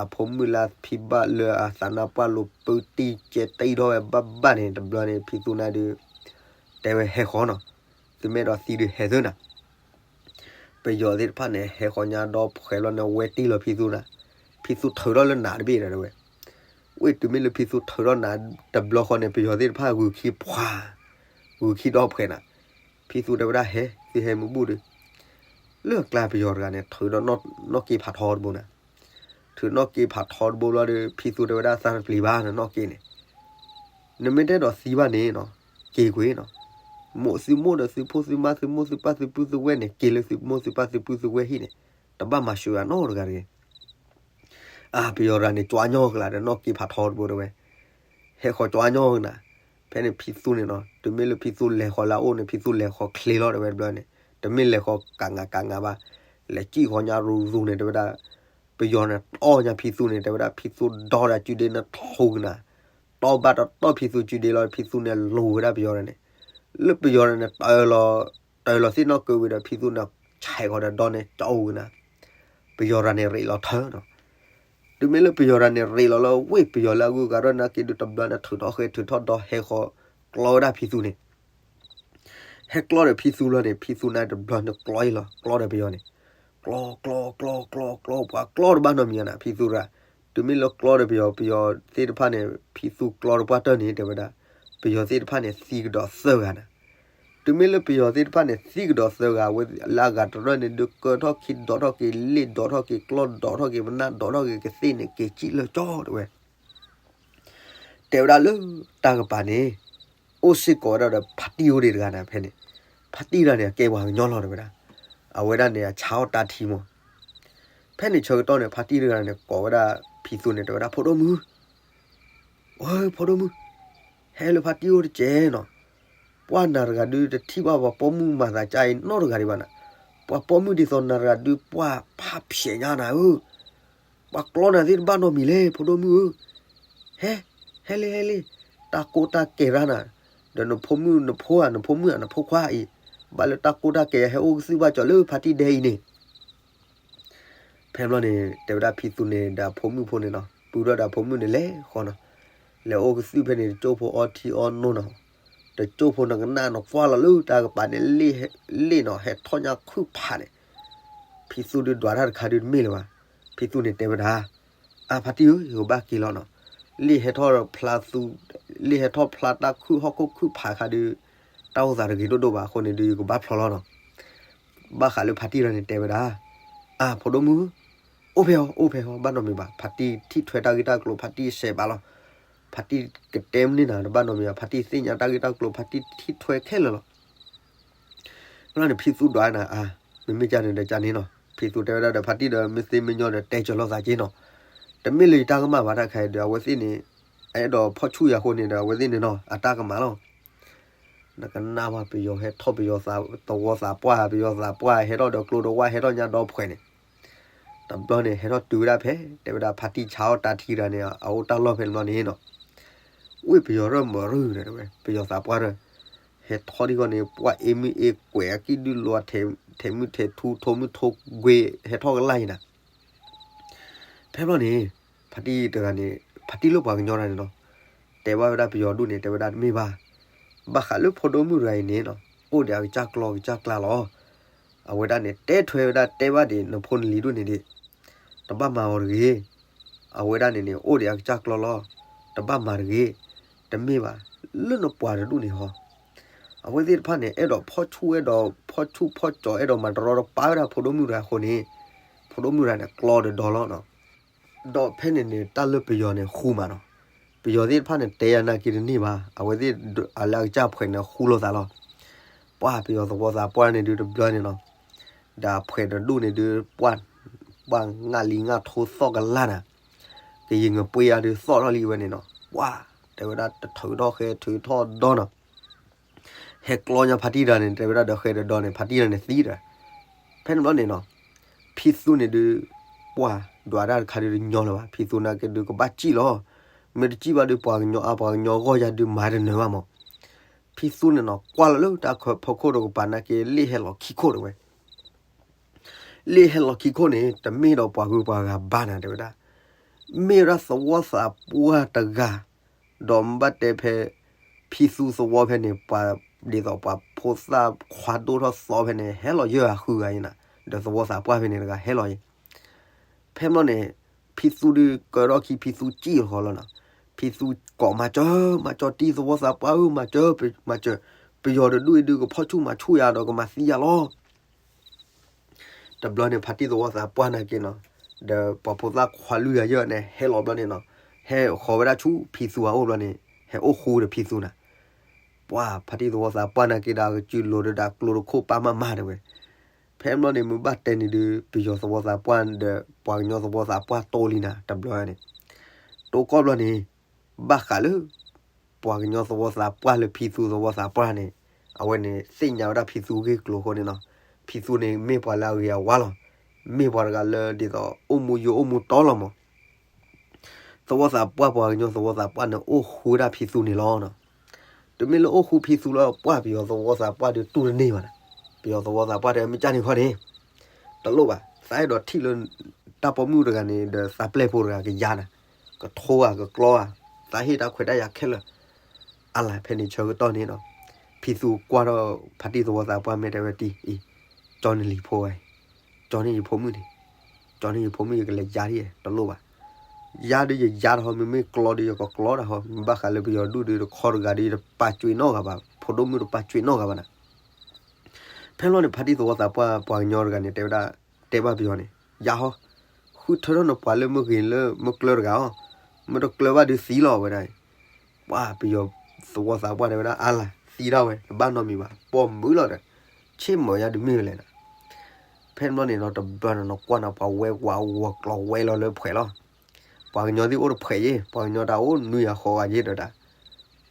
အဖိမုၣ်လၢဖံဘၣ်လၢအသးနါပှၢ်လိၤ ပုၢ်တံၢ်ကဲတံၢ်ထီၣ်ဝဲဘၣ်ဘၣ်န့ၣ် တဘျီန့ၣ် ဖံသူနၤဒုး, တဲဝဲဟဲဃီၤနီၤ, သုမ့ၢ်အဲၣ်ဒိးသံဒုးဟဲသုနၤ ပယီၤသ့ၣ်တဖၣ်န့ၣ် ဟဲဃီၤညါဒီဖှဲးလီၤန့ၣ် ဝဲတံၢ်လီၤဖံသူနၤ, ဖံသူထုးထီၣ်လၢနးတဘ့ၣ်ဒီးတဲဝဲ, ဝ့ၢ်တုၤမ့ၢ်လၢဖံသူထုးထီၣ်နးတဘျီဃီန့ၣ် ပယီၤသ့ၣ်တဖၣ်ဂုာ်ခံပှၤ, ဂုာ်ခံဒီဖှဲးနၤ, ဖံသူတဲဝဲဒၣ်ဟဲ သုဟဲမုၢ်ဘူၣ်ဒီး, လၢအကျါပယီၤတဂၤန့ၣ် ထုးဒီးနီၢ်က့ဖးထီတဘိနၤ, ထုးနီၣ်က့ၤဖးထီတဘိလီၤဒီး ဖံသူတဲဝဲဒၣ် သးတပျံၤဘၣ် နနီၣ်က့ၤန့ၣ်, နမ့ၢ်တအဲၣ်ဒိးသံဘၣ်န့ၣ်နီၤ, က့ၤကွံာ်နီၤ, မိၣ်သုမိၣ်ဒီးသုဖိသုမါ သုမိၢ်သုပၢ်သုပုၢ်သုဝဲၢ်န့ၣ် က့ၤလၢသုမိၢ်သုပၢ်သုပုၢ်သုဝဲၢ်ဟံၣ်န့ၣ်, တဘၣ်မၤစၢၤအနီတဂၤတဂ့ၤ. အါ ပယီၤတဂၤန့ၣ် ကွၢ်ညီကလးဒီး နီၣ်က့ၤဖးထီတဘိတဲဝဲ, ဟဲဃီၤကွၢ်ညီကနၤ, ဖဲန့ၣ်ဖံသူန့ၣ်နီၤ, တုၤမ့ၢ်လၢဖံသူလဲၤဃီၤလၢအအိၣ်န့ၣ် ဖံသူလဲၤဃီၤချ့လီၤတဲဝဲတဘျီန့ၣ်, တမ့ၢ်လဲၤဃီၤကးငါကးငါဘၣ်, လဲၤစံၣ်ဃီၤညါရူၤရူၤန့ၣ် တဲဝဲဒၣ်, ပယီၤန့ၣ်တီၢ်ညါဖံသူန့ၣ် တဲဝဲဒၣ် ဖံသူဒီးဒၣ်စုဒ့နထူကနၤ, တီၢ်ဘၣ်တတီၢ်ဖံသူစုဒ့လီၤ ဖံသူန့ၣ်လိၤဝဲဒၣ်ပယီၤန့ၣ်, လၢပယီၤန့ၣ် တၢၢ်လီၤ, တၢၢ်လီၤသ့ၣ်နီၣ်ကၢဝံၤဒီး ဖံသူန့ၣ် ဆဲးဃီၤဒီးဒီန့ၣ် ကၠီဝဲနၤ, ပယီၤတဂၤန့ၣ်ရ့းလီၤထၢနီၤ. တုၤမ့ၢ်လၢပယီၤတဂၤန့ၣ် ရ့းလီၤလၢဝ့ၢ်ပယီၤလၢအဂုၤအဂၤထီၣ်နာ်က့ဒုး တဘျီန့ၣ် ထုးထီၣ်ဃဲထုးထီၣ်ဒီဟဲဃီၤကျီဝဲဒၣ်ဖံသူန့ၣ်, ဟဲကျီဒီးဖံသူလီၤန့ၣ် ဖံသူန့ၣ်တဘျီန့ၣ်ကျီအံၤလီၤ ကျီဒီးပယီၤန့ၣ်, ကျီ ကျီ ကျီ ကျီ ကျီ ပှၤကျီတဘၣ်နီတမံၤနၤ ဖံသူတဂၤ, တုၤမ့ၢ်လၢကျီဒီးပယီၤ ပယီၤသ့ၣ်တဖၣ်န့ၣ် ဖံသူကျီတပှၢ်တၢၢ်န့ၣ် တဲဝဲဒၣ်, ပယီၤသ့ၣ်တဖၣ်န့ၣ် သံကဒီးသၢဂၤနၤ. တုၤမ့ၢ်လၢပယီၤသ့ၣ်တဖၣ်န့ၣ် သံကဒီးသၢဂၤ အဝဲလၢအဂၤတရၢၢ်န့ၣ် ဒုးကၢထီၣ်ခံဒိးထီၣ်က့ၤ လ့ၣ်ဒိးထီၣ်က့ၤ ကျီဒိးထီၣ်က့ၤ ပနၢ်ဒိးထီၣ်က့ၤ ကသ့ၣ်န့ၣ် က့ၤစံၣ်လၢကၠီတဲဝဲ တဲဝဲဒၣ်လၢတၢ်ကပၤန့ၣ် အိၣ်စ့ၢ်ကီးဝဲဒၣ်ဒီးဖါတံၢ်အိၣ်ဒံးတဂၤနၤဖဲန့ၣ်, ဖါတံၢ်တဂၤန့ၣ် အကဲပှၤကညီလီၤတဲဝဲဒၣ်, အဝဲဒၣ်န့ၣ် အဆါအီၣ်တၢ်ထံမး. ဖဲန့ၣ်ဆၢကတီၢ်န့ၣ် ဖါတံၢ်တဂၤန့ၣ် ကိးဝဲဒၣ်ဖံသူန့ၣ် တဲဝဲဒၣ် ဖိဒိၣ်မုၣ်, ဝဲဖိဒိၣ်မုၣ်, ဟဲလၢဖါတံၢ်အိၣ်တက့ၢ်နီၤ, ပှၢ်နၤတဂၤဒုး တထံၣ်ဘၣ်ပှၤပိာ်မုၣ်မၤသးကါအံၤနီတဂၤဒံးဘၣ်နၤ, ပှၤပိာ်မုၣ်ဒ်သိးနၤတဂၤဒုး ပှၢ်ဖးဖျဲးညါနၤဧၢ, ပှၤကျီနၤသ့ၣ်တဘၣ်နီတမံၤလဲၣ် ဖိဒိၣ်မုၣ်ဧၢ, ဟဲ, ဟဲလံ ဟဲလံ, တၢ်ကိၢ်တၢ်ကဲၤရၣ်နၤ, ဒီးနဖိမုၣ်နဖိဧါ နဖိမုၣ်ဧါ နဖိခွါအံၤ, ဘၣ်လၢတၢ်ကိၢ်တၢ်ကဲၤဟဲအိၣ်ကသုၣ်ဘၣ်ကၠီၤလၢဖါတံၢ်ဒဲအံၤန့ၣ် ဖဲဘျီန့ၣ် တဲဝဲဒၣ်ဖံသူန့ၣ် ဒီးအဖိမုၣ်ဖိန့ၣ်နီၤ, ပုၢ်ဒီးဒီးအဖိမုၣ်န့ၣ်လဲၤဃီနီၤ, လဲၤအိၣ်ကသုၣ်ဖဲန့ၣ် တကၠိၢ်ဖိအီထံအီနိနီၤ, တကၠိၢ်ဖိနကနၣ်နကွၢ်လီၤလၢတၢ်ကပၤန့ၣ် လ့ၣ်နီၤ ဟဲထီၣ်ညါခုၣ်ဖးန့ၣ်, ဖံသူဒုးဒွးတၢ်တခါဒုးတမ့ၢ်လၢၤဘၣ်, ဖံသူန့ၣ်တဲဝဲဒၣ်, အါဖါတံၢ်ဧၢ ယကဘၣ်က့ၤလီၤနီၤ, လ့ၣ်ဟဲထီၣ်ဖျါသူ, လ့ၣ်ဟဲထီၣ်ဖျါတၢ်ခုၣ်ဟီၣ်ခိၣ်ခုၣ်ဖးခါဒုး, တၢ်အိၣ်သးတဂ့ၤဒိၣ်ဒိၣ်ဘၣ်အဃိန့ၣ်ဒုး ယကဘၣ်ဖျီလီၤနီၤ ဘၣ်ဃးလၢဖါတံၢ်တဂၤန့ၣ်တဲဝဲဒၣ်, အါ ဖိဒိၣ်မုၣ်, အိၣ်ဖဲအီၤ အိၣ်ဖဲအီၤ ဘၣ်နီတမံၤဘၣ်, ဖါတံၢ်ထံၣ်ထွဲတၢ်ဂ့ၢ်တၢ်ကျိၤ ဖါတံၢ်စဲးဘၣ်လီၤ, ဖါတံၢ်ကတဲမနုၤနၤ တဘၣ်နီတမံၤဘၣ်, ဖါတံၢ်သ့ၣ်ညါတၢ်ဂ့ၢ်တၢ်ကျိၤ ဖါတံၢ်ထံၣ်ထွဲခဲလၢာ်လီၤ. ဖဲန့ၣ် ဖံသူဒွးနၤ အါ, မ့မ့ၢ်ကန့ၣ်ဒီးကန့ၣ်နီၤ, ဖံသူတဲဝဲဒၣ်ဒီးဖါတံၢ်ဒီး မ့ၢ်သ့မ့ၢ်ညီဒီးတဲစၢၤလိာ်သးက့နီၤ, တမ့ၢ်လၢယတၢ်ကမၣ်ဘၣ်တၢ်ခါအံၤဒီး အဝဲသ့ၣ်န့ၣ်, အအဲၣ်ဒိးဖီၣ်ဆူၣ်ယၤအဃိန့ၣ်ဒီး အဝဲသ့ၣ်န့ၣ်နီၤ အတၢ်ကမၣ်လီၤ နကနၣ်ဝဲ ပယီၤဟဲထီၣ် ပယီၤသဝီသးပှၢ် ပယီၤသးပှၢ် ဟဲထီၣ်ဒီးကျိဒီးဝၣ် ဟဲထီၣ်ညါဒီဖှဲးန့ၣ်, တဘျီန့ၣ် ဟဲထီၣ်တုၤဝဲဒၣ်ဖဲ တဲဝဲဒၣ်ဖါတံၢ်ဆါအီၣ်တၢ်ထံတဂၤန့ၣ် အအိၣ်တၢ်လီၢ်ဖဲန့ၣ်ဘျီန့ၣ်နီၤ, ဝ့ၢ်ပယီၤရၢၢ်မရူၢ်ဒီး ပယီၤသးပှၢ်ရၢၢ်, ဟဲထီၣ်ဒ်ဂီၢ်န့ၣ် ပှၢ်အ့မုၢ်အ့ကွဲး အကံၣ်ဒုၣ်လွး ထဲးမုၢ်ထဲးထူ ထိးမုၢ်ထိးကွ့ ဟဲထီၣ်ကလၢ်အံၤနၤ ဖဲဘျီန့ၣ် ဖါတံၢ်တဂၤန့ၣ် ဖါတံၢ်လၢပှၤကညီတဂၤန့ၣ်နီၤ, တဲဘၣ်ဝဲဒၣ်ပယီၤဒူၣ်န့ၣ် တဲဝဲဒၣ်တမ့ၢ်ဘၣ်, ဘၣ်ဃးလၢဖိဒိၣ်မုၣ်တဂၤအံၤန့ၣ်နီၤ အိၣ်ဒီးအကစၢ်ကျီကစၢ်ကျါလီၤ. အဝဲဒၣ်န့ၣ် တဲထွဲဝဲဒၣ်တဲဘၣ်ဒံး နဖိနလံၤဒူၣ်န့ၣ်ဒံး, တဘၣ်မၤအီၤတဂ့ၤ. အဝဲဒၣ်န့ၣ်န့ၣ် အိၣ်ဒီးအကစၢ်ကျီလီၤ. တဘၣ်မၤတဂ့ၤ. တမ့ၢ်ဘၣ်, လၢနပှၤတဒူၣ်န့ၣ်ဟီ အဝဲသ့ၣ်တဖၣ်န့ၣ် အဲၣ်ဒိးဖီၣ်ဆူၣ် အဲၣ်ဒိးဖီၣ်ဆူၣ်ဖီၣ်ကၠီၤ အဲၣ်ဒိးမၤတရီတပါဝဲဒၣ်ဖိဒိၣ်မုၣ်တဂၤအဃိန့ၣ်, ဖိဒိၣ်မုၣ်တဂၤန့ၣ် ကျီဒီးဒီလီၤနီၤ. ဒီးဖဲန့ၣ်န့ၣ် တၢ်လၢပယီၤန့ၣ်ဃူမးနီၤ. ပယီၤသ့ၣ်တဖၣ်န့ၣ် တဲယၤနာ်က့တန့ၢ်ဘၣ်, အဝဲသ့ၣ်အလၢအကစၢ်ဖှဲးန့ၣ်ဃူလိာ်သးလီၤ. ပှၢ်ပယီၤသဝီသးပှၢ်န့ၣ်ဒုးတဘျီန့ၣ်နီၤ, ဒီးဖှဲးတဒူၣ်န့ၣ်ဒုး ပှၢ် ပှၢ်ငၣ်လံငၣ်ထိသီၣ်ကလၢ်နၤ, ကယံၤငပှ့ၤအါဒုးသီၣ်ထီၣ်လံဝဲန့ၣ်နီၤ, ပှၢ် တဲဝဲဒၣ်တထုးထီၣ်ဃဲထုးထီၣ်ဒီနီၤ ဟဲကျီညါဖါတံၢ်တဂၤန့ၣ် တဲဝဲဒၣ်ဒီးဃဲဒီးဒီန့ၣ် ဖါတံၢ်တဂၤန့ၣ်သံဒီး, ဖဲန့ၣ်ဘျီန့ၣ်နီၤ, ဖံသူန့ၣ်ဒုး ပှၢ်ဒွးတၢ်တခါဒုးတညီလၢၤဘၣ်, ဖံသူနာ်က့ဒုးကဘၣ်စံၣ်လီၤ. မ့ၢ်တစံၣ်ဘၣ်ဒုး ပှၤကညီအါပှၤကညီအဂီၢ်ယၤဒုးမၤတနၢၤဘၣ်မး. ဖံသူန့ၣ်နီၤ ကွၢ်လီၤလၢတၢ်ဖီခိၣ်တကပၤနာ်က့ လ့ၣ်ဟဲလီၤခံခိၣ်တဲဝဲ လ့ၣ်ဟဲလီၤခံခိၣ်န့ၣ် တမ့ၢ်ဒီးပှၤဂုၤပှၤဂၤဘၣ်နၤ တဲဝဲဒၣ်, မ့ၢ်ဝဲဒၣ်သဝီသးပှၢ်တဂၤ, ဒီးမ့ၢ်ဘၣ်တဲဖဲ ဖံသူသဝီဖဲန့ၣ် ပှၤဒ်သိးပှၤဖိသၣ်ခွါဒိၣ်ထီၣ်သီဖဲန့ၣ် ဟဲလီၤယဲၢ်ဂၤဃုဂၤအံၤနၤ, ဒီးသဝီသးပှၢ်ဖဲန့ၣ်တဂၤဟဲလီၤအံၤ ဖဲမီၢ်န့ၣ် ဖံသူဒုးကၢထီၣ်ခံ ဖံသူစံၣ်ဃီလီၤနီၤ, ဖံသူကိးမၤစၢၤ မၤစၢၤတံၢ်သဝီသးပှၢ်ဧၢ မၤစၢၤ မၤစၢၤ, ပယီၤတဒူၣ်အံၤဒုးကဖီၣ်ဆူၣ်မၤဆူၣ်ယၤဒီးကမၤသံယၤလီၤ. တဘျီန့ၣ် ဖါတံၢ်သဝီသးပှၢ်နာ်က့နီၤ, ဒီးပှၤဖိသၣ်ခွါလွံၢ်ဂၤယဲၢ်န့ၣ် ဟဲလီၤဘျီန့ၣ်နီၤ, ဟဲဃီၤဝဲဒၣ်ဆူဖံသူအအိၣ်ဘျီန့ၣ် ဟဲအိၣ်ဃူဒီးဖံသူနၤ. ပှၤဖါတံၢ်သဝီသးပှၢ်နာ်က့ဒီးအကစၢ်လိၤဒီးဒၣ်ကျိတခိၣ်ပာ်မးမးတဲဝဲ. ဖဲဘျီန့ၣ် မ့ၢ်ဘၣ်တဲန့ၣ်ဒီး ပယီၤသဝီသးပှၢ်ဒီးပှၤကညီသဝီသးပှၢ်တိလံနၤ တဘျီန့ၣ် တိကီၢ်ဘျီန့ၣ် ဘၣ်ဃးလၢ ပှၤကညီသဝီသးပှၢ်လၢဖံသူသဝီသးပှၢ်န့ၣ် အဝဲန့ၣ်သ့ၣ်ညါဝဲဒၣ်ဖံသူဂ့ၢ်ကျိၤအဃိန့ၣ်နီၤ. ဖံသူန့ၣ်မ့ၢ်ပှၤလၢအဂ့ၤအဝါလီၤ. မ့ၢ်ပှၤတဂၤလၢဒ်သိးအိၣ်မူယိာ်အိၣ်မူတီလီၤမး. သဝီသးပှၢ် ပှၤကညီသဝီသးပှၢ်န့ၣ် အိၣ်ဃူဝဲဒၣ်ဖံသူန့ၣ်လီၤနီၤ. တမ့ၢ်လၢအိၣ်ဃူဖံသူလၢပှၢ် ပယီၤသဝီသးပှၢ်ဒီးတူၢ်တန့ၢ်ဘၣ်နၤ. ပယီၤသဝီသးပှၢ်ဒီးမ့ၢ်ကၢ်န့ၣ်ခီန့ၣ် တလိၣ်ဘၣ်. သးအဲၣ်ဒိးထံၣ်လၢ တၢ်ပိာ်မုၣ်တဂၤန့ၣ်ဒီးသးပျဲၢ်ဖိတဂၤကယၤနၤ, ကထိဧါ ကကျီဧါ, သးဟ့ၣ်တၢ်ခွဲးတၢ်ယာ်ခဲလၢာ်. အါလၢ်ဖဲန့ၣ်ဆၢကတီၢ်န့ၣ်နီၤ, ဖံသူကွၢ်ထီၣ်ဖါတံၢ်သဝီသးပှၢ် မ့ၢ်တဲဝဲတံၢ်အံၤ, ကၠီန့ၢ်လံဖိဝဲ, ကၠီန့ၢ်ယဖိမုၣ်န့ၣ်, ကၠီန့ၢ်ယဖိမုၣ် ယကလဲၤယၤဒ်ယဲ တလိၣ်ဘၣ်. ယၤဒီးယယၤတၢ်ဟီ, မ့မ့ၢ်ကျီဒီးယကကျီတၢ်ဟီ, မ့ၢ်ဘၣ်ဃးလၢပယီၤဒူၣ်ဒီးတခီတဂၤဒီး ယတပာ်ကွံာ်နီတဂၤဘၣ်, ဖိဒိၣ်မုၣ်တပာ်ကွံာ်နီတဂၤဘၣ်နၤ. ဖဲလီၤန့ၣ် ဖါတံၢ်သဝီသးပှၢ် ပှၤကညီတဂၤန့ၣ် တဲဝဲဒၣ်, တဲဘၣ်ပယီၤန့ၣ်, ယၤဟီ, ဃုထၢထီၣ်နပှၤလၢမ့ၢ်ဂ့ၤလၢမ့ၢ်ကျၢၤတဂၤအီၤ, မ့ၢ်တကျၢၤဘၣ်ဒီးသံလီၤဝဲဒၣ်. ပှၤပယီၤသဝီသးပှၢ်တဲဝဲဒၣ် အါလၢ် သံဒၣ်ဝဲ တဘၣ်နီတမံၤဘၣ်, ပိာ်မုၣ်လီၤဒီး, ဆ့ၣ်မၤယၤဒ်မ့ၢ်ဝဲလဲၣ်နၤ. ဖဲန့ၣ်ဘျီန့ၣ်နီၤ တဘျီန့ၣ်နီၤ ကွၢ်နၤ ပှၤဝဲကွၢ်ဝီၤကျီၤဝဲလီၤလၢဖှဲးလီၤ. ပှၤကညီသ့ၣ်အိၣ်တဖှဲးယ့ၣ်, ပှၤကညီတၢ်အိၣ်နွံဂၤဃိးဂၤယ့ၣ်ဒီးဒၣ်.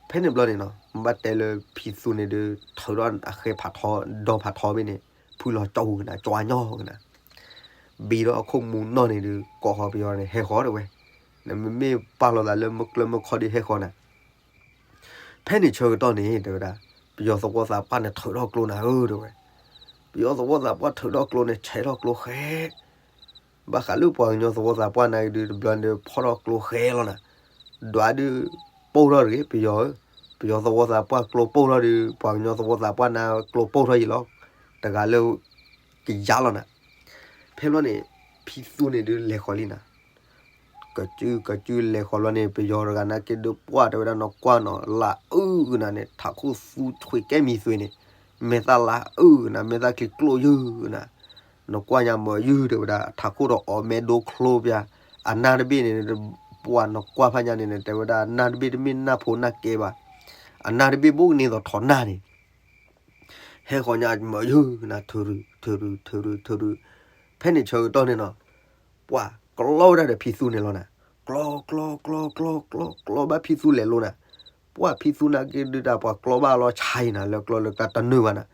ဖဲန့ၣ်ဘျီန့ၣ်နီၤ မ့ၢ်ဘၣ်တဲလၢဖံသူန့ၣ်ဒီး ထုးထီၣ်အဃဲဖးထီ ဒီဖးထီဘ့ၣ်န့ၣ် ဖုလီၤကၠီဟူကနၤ ကၠီညီကနၤ ဘံၤဒီးအခိၣ်မူနီၢ်န့ၣ်ဒီး ကိးဃီၤပယီၤန့ၣ် ဟဲဃီၤတဲဝဲ, နမ့မ့ၢ်ပာ်လီၤသးလၢမ့ၢ်ကျၢၤမ့ၢ်ခီဒီးဟဲဃီၤနၤ. ဖဲန့ၣ်ဆၢကတီၢ်န့ၣ် တဲဝဲဒၣ်, ပယီၤသဝီသးပှၢ်န့ၣ်ထုးထီၣ်ကျိနၤဧၢ တဲဝဲ. ပယီၤသဝီသးပှၢ်ထုးထီၣ်ကျိန့ၣ် ဆဲးထီၣ်ကျိဃဲ ဘၣ်ဃးလၢပှၤကညီသဝီသးပှၢ်နာ်က့ဒီး တဘျီန့ၣ်ဒီး ဖီၣ်ထီၣ်ကျိဃဲလီၤနၤ. ဒွးဒုး ပိၢ်ထီၣ်တဂ့ၤ ပယီၤဧၢ, ပယီၤသဝီသးပှၢ်ကျိပိၢ်ထီၣ်ဒီး ပှၤကညီသဝီသးပှၢ်နၤကျိပိၢ်ထီၣ်ယံၤလီၤ. တဂၤလၢကယၤလီၤနၤ. ဖဲဘျီန့ၣ် ဖံသူန့ၣ်ဒုးလဲၤဃီၤလံနၤ. ကစုကစုလဲၤဃီၤဘျီန့ၣ် ပယီၤတဂၤနာ်က့ဒုးပှၢ်တဲဝဲဒၣ် နကွၢ်နီၤ လၢအုၣ်ကနၤန့ၣ် ထးခိၣ်သူထွံၣ်ကဲမံၤသွံးန့ၣ်, မဲာ်သၣ်လၢအုၣ်ကနၤ မဲာ်သၣ်ချံကျိယုၢ်ကနၤ, နကွၢ်ညါမၤယုၢ်တဲဝဲဒၣ် ထးခိၣ်ဒီးအီၣ်မဲဒိချိပျၢ်, အနၢ်တဘ့ၣ်န့ၣ် ပှၤနကွၢ်ဖးညါန့ၣ် တဲဝဲဒၣ် နၢ်တဘ့ၣ်တမ့ၢ်နၢ်ဖိနၢ်ကဲဘၣ်, အနၢ်တဘ့ၣ်ဘိၣ်ကန့ၢ်သိးထီးနၢ်န့ၣ် ဟဲဃီၤညါမၤယုၢ်ကနၤ ထုးရုၢ် ထုးရုၢ် ထုးရုၢ် ထုးရုၢ်, ဖဲန့ၣ်ဆၢကတီၢ်န့ၣ်နီၤ ပှၤကျီဝဲဒၣ်ဒီးဖံသူန့ၣ်လီၤနၤ. ကျီ ကျီ ကျီ ကျီ ကျီ ကျီဘၣ်ဖံသူလဲၤလိၤနၤ. ပှၤဖံသူနာ်က့ဒုးတၢ်ပှၤကျီဘၣ်လီၤဆါအံၤနၤ လၢကျီလၢကျါတနုာ်ဘၣ်နၤ.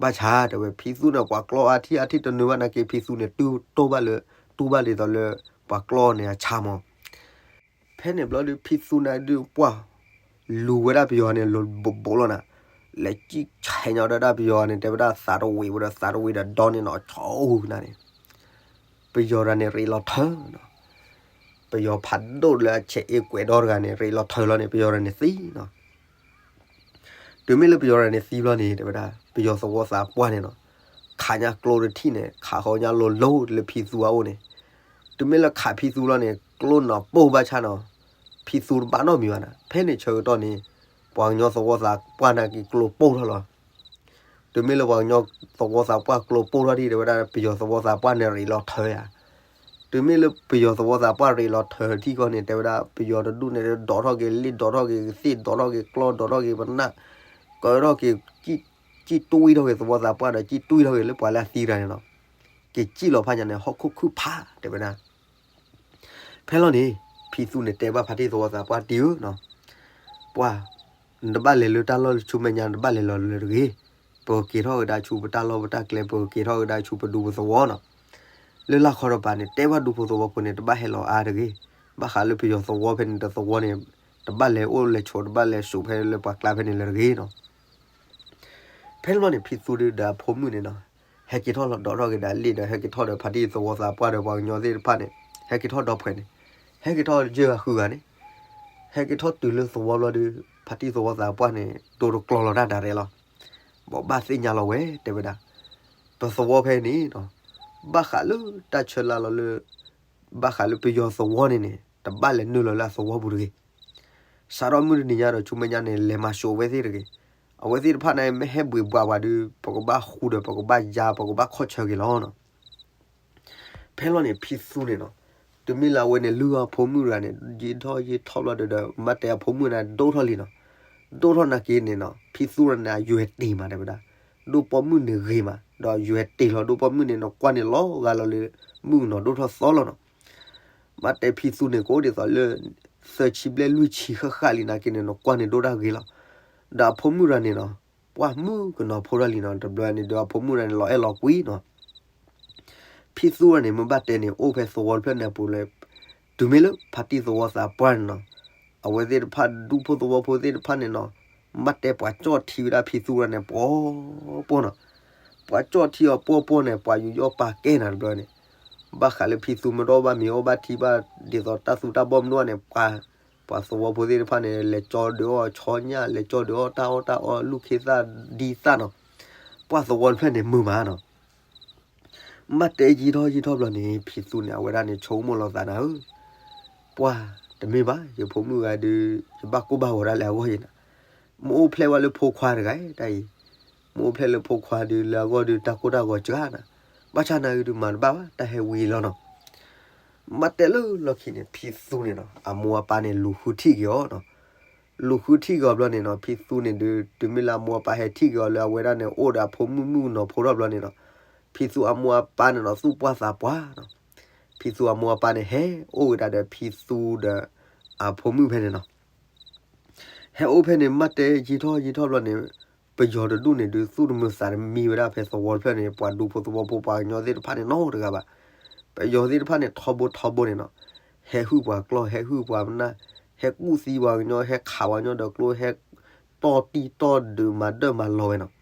ဘၣ်ဆၣ်တဲဝဲ ဖံသူန့ၣ် ပှၤကျီအါထံၣ်အါထံၣ်တနုာ်ဘၣ်နာ်က့ ဖံသူန့ၣ် တူၢ်တိၢ်ဘၣ်လၢ တူၢ်ဘၣ်ဒ်သိးလၢ ပှၤကျီန့ၣ်အဆါမး. ဖဲန့ၣ်ဘျီဒုး ဖံသူနာ်က့ဒုးပှၢ် လူၤဝဲဒၣ်ပယီၤန့ၣ် လိၤဘိးဘိးလီၤနၤ. လဲၤစံၣ်ဆဲးညီဒီးဒၣ်ပယီၤန့ၣ် တဲဝဲဒၣ်သးတဝံၤဝဲဒီး သးတဝံၤဒီးဒီန့ၣ်နီၤ ဆီအိၣ်ကနၤန့ၣ် ပယီၤတဂၤန့ၣ် ရ့လီၤထၢနီၤ. ပယီၤဖးဒိၣ်လၢအဆဲးအ့ကွဲးဒီတဂၤန့ၣ် ရ့လီၤထၢလီၤန့ၣ် ပယီၤတဂၤန့ၣ်သံနီၤ. တုၤမ့ၢ်လၢပယီၤတဂၤန့ၣ်သံဘျီန့ၣ် တဲဝဲဒၣ် ပယီၤသဝီသးပှၢ်န့ၣ်နီၤ ခးညါကျိတထံၣ်န့ၣ် ခးဃီညါလိၤလိၤလၢဖံသူအအိၣ်န့ၣ်, တုၤမ့ၢ်လၢခးဖံသူလီၤန့ၣ် ကျိနီၤပိၢ်ဘၣ်ဆၣ်နီၤ ဖံသူတဘၣ်နီတမံၤဘၣ်နၤ. ဖဲန့ၣ်ဆၢကတီၢ်န့ၣ် ပှၤကညီသဝီသးပှၢ်နာ်က့ကျိပိၢ်ထီၣ်လီၤ. တုၤမ့ၢ်လၢပှၤကညီသဝီသးပှၢ်ကျိပိၢ်ထီၣ်ထံၣ် တဲဝဲဒၣ် ပယီၤသဝီသးပှၢ်န့ၣ်ရ့လီၤထၢယၤ. တုၤမ့ၢ်လၢပယီၤသဝီသးပှၢ်ရ့လီၤထၢထံၣ်ကီၢ်န့ၣ် တဲဝဲဒၣ် ပယီၤတဒူၣ်န့ၣ် ဒိးထီၣ်က့ၤ လ့ၣ်ဒိးထီၣ်က့ၤ ကသ့ၣ်ဒိးထီၣ်က့ၤ ကျီဒိးထီၣ်က့ၤ ပနၢ် ကၢထီၣ်က့ၤ ကံၣ်တွံထီၣ်က့ၤသဝီသးပှၢ်ဒီး ကံၣ်တွံထီၣ်က့ၤလၢပှၤလၢအသံတဂၤန့ၣ်လီၤ. က့ၤကံၣ်လီၤဖးညါန့ၣ် ဟီၣ်ခိၣ်ခုၣ်ဖးတဲဝဲဒၣ် ဖဲလီၤန့ၣ် ဖံသူန့ၣ်တဲဘၣ်ဖါတံၢ်သဝီသးပှၢ်တံၢ်ဧၢနီၤ, ပှၢ် နတဘၣ်လဲၤလၢတၢ်လီၢ်လၢဆူမဲာ်ညါ နတဘၣ်လဲၤလီၤလၢတဂ့ၤ. ပကက့ၤထီၣ်ကဒါဆူပတၢ်လီၢ်ပတၢ်ကျဲ ပကက့ၤထီၣ်ကဒါဆူပဒူပသဝီနီၤ. လၢလၢခီတပၤန့ၣ် တဲဘၣ်ဒူဖိသဝီဖိန့ၣ် တဘၣ်ဟဲလီၤအါတဂ့ၤ. ဘၣ်ဃးလၢပယီၤသဝီဖဲန့ၣ်တသဝီန့ၣ် တဘၣ်လဲၤအိၣ်လဲၤဆိး တဘၣ်လဲၤစိာ်ဖဲလၢပှၤကျါဖဲန့ၣ်လၢတဂ့ၤနီၤ. ဖဲန့ၣ်ဘျီန့ၣ် ဖံသူဒီးအဖိမုၣ်န့ၣ်နီၤ ဟဲက့ၤထီၣ်လီၤဒိးထီၣ်က့ၤဒီးလ့ၣ်ဒီး ဟဲက့ၤထီၣ်ဒီးဖါတံၢ်သဝီသးပှၢ်ဒီးပှၤကညီသ့ၣ်တဖၣ်န့ၣ် ဟဲက့ၤထီၣ်ဒီးဖှဲးန့ၣ် ဟဲက့ၤထီၣ်ယဲၢ်ဂၤဃုဂၤန့ၣ် ဟဲက့ၤထီၣ်တုၤလၢသဝီဘျီဒီး ဖါတံၢ်သဝီသးပှၢ်န့ၣ် တိၢ်တကျီလီၤတၢ်ဒၣ်ရဲလီၤ. ဘၣ်ဘၣ်သ့ၣ်ညါလီၤဝဲတဲဝဲဒၣ် ပသဝီဖဲန့ၣ်နီၤ ဘၣ်ဃးလၢတၢ်ဆၢလၢ်လီၤလၢ ဘၣ်ဃးလၢပယီၤသဝီန့ၣ်န့ၣ် တဘၣ်လဲၤနုာ်လီၤလၢအသဝီပူၤတဂ့ၤ. စးထီၣ်မုၢ်တနံၤညါဒီးဆူမဲာ်ညါန့ၣ် လဲၤမၤစိာ်အဝဲသ့ၣ်တဂ့ၤ. အဝဲသ့ၣ်တဖၣ်န့ၣ် မ့ၢ်ဟဲဘှံးဘှးပှၤဒီး ပကဘၣ်ဃူဒီး ပကဘၣ်ယါ ပကဘၣ်ခီၣ်ဆၢက့ၤလီၤနီၤ. ဖဲလီၤန့ၣ် ဖံသူန့ၣ်နီၤ တုၤမ့ၢ်လၢအဝဲန့ၣ်လုၢ်အီၣ်အဖိမုၣ်ရၤန့ၣ် ယံာ်ထီၣ်ယံာ်ထီၣ်ဘျီဒီး မ့ၢ်တဲအဖိမုၣ်န့ၣ်ဒိၣ်ထီၣ်လံနီၤ, ဒိၣ်ထီၣ်နာ်က့န့ၣ်နီၤ ဖံသူရၤန့ၣ် အယွဲတ့ၢ်မးတဲဝဲဒၣ်, ဒိၣ်ပိာ်မုၣ်န့ၣ်ဂ့ၤမး ဒီးယွဲတ့ၢ်လီၤဒိၣ်ပိာ်မုၣ်န့ၣ် နကွၢ်န့ၣ်လီၤဂာ်လီၤလၢ မုၣ်ကနီၤဒိၣ်ထီၣ်သီလီၤနီၤ. မ့ၢ်တဲဖံသူန့ၣ် ကအိၣ်ဒ်သိးလၢ သၢဆံဘျဲၣ်လွံၢ်ဆံဃၣ်ဃၣ်လံနာ်က့န့ၣ် နကွၢ်န့ၣ်ဒိၣ်ဒၣ်ဂ့ၤလီၤ. ဒီးအဖိမုၣ်ရၤန့ၣ်နီၤ ပှၢ်မုၣ်ကနီၤဖိထီၣ်လံနီၤ တဘျီန့ၣ်ဒီးအဖိမုၣ်ရၤန့ၣ် လီၤအဲၣ်လီၤကွံနီၤ. ဖံသူရၤန့ၣ် မ့ၢ်ဘၣ်တဲန့ၣ် အိၣ်ဖဲသဝီတဖျၢၣ်န့ၣ်အပူၤလၢ တုၤမ့ၢ်လၢဖါတံၢ်သဝီသးပှၢ်န့ၣ်နီၤ, အဝဲသ့ၣ်တဖၣ်ဒူဖိသဝီဖိသ့ၣ်တဖၣ်န့ၣ်နီၤ, မ့ၢ်တဲပှၤကၠီၣ်ထံဝဲဒၣ်ဖံသူရၤန့ၣ် ပှီၤပှီၤနီၤ, ပှၤကၠီၣ်ထံအီၤပှီၤပှီၤန့ၣ် ပှၤယူးယီၣ်ပာ်ကဲနၤတဘျီန့ၣ်, ဘၣ်ဃးလၢဖံသူမ့ၢ်တအိၣ်ဘၣ်မ့ၤအီၣ်ဘၣ်ထံဘၣ် ဒ်သိးတၢ်သူတၢ်ဘီၣ်မ့ၢ်တအိၣ်ဘၣ်န့ၣ် ပှၤ ပှၤသဝီဖိသ့ၣ်တဖၣ်န့ၣ် လဲၤကၠီဒုးအီၣ်ဆီညၣ် လဲၤကၠီဒုးအီၣ်တၢ်အီၣ်တၢ်အီ လူၢ်ခ့သၣ်ဒံသၣ်နီၤ, ပှၢ်သဝီတဖျၢၣ်န့ၣ်မုာ်မးနီၤ. မ့ၢ်တဲယံာ်ထီၣ်ယံာ်ထီၣ်ဘျီန့ၣ် ဖံသူန့ၣ် အဝဲဒၣ်န့ၣ် ဆိကမိၣ်လီၤသးနၤဧၢ, ပှၢ်တမ့ၢ်ဘၣ် ယဖိမုၣ်ဂၤဒုး ယဘၣ်ကိၢ်ဘၣ်ဂီၤဒၣ်လၢအဂီၢ်ယဲနၤ, မ့ၢ်အိၣ်ဖျဲၣ်ဘၣ်လၢဖိခွါတဂၤတၢ်အံၤ, မ့ၢ်အိၣ်ဖျဲၣ်လၢဖိခွါဒုးလၢအဂီၢ်ဒုး တၢ်ကိၢ်တၢ်ဂီၤစှၤနၤ, ဘၣ်ဆၣ်နၤအံၤဒုးမၤတဘၣ်ဘၣ် တၢ်ဟဲဝံၤလီၤနီၤ. မ့ၢ်တဲလၢလီၢ်ခံန့ၣ် ဖံသူန့ၣ်နီၤ အမိၢ်အပၢ်န့ၣ် လူၤဃုထံၣ်က့ၤအီၤနီၤ, လူၤဃုထံၣ်က့ၤအီၤဘျီန့ၣ်နီၤ ဖံသူန့ၣ်ဒုး တုၤမ့ၢ်လၢအမိၢ်အပၢ်ဟဲထံၣ်က့ၤအီၤလၢအဝဲဒၣ်န့ၣ် အိၣ်ဒီးအဖိမုၣ်မုၣ်ကနီၤဖိထီၣ်ဘျီန့ၣ်နီၤ, ဖံသူအမိၢ်အပၢ်န့ၣ်နီၤ သူၣ်ပှၢ်သးပှၢ်နီၤ, ဖံသူအမိၢ်အပၢ်န့ၣ် ဟဲအိၣ်ဝဲဒၣ်ဒီးဖံသူဒီး အဖိမုၣ်ဖဲန့ၣ်နီၤ. ဟဲအိၣ်ဖဲန့ၣ် မ့ၢ်တဲယံာ်ထီၣ်ယံာ်ထီၣ်ဘျီန့ၣ် ပယီၤတဒူၣ်န့ၣ်ဒုး သူၣ်တမုာ်သးတမံဝဲဒၣ်ဖဲသဝီတဖျၢၣ်န့ၣ် ပှၤဒူဖိသဝီဖိပှၤကညီသ့ၣ်တဖၣ်န့ၣ်နီတဂၤဘၣ်. ပယီၤသ့ၣ်တဖၣ်န့ၣ် ထီဘိထီဘိန့ၣ်နီၤ, ဟဲဟုၣ်ပှၤကျီၢ် ဟဲဟုၣ်ပှၤပနၢ်, ဟဲကူၣ်သံပှၤကညီ ဟဲခးပှၤကညီဒီးကျိ ဟဲတီၢ်တံၢ်တီၢ်ဒုးမၤဒၢၣ်မၤလီၤဝဲနီၤ.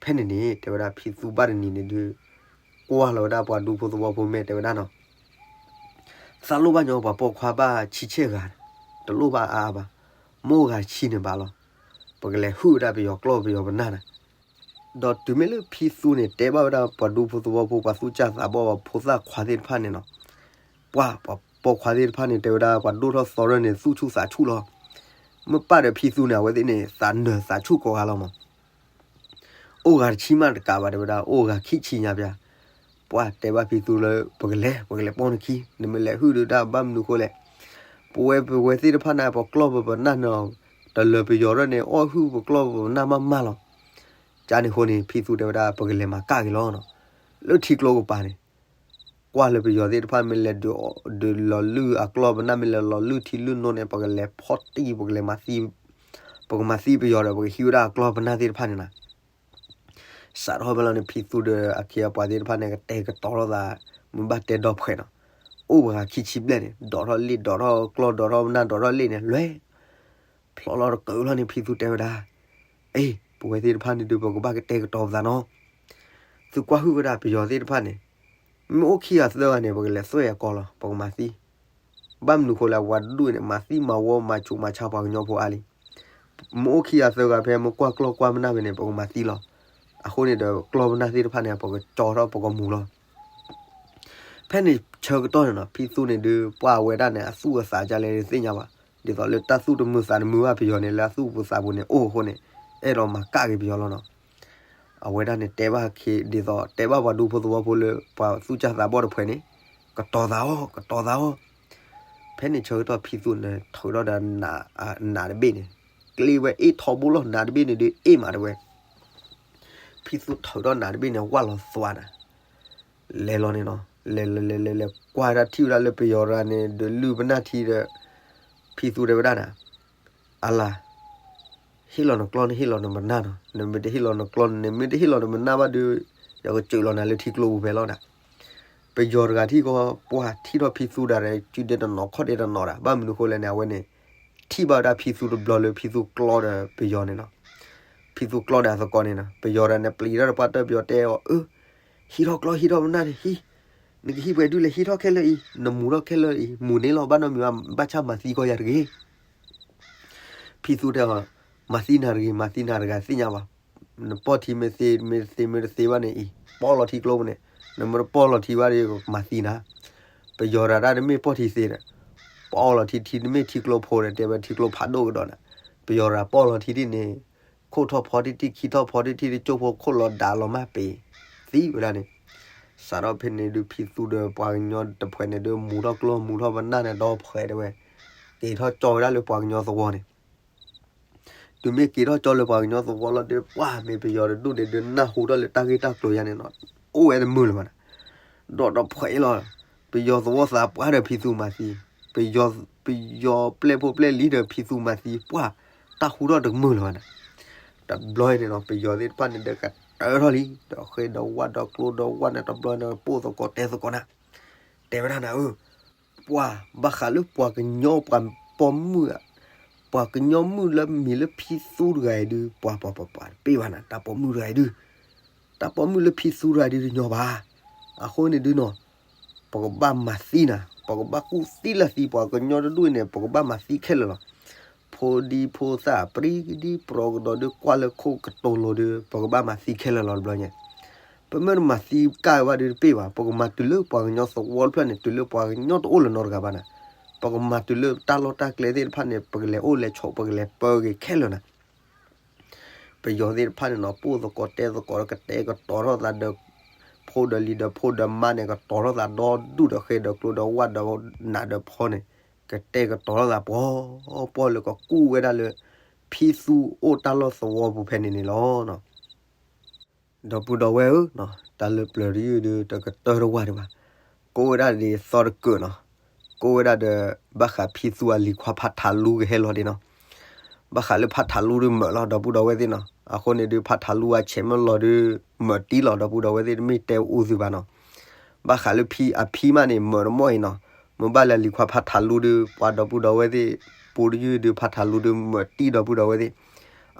ဖဲန့ၣ်န့ၣ် တဲဝဲဒၣ်ဖံသူဘၣ်တနံၤန့ၣ်ဒုး ကွၢ်လီၤဝဲဒၣ်ပှၤဒူဖိသဝီဖိမ့ၢ်တဲဝဲဒၣ်နီၤ သးလိၣ်ဘၣ်ညီပှၤပိာ်ခွါဘၣ်ဆံဆဲၣ်ဂၤ, တလိၣ်ဘၣ်အါအါဘၣ်, မိၢ်ဂၤဆံန့ၣ်ဘၣ်လီၤ. ပကလဲၤဟုၣ်ဝဲဒၣ်ပယီၤကျီၢ်ပယီၤပနၢ်နၤ. ဒီးတုၤမ့ၢ်လၢဖံသူန့ၣ် တဲဘၣ်ဝဲဒၣ်ပှၤဒူဖိသဝီဖိ ပှၤသူၣ်စၢ်သးဘီၣ် ပှၤဖိသၣ်ခွါသ့ၣ်တဖၣ်န့ၣ်နီၤ, ပှၤ ပှၤပိာ်ခွါသ့ၣ်တဖၣ်န့ၣ် တဲဝဲဒၣ်ပှၤဒိၣ်ထီၣ်သီရၢၢ်န့ၣ် သူၣ်ဆူၣ်သးဆူၣ်လီၤ. မ့ၢ်ပၢ်ဒီးဖံသူန့ၣ် အဝဲသ့ၣ်န့ၣ် သးနၢၤသးဆူၣ်ကိးဂၤလီၤမး အိၣ်ဂၤတဆံမးတကးဘၣ် တဲဝဲဒၣ် အိၣ်ဂၤခံဆံညါပျၢ်. ပှၤတဲဘၣ်ဖံသူလၢ ပကလဲၤ ပကလဲၤပိာ်နခံ, နမ့ၢ်လဲၤဟုၣ်ဒီးတၢ်ဘၣ်မနုၤဃိလဲၣ်. ပဝဲပဝဲသ့ၣ်တဖၣ်န့ၣ် ပကျီၢ်ပပနၢ်န့ၣ်, တလၢၤပယီၤရၢၢ်န့ၣ် အီၣ်ဟုၣ်ပကျီၢ်ပပနၢ်မးမးလီၤ. ကန့ၣ်အဃိန့ၣ် ဖံသူတဲဝဲဒၣ် ပကလဲၤမၤကၣ်က့ၤလီၤနီၤ. လၢထံကျိကပၤန့ၣ် ကွၢ်လၢပယီၤသ့ၣ်တဖၣ်မ့ၢ်လဲၤဒုးလီၤလုၢ်အကျီၢ်ပနၢ် မ့ၢ်လဲၤလီၤလုၢ်ထံလုၢ်နိန့ၣ် ပကလဲၤဖီၣ်တံၢ် ပကလဲၤမၤသံ, ပကမၤသံပယီၤဒီး ပကဟံးဝဲဒၣ်အကျီၢ်ပနၢ်သ့ၣ်တဖၣ်န့ၣ်နီၤ. စးထီၣ်ဖဲလီၤန့ၣ် ဖံသူဒီးအခ့အပှၤသ့ၣ်တဖၣ်န့ၣ် ကတဲာ်ကတီၤလိာ်သး, မ့ၢ်ဘၣ်တဲဒီဖှဲးနီၤ, အိၣ်ပှၤခံဆံဘျဲၣ်န့ၣ် ဒိးထီၣ်လ့ၣ် ဒိးထီၣ်ကျီၢ် ဒိးထီၣ်ပနၢ် ဒိးထီၣ်လ့ၣ်န့ၣ် လွဲၢ် ဖျီလီၤတကၢၢ်လီၤန့ၣ် ဖံသူတဲဝဲဒၣ်, အ့ ပဝဲသ့ၣ်တဖၣ်န့ၣ်ဒုး ပကဘၣ်ကတဲာ်ကတီၤပသးနီၤ. သုကွၢ်ဟုၣ်ဝဲဒၣ်ပယီၤသ့ၣ်တဖၣ်န့ၣ်, မ့ၢ်အိၣ်ခံဂၤသၢဂၤန့ၣ် ပကလဲၤသွဲၣ်အကီၢ်လီၤ ပကမၤသံ. ဘၣ်မနုၤဃိလၢပှၤဒူၣ်န့ၣ် မၤသံမၤဝီမၤဆူးမၤဆါပှၤကညီဖိအါလံ. မ့ၢ်အိၣ်ခံဂၤသၢဂၤဖဲ မ့ၢ်ကွၢ်ကျီၢ်ကွၢ်ပနၢ်ဖဲန့ၣ် ပကမၤသံလီၤ. အဃိန့ၣ်ဒီး ကျီၢ်ပနၢ်သ့ၣ်တဖၣ်န့ၣ် ပကကၠီထီၣ်ပကမူၤလီၤ. ဖဲန့ၣ်ဆၢကတီၢ်န့ၣ်နီၤ ဖံသူန့ၣ်ဒုး ပှၢ်ဝဲဒၣ်န့ၣ် အသူၣ်အသးဒ်လဲၣ်တသ့ၣ်ညါဘၣ်. ဒ်သိးလၢတၢ်သူၣ်တမုာ်သးတမုာ်ဘၣ်ပယီၤန့ၣ် လၢအသူၣ်ပူၤသးပူၤန့ၣ်အိၣ်အဃိန့ၣ် အဲၣ်ဒိးမၤကၣ်က့ၤပယီၤလီၤနီၤ. အဝဲဒၣ်န့ၣ်တဲဘၣ်ခ့ ဒ်သိးတဲဘၣ်ပှၤဒူဖိသဝီဖိလၢ ပှၤသူၣ်စၢ်သးဘီၣ်တဖှဲးန့ၣ် ကတီၤသးအီၤ ကတီၤသးအီၤ. ဖဲန့ၣ်ဆၢကတီၢ်ဖံသူန့ၣ် ထုးထီၣ်ဒီးနးတဘ့ၣ်န့ၣ်, ကျ့ဝဲအ့ၣ်ထီဘိလီၤ နးတဘ့ၣ်န့ၣ်ဒုးအ့ၣ်မးတဝဲ. ဖံသူထုးထီၣ်နးတဘ့ၣ်န့ၣ် ဝၢ်လီၤသွါနၤ လဲၤလီၤန့ၣ်နီၤ, လဲၤလဲၤလဲၤလဲၤလဲၤ ကွၢ်ဒၣ်ထံၣ်ဝဲဒၣ်လၢပယီၤတဂၤန့ၣ် ဒုးလုၢ်ပနၢ်ထံဒီး ဖံသူတဲဝဲဒၣ်နၤ, အလၤ, ဟ့ၣ်လီၤနကျီၢ်န့ၣ် ဟ့ၣ်လီၤနပနၢ်နီၤ, နမ့ၢ်တဟ့ၣ်လီၤနကျီၢ် နမ့ၢ်တဟ့ၣ်လီၤနပနၢ်ဘၣ်ဒုး ယကစၢးလီၤနၤလၢထံကျိပူၤဖဲလီၤနၤ. ပယီၤတဂၤထံၣ်ကီး ပှၢ်ထံၣ်ထီၣ်ဖံသူဒၣ်ဒီး စုဒဲတနီၤခီၣ်ဒဲတနီၤဒၣ် ဘၣ်မနုၤဃိလဲၣ်န့ၣ် အဝဲန့ၣ် ထံၣ်ဘၣ်ဝဲဒၣ်ဖံသူတဘျီလၢဖံသူကျီဒီးပယီၤန့ၣ်နီၤ. ဖံသူကျီဒီးအသကိးန့ၣ်နီၤ ပယီၤဒၣ်န့ၣ် ပျံၤထီၣ်တပှၢ်တၢၢ်ပယီၤတဲအီၤ အၢ ဟံးထီၣ်ကျီၢ်ဟံးထီၣ်ပနၢ်န့ၣ် ဟံး, နကဟံးပှဲၤဒုလဲၣ် ဟံးထီၣ်ခဲလၢာ်အံၤ နမူထီၣ်ခဲလၢာ်အံၤ မူန့ၣ်လီၤ ဘၣ်နီတမံၤဘၣ် ဘၣ်ဆၣ်မၤသံကီးယၤတဂ့ၤ. ဖံသူတဲအီၤ မၤသံနၤတဂ့ၤ မၤသံနၤတဂၤသ့ၣ်ညါဘၣ်. နပီၢ်ထံမ့ၢ်သ့ မ့ၢ်သ့မ့ၢ်တသ့ဘၣ်န့ၣ်အံၤ ပီၣ်လီၤထံကျိပူၤန့ၣ်, နမ့ၢ်တပီၣ်လီၤထံဘၣ်ဒီး မၤသံနၤ. ပယီၤတဂၤတၢ်တမ့ၢ်ပီၢ်ထံသ့ဒီး ပီၣ်လီၤထံထံတမ့ၢ်ထံကျိဖိဒီး တဲဝဲထံကျိဖးဒိၣ်ကဒီးနၤ. ပယီၤတဂၤပီၣ်လီၤထံဒ်န့ၣ် ခိၣ်ထီၣ်ဖီတံၢ်တံၢ် ခံထီၣ်ဖီတံၢ်တံၢ် တကၠိၢ်ဖိခိၣ်လီၤဒးလီၤမၢ်ပ့ၤ သံဝဲဒၣ်န့ၣ်. စးထီၣ်ဖဲန့ၣ်ဒုး ဖံသူဒီးပှၤကညီတဖုန့ၣ်ဒုး မူထီၣ်ကျိမူထီၣ်ပနၢ်န့ၣ် ဒီဖှဲးတဲဝဲ, က့ၤထီၣ်ကၠီဝဲဒၣ်လၢပှၤကညီသဝီန့ၣ် တုၤမ့ၢ်က့ၤထီၣ်ကၠီလၢပှၤကညီသဝီလီၤဒီး ပှၢ်မ့ၢ်ပယီၤတဒူၣ်န့ၣ်ဒုး နၢ်ဟူထီၣ်လၢတၢ်ဂ့ၢ်တၢ်ကျိၤယါန့ၣ်နီၤ, အိၣ်ဝဲတမုာ်လၢၤဘၣ်နၤ, ဒီးတဖှဲးလီၤ, ပယီၤသဝီသးပှၢ်ဒီးဖံသူမၤသံ, ပယီၤပျဲၢ်ဖိပျဲၢ်လံၤဒီးဖံသူမၤသံ ပှၢ်တၢ်ဟူထီၣ်တမုာ်လၢၤဘၣ်နၤ, တဘျီအံၤန့ၣ်နီၤ ပယီၤသ့ၣ်တဖၣ်န့ၣ်ဒီးကတၢၢ်ထီၣ်လံ, ဒီးဃ့ဒီးဝၣ်ဒီးကျိဒီးဝၣ်န့ၣ် တဘျီန့ၣ် ပိၢ်သကိးတဲသကိးနၤ, တဲဝဲဒၣ်နၤဧၢ ပှၤဘၣ်ဃးလၢပှၤကညီပှၤပိာ်မုၣ်, ပှၤကညီမုၣ်လၢမံၤလၢဖံသူတဂၤအံၤဒုး ပှၤပှၤပှၤပှၤတပ့ၢ်ဘၣ်နၤ, တၢ်ပိာ်မုၣ်တဂၤအံၤဒုး, တၢ်ပိာ်မုၣ်လၢဖံသူတဂၤအံၤဒုးတညီဘၣ်. အဃိန့ၣ်ဒုးနီၤ, ပကဘၣ်မၤသံနၤ, ပကဘၣ်ကူၣ်သံလၢသံပှၤကညီတဒူၣ်အံၤန့ၣ် ပကဘၣ်မၤသံခဲလၢာ်လီၤ. ဖိဒံဖိသၣ်ပြံကဒံ ပြီကဒီးဒုးကွၢ်လၢခိၣ်ကတိၤလိၤဒုး ပကဘၣ်မၤသံခဲလၢာ်လီၤတဘျီညါ ပမ့ၢ်တမၤသံကၢ်ဝဲဒုးတပ့ၢ်ဘၣ်, ပကမၤတုၤလၢပှၤကညီသဝီတဖျၢၣ်န့ၣ် တုၤလၢပှၤကညီတအိၣ်လၢၤနီတဂၤဘၣ်နၤ, ပကမၤတုၤလၢတၢ်လီၢ်တၢ်ကျဲသ့ၣ်တဖၣ်န့ၣ် ပကလဲၤအိၣ်လဲၤဆိး ပကလဲၤပၢက့ၤခဲလၢာ်နၤ. ပယီၤသ့ၣ်တဖၣ်န့ၣ်နီၤ ပိၢ်သကိးတဲသကိးဒီး ကတဲာ်ကတီၤထီၣ်သးဒီး ဖိဒီးလံၤဒီးဖိဒီးမါန့ၣ် ကတီၤထီၣ်သးဒီဒူၣ်ဒီးဃ့ဒီးကျိဒီးဝၣ်ဒီးနးဒီးဖီန့ၣ် ကတဲာ်ကတီၤထီၣ်သးပှီၤပှီၤလၢကကူၣ်ဝဲဒၣ်လၢ ဖံသူအိၣ်တၢ်လီၢ်သဝီပူၤဖဲန့ၣ်န့ၣ်လီၤ. ဒီပုၢ်ဒီဝဲၢ်ဧၢ, တၢ်လၢပျၢၤတယုၢ်ဒုး တကတၢၢ်တဝၢ်ဒံးဘၣ်. ကိးဝဲဒၣ်ဒ်သိးတကၢၢ်နီၤ, ကိးဝဲဒၣ်ဒီး ဘၣ်ဃးဖံသူအလံၤခွါဖးထးလူကဟဲလီၤဒံးနီၤ. ဘၣ်ဃးလၢဖးထးလူဒုးမၢးလီၤ ဒီပုၢ်ဒီဝဲၢ်သ့ၣ်နီၤ. အဃိန့ၣ်ဒုး ဖးထးလူအဆဲးမၢလီၤဒုး မၢးတံၢ်လီၤ ဒီပုၢ်ဒီဝဲၢ်သ့ၣ် တမ့ၢ်တဲအိၣ်သုဘၣ်နီၤ. ဘၣ်ဃးလၢဖံအဖံမးန့ၣ် မၢးတမီၢ်အံၤနီၤ. မ့ၢ်ဘၣ်လၢလံၤခွါဖးထးလူဒုး ပှၤဒီပုၢ်ဒီဝဲၢ်သ့ၣ် ပူတယုၢ်ဒုး ဖးထးလူဒုး မၢးတံၢ် ဒီပုၢ်ဒီဝဲၢ်သ့ၣ်.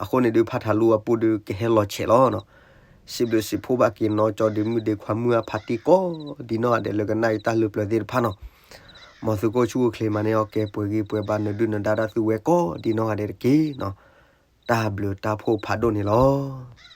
အဃိန့ၣ်ဒုး ဖးထးလူအပူဒုး ကဟဲလီၤဆဲးလီၤနီၤ. စံးဘျုးစံးဖှိၣ်ဘၣ်က့ၤနီၢ်ကၠီဒုး မုၢ်ဒ့ခွါမုၢ်အဖးတံၢ်ကိးဒ်နီၢ်ဂၤဒဲး လၢကနၣ်အံၤတၢ်လၢပျၢၤသ့ၣ်တဖၣ်နီၤ. မ်သုးခိၣ်ဆူၣ်အိၣ်ချ့မၤန့ၢ်အီၣ်ကဲ ပှဲၤဂံၢ်ပှဲၤဘါ နဒုၣ်နဒါတၢ်သုဝဲကိးဒ်နီၢ်ဂၤဒဲးတက့ၢ်နီၤ. တၢ်ဘျုးတၢ်ဖှိၣ်ဖးဒိၣ်န့ၣ်လီၤ.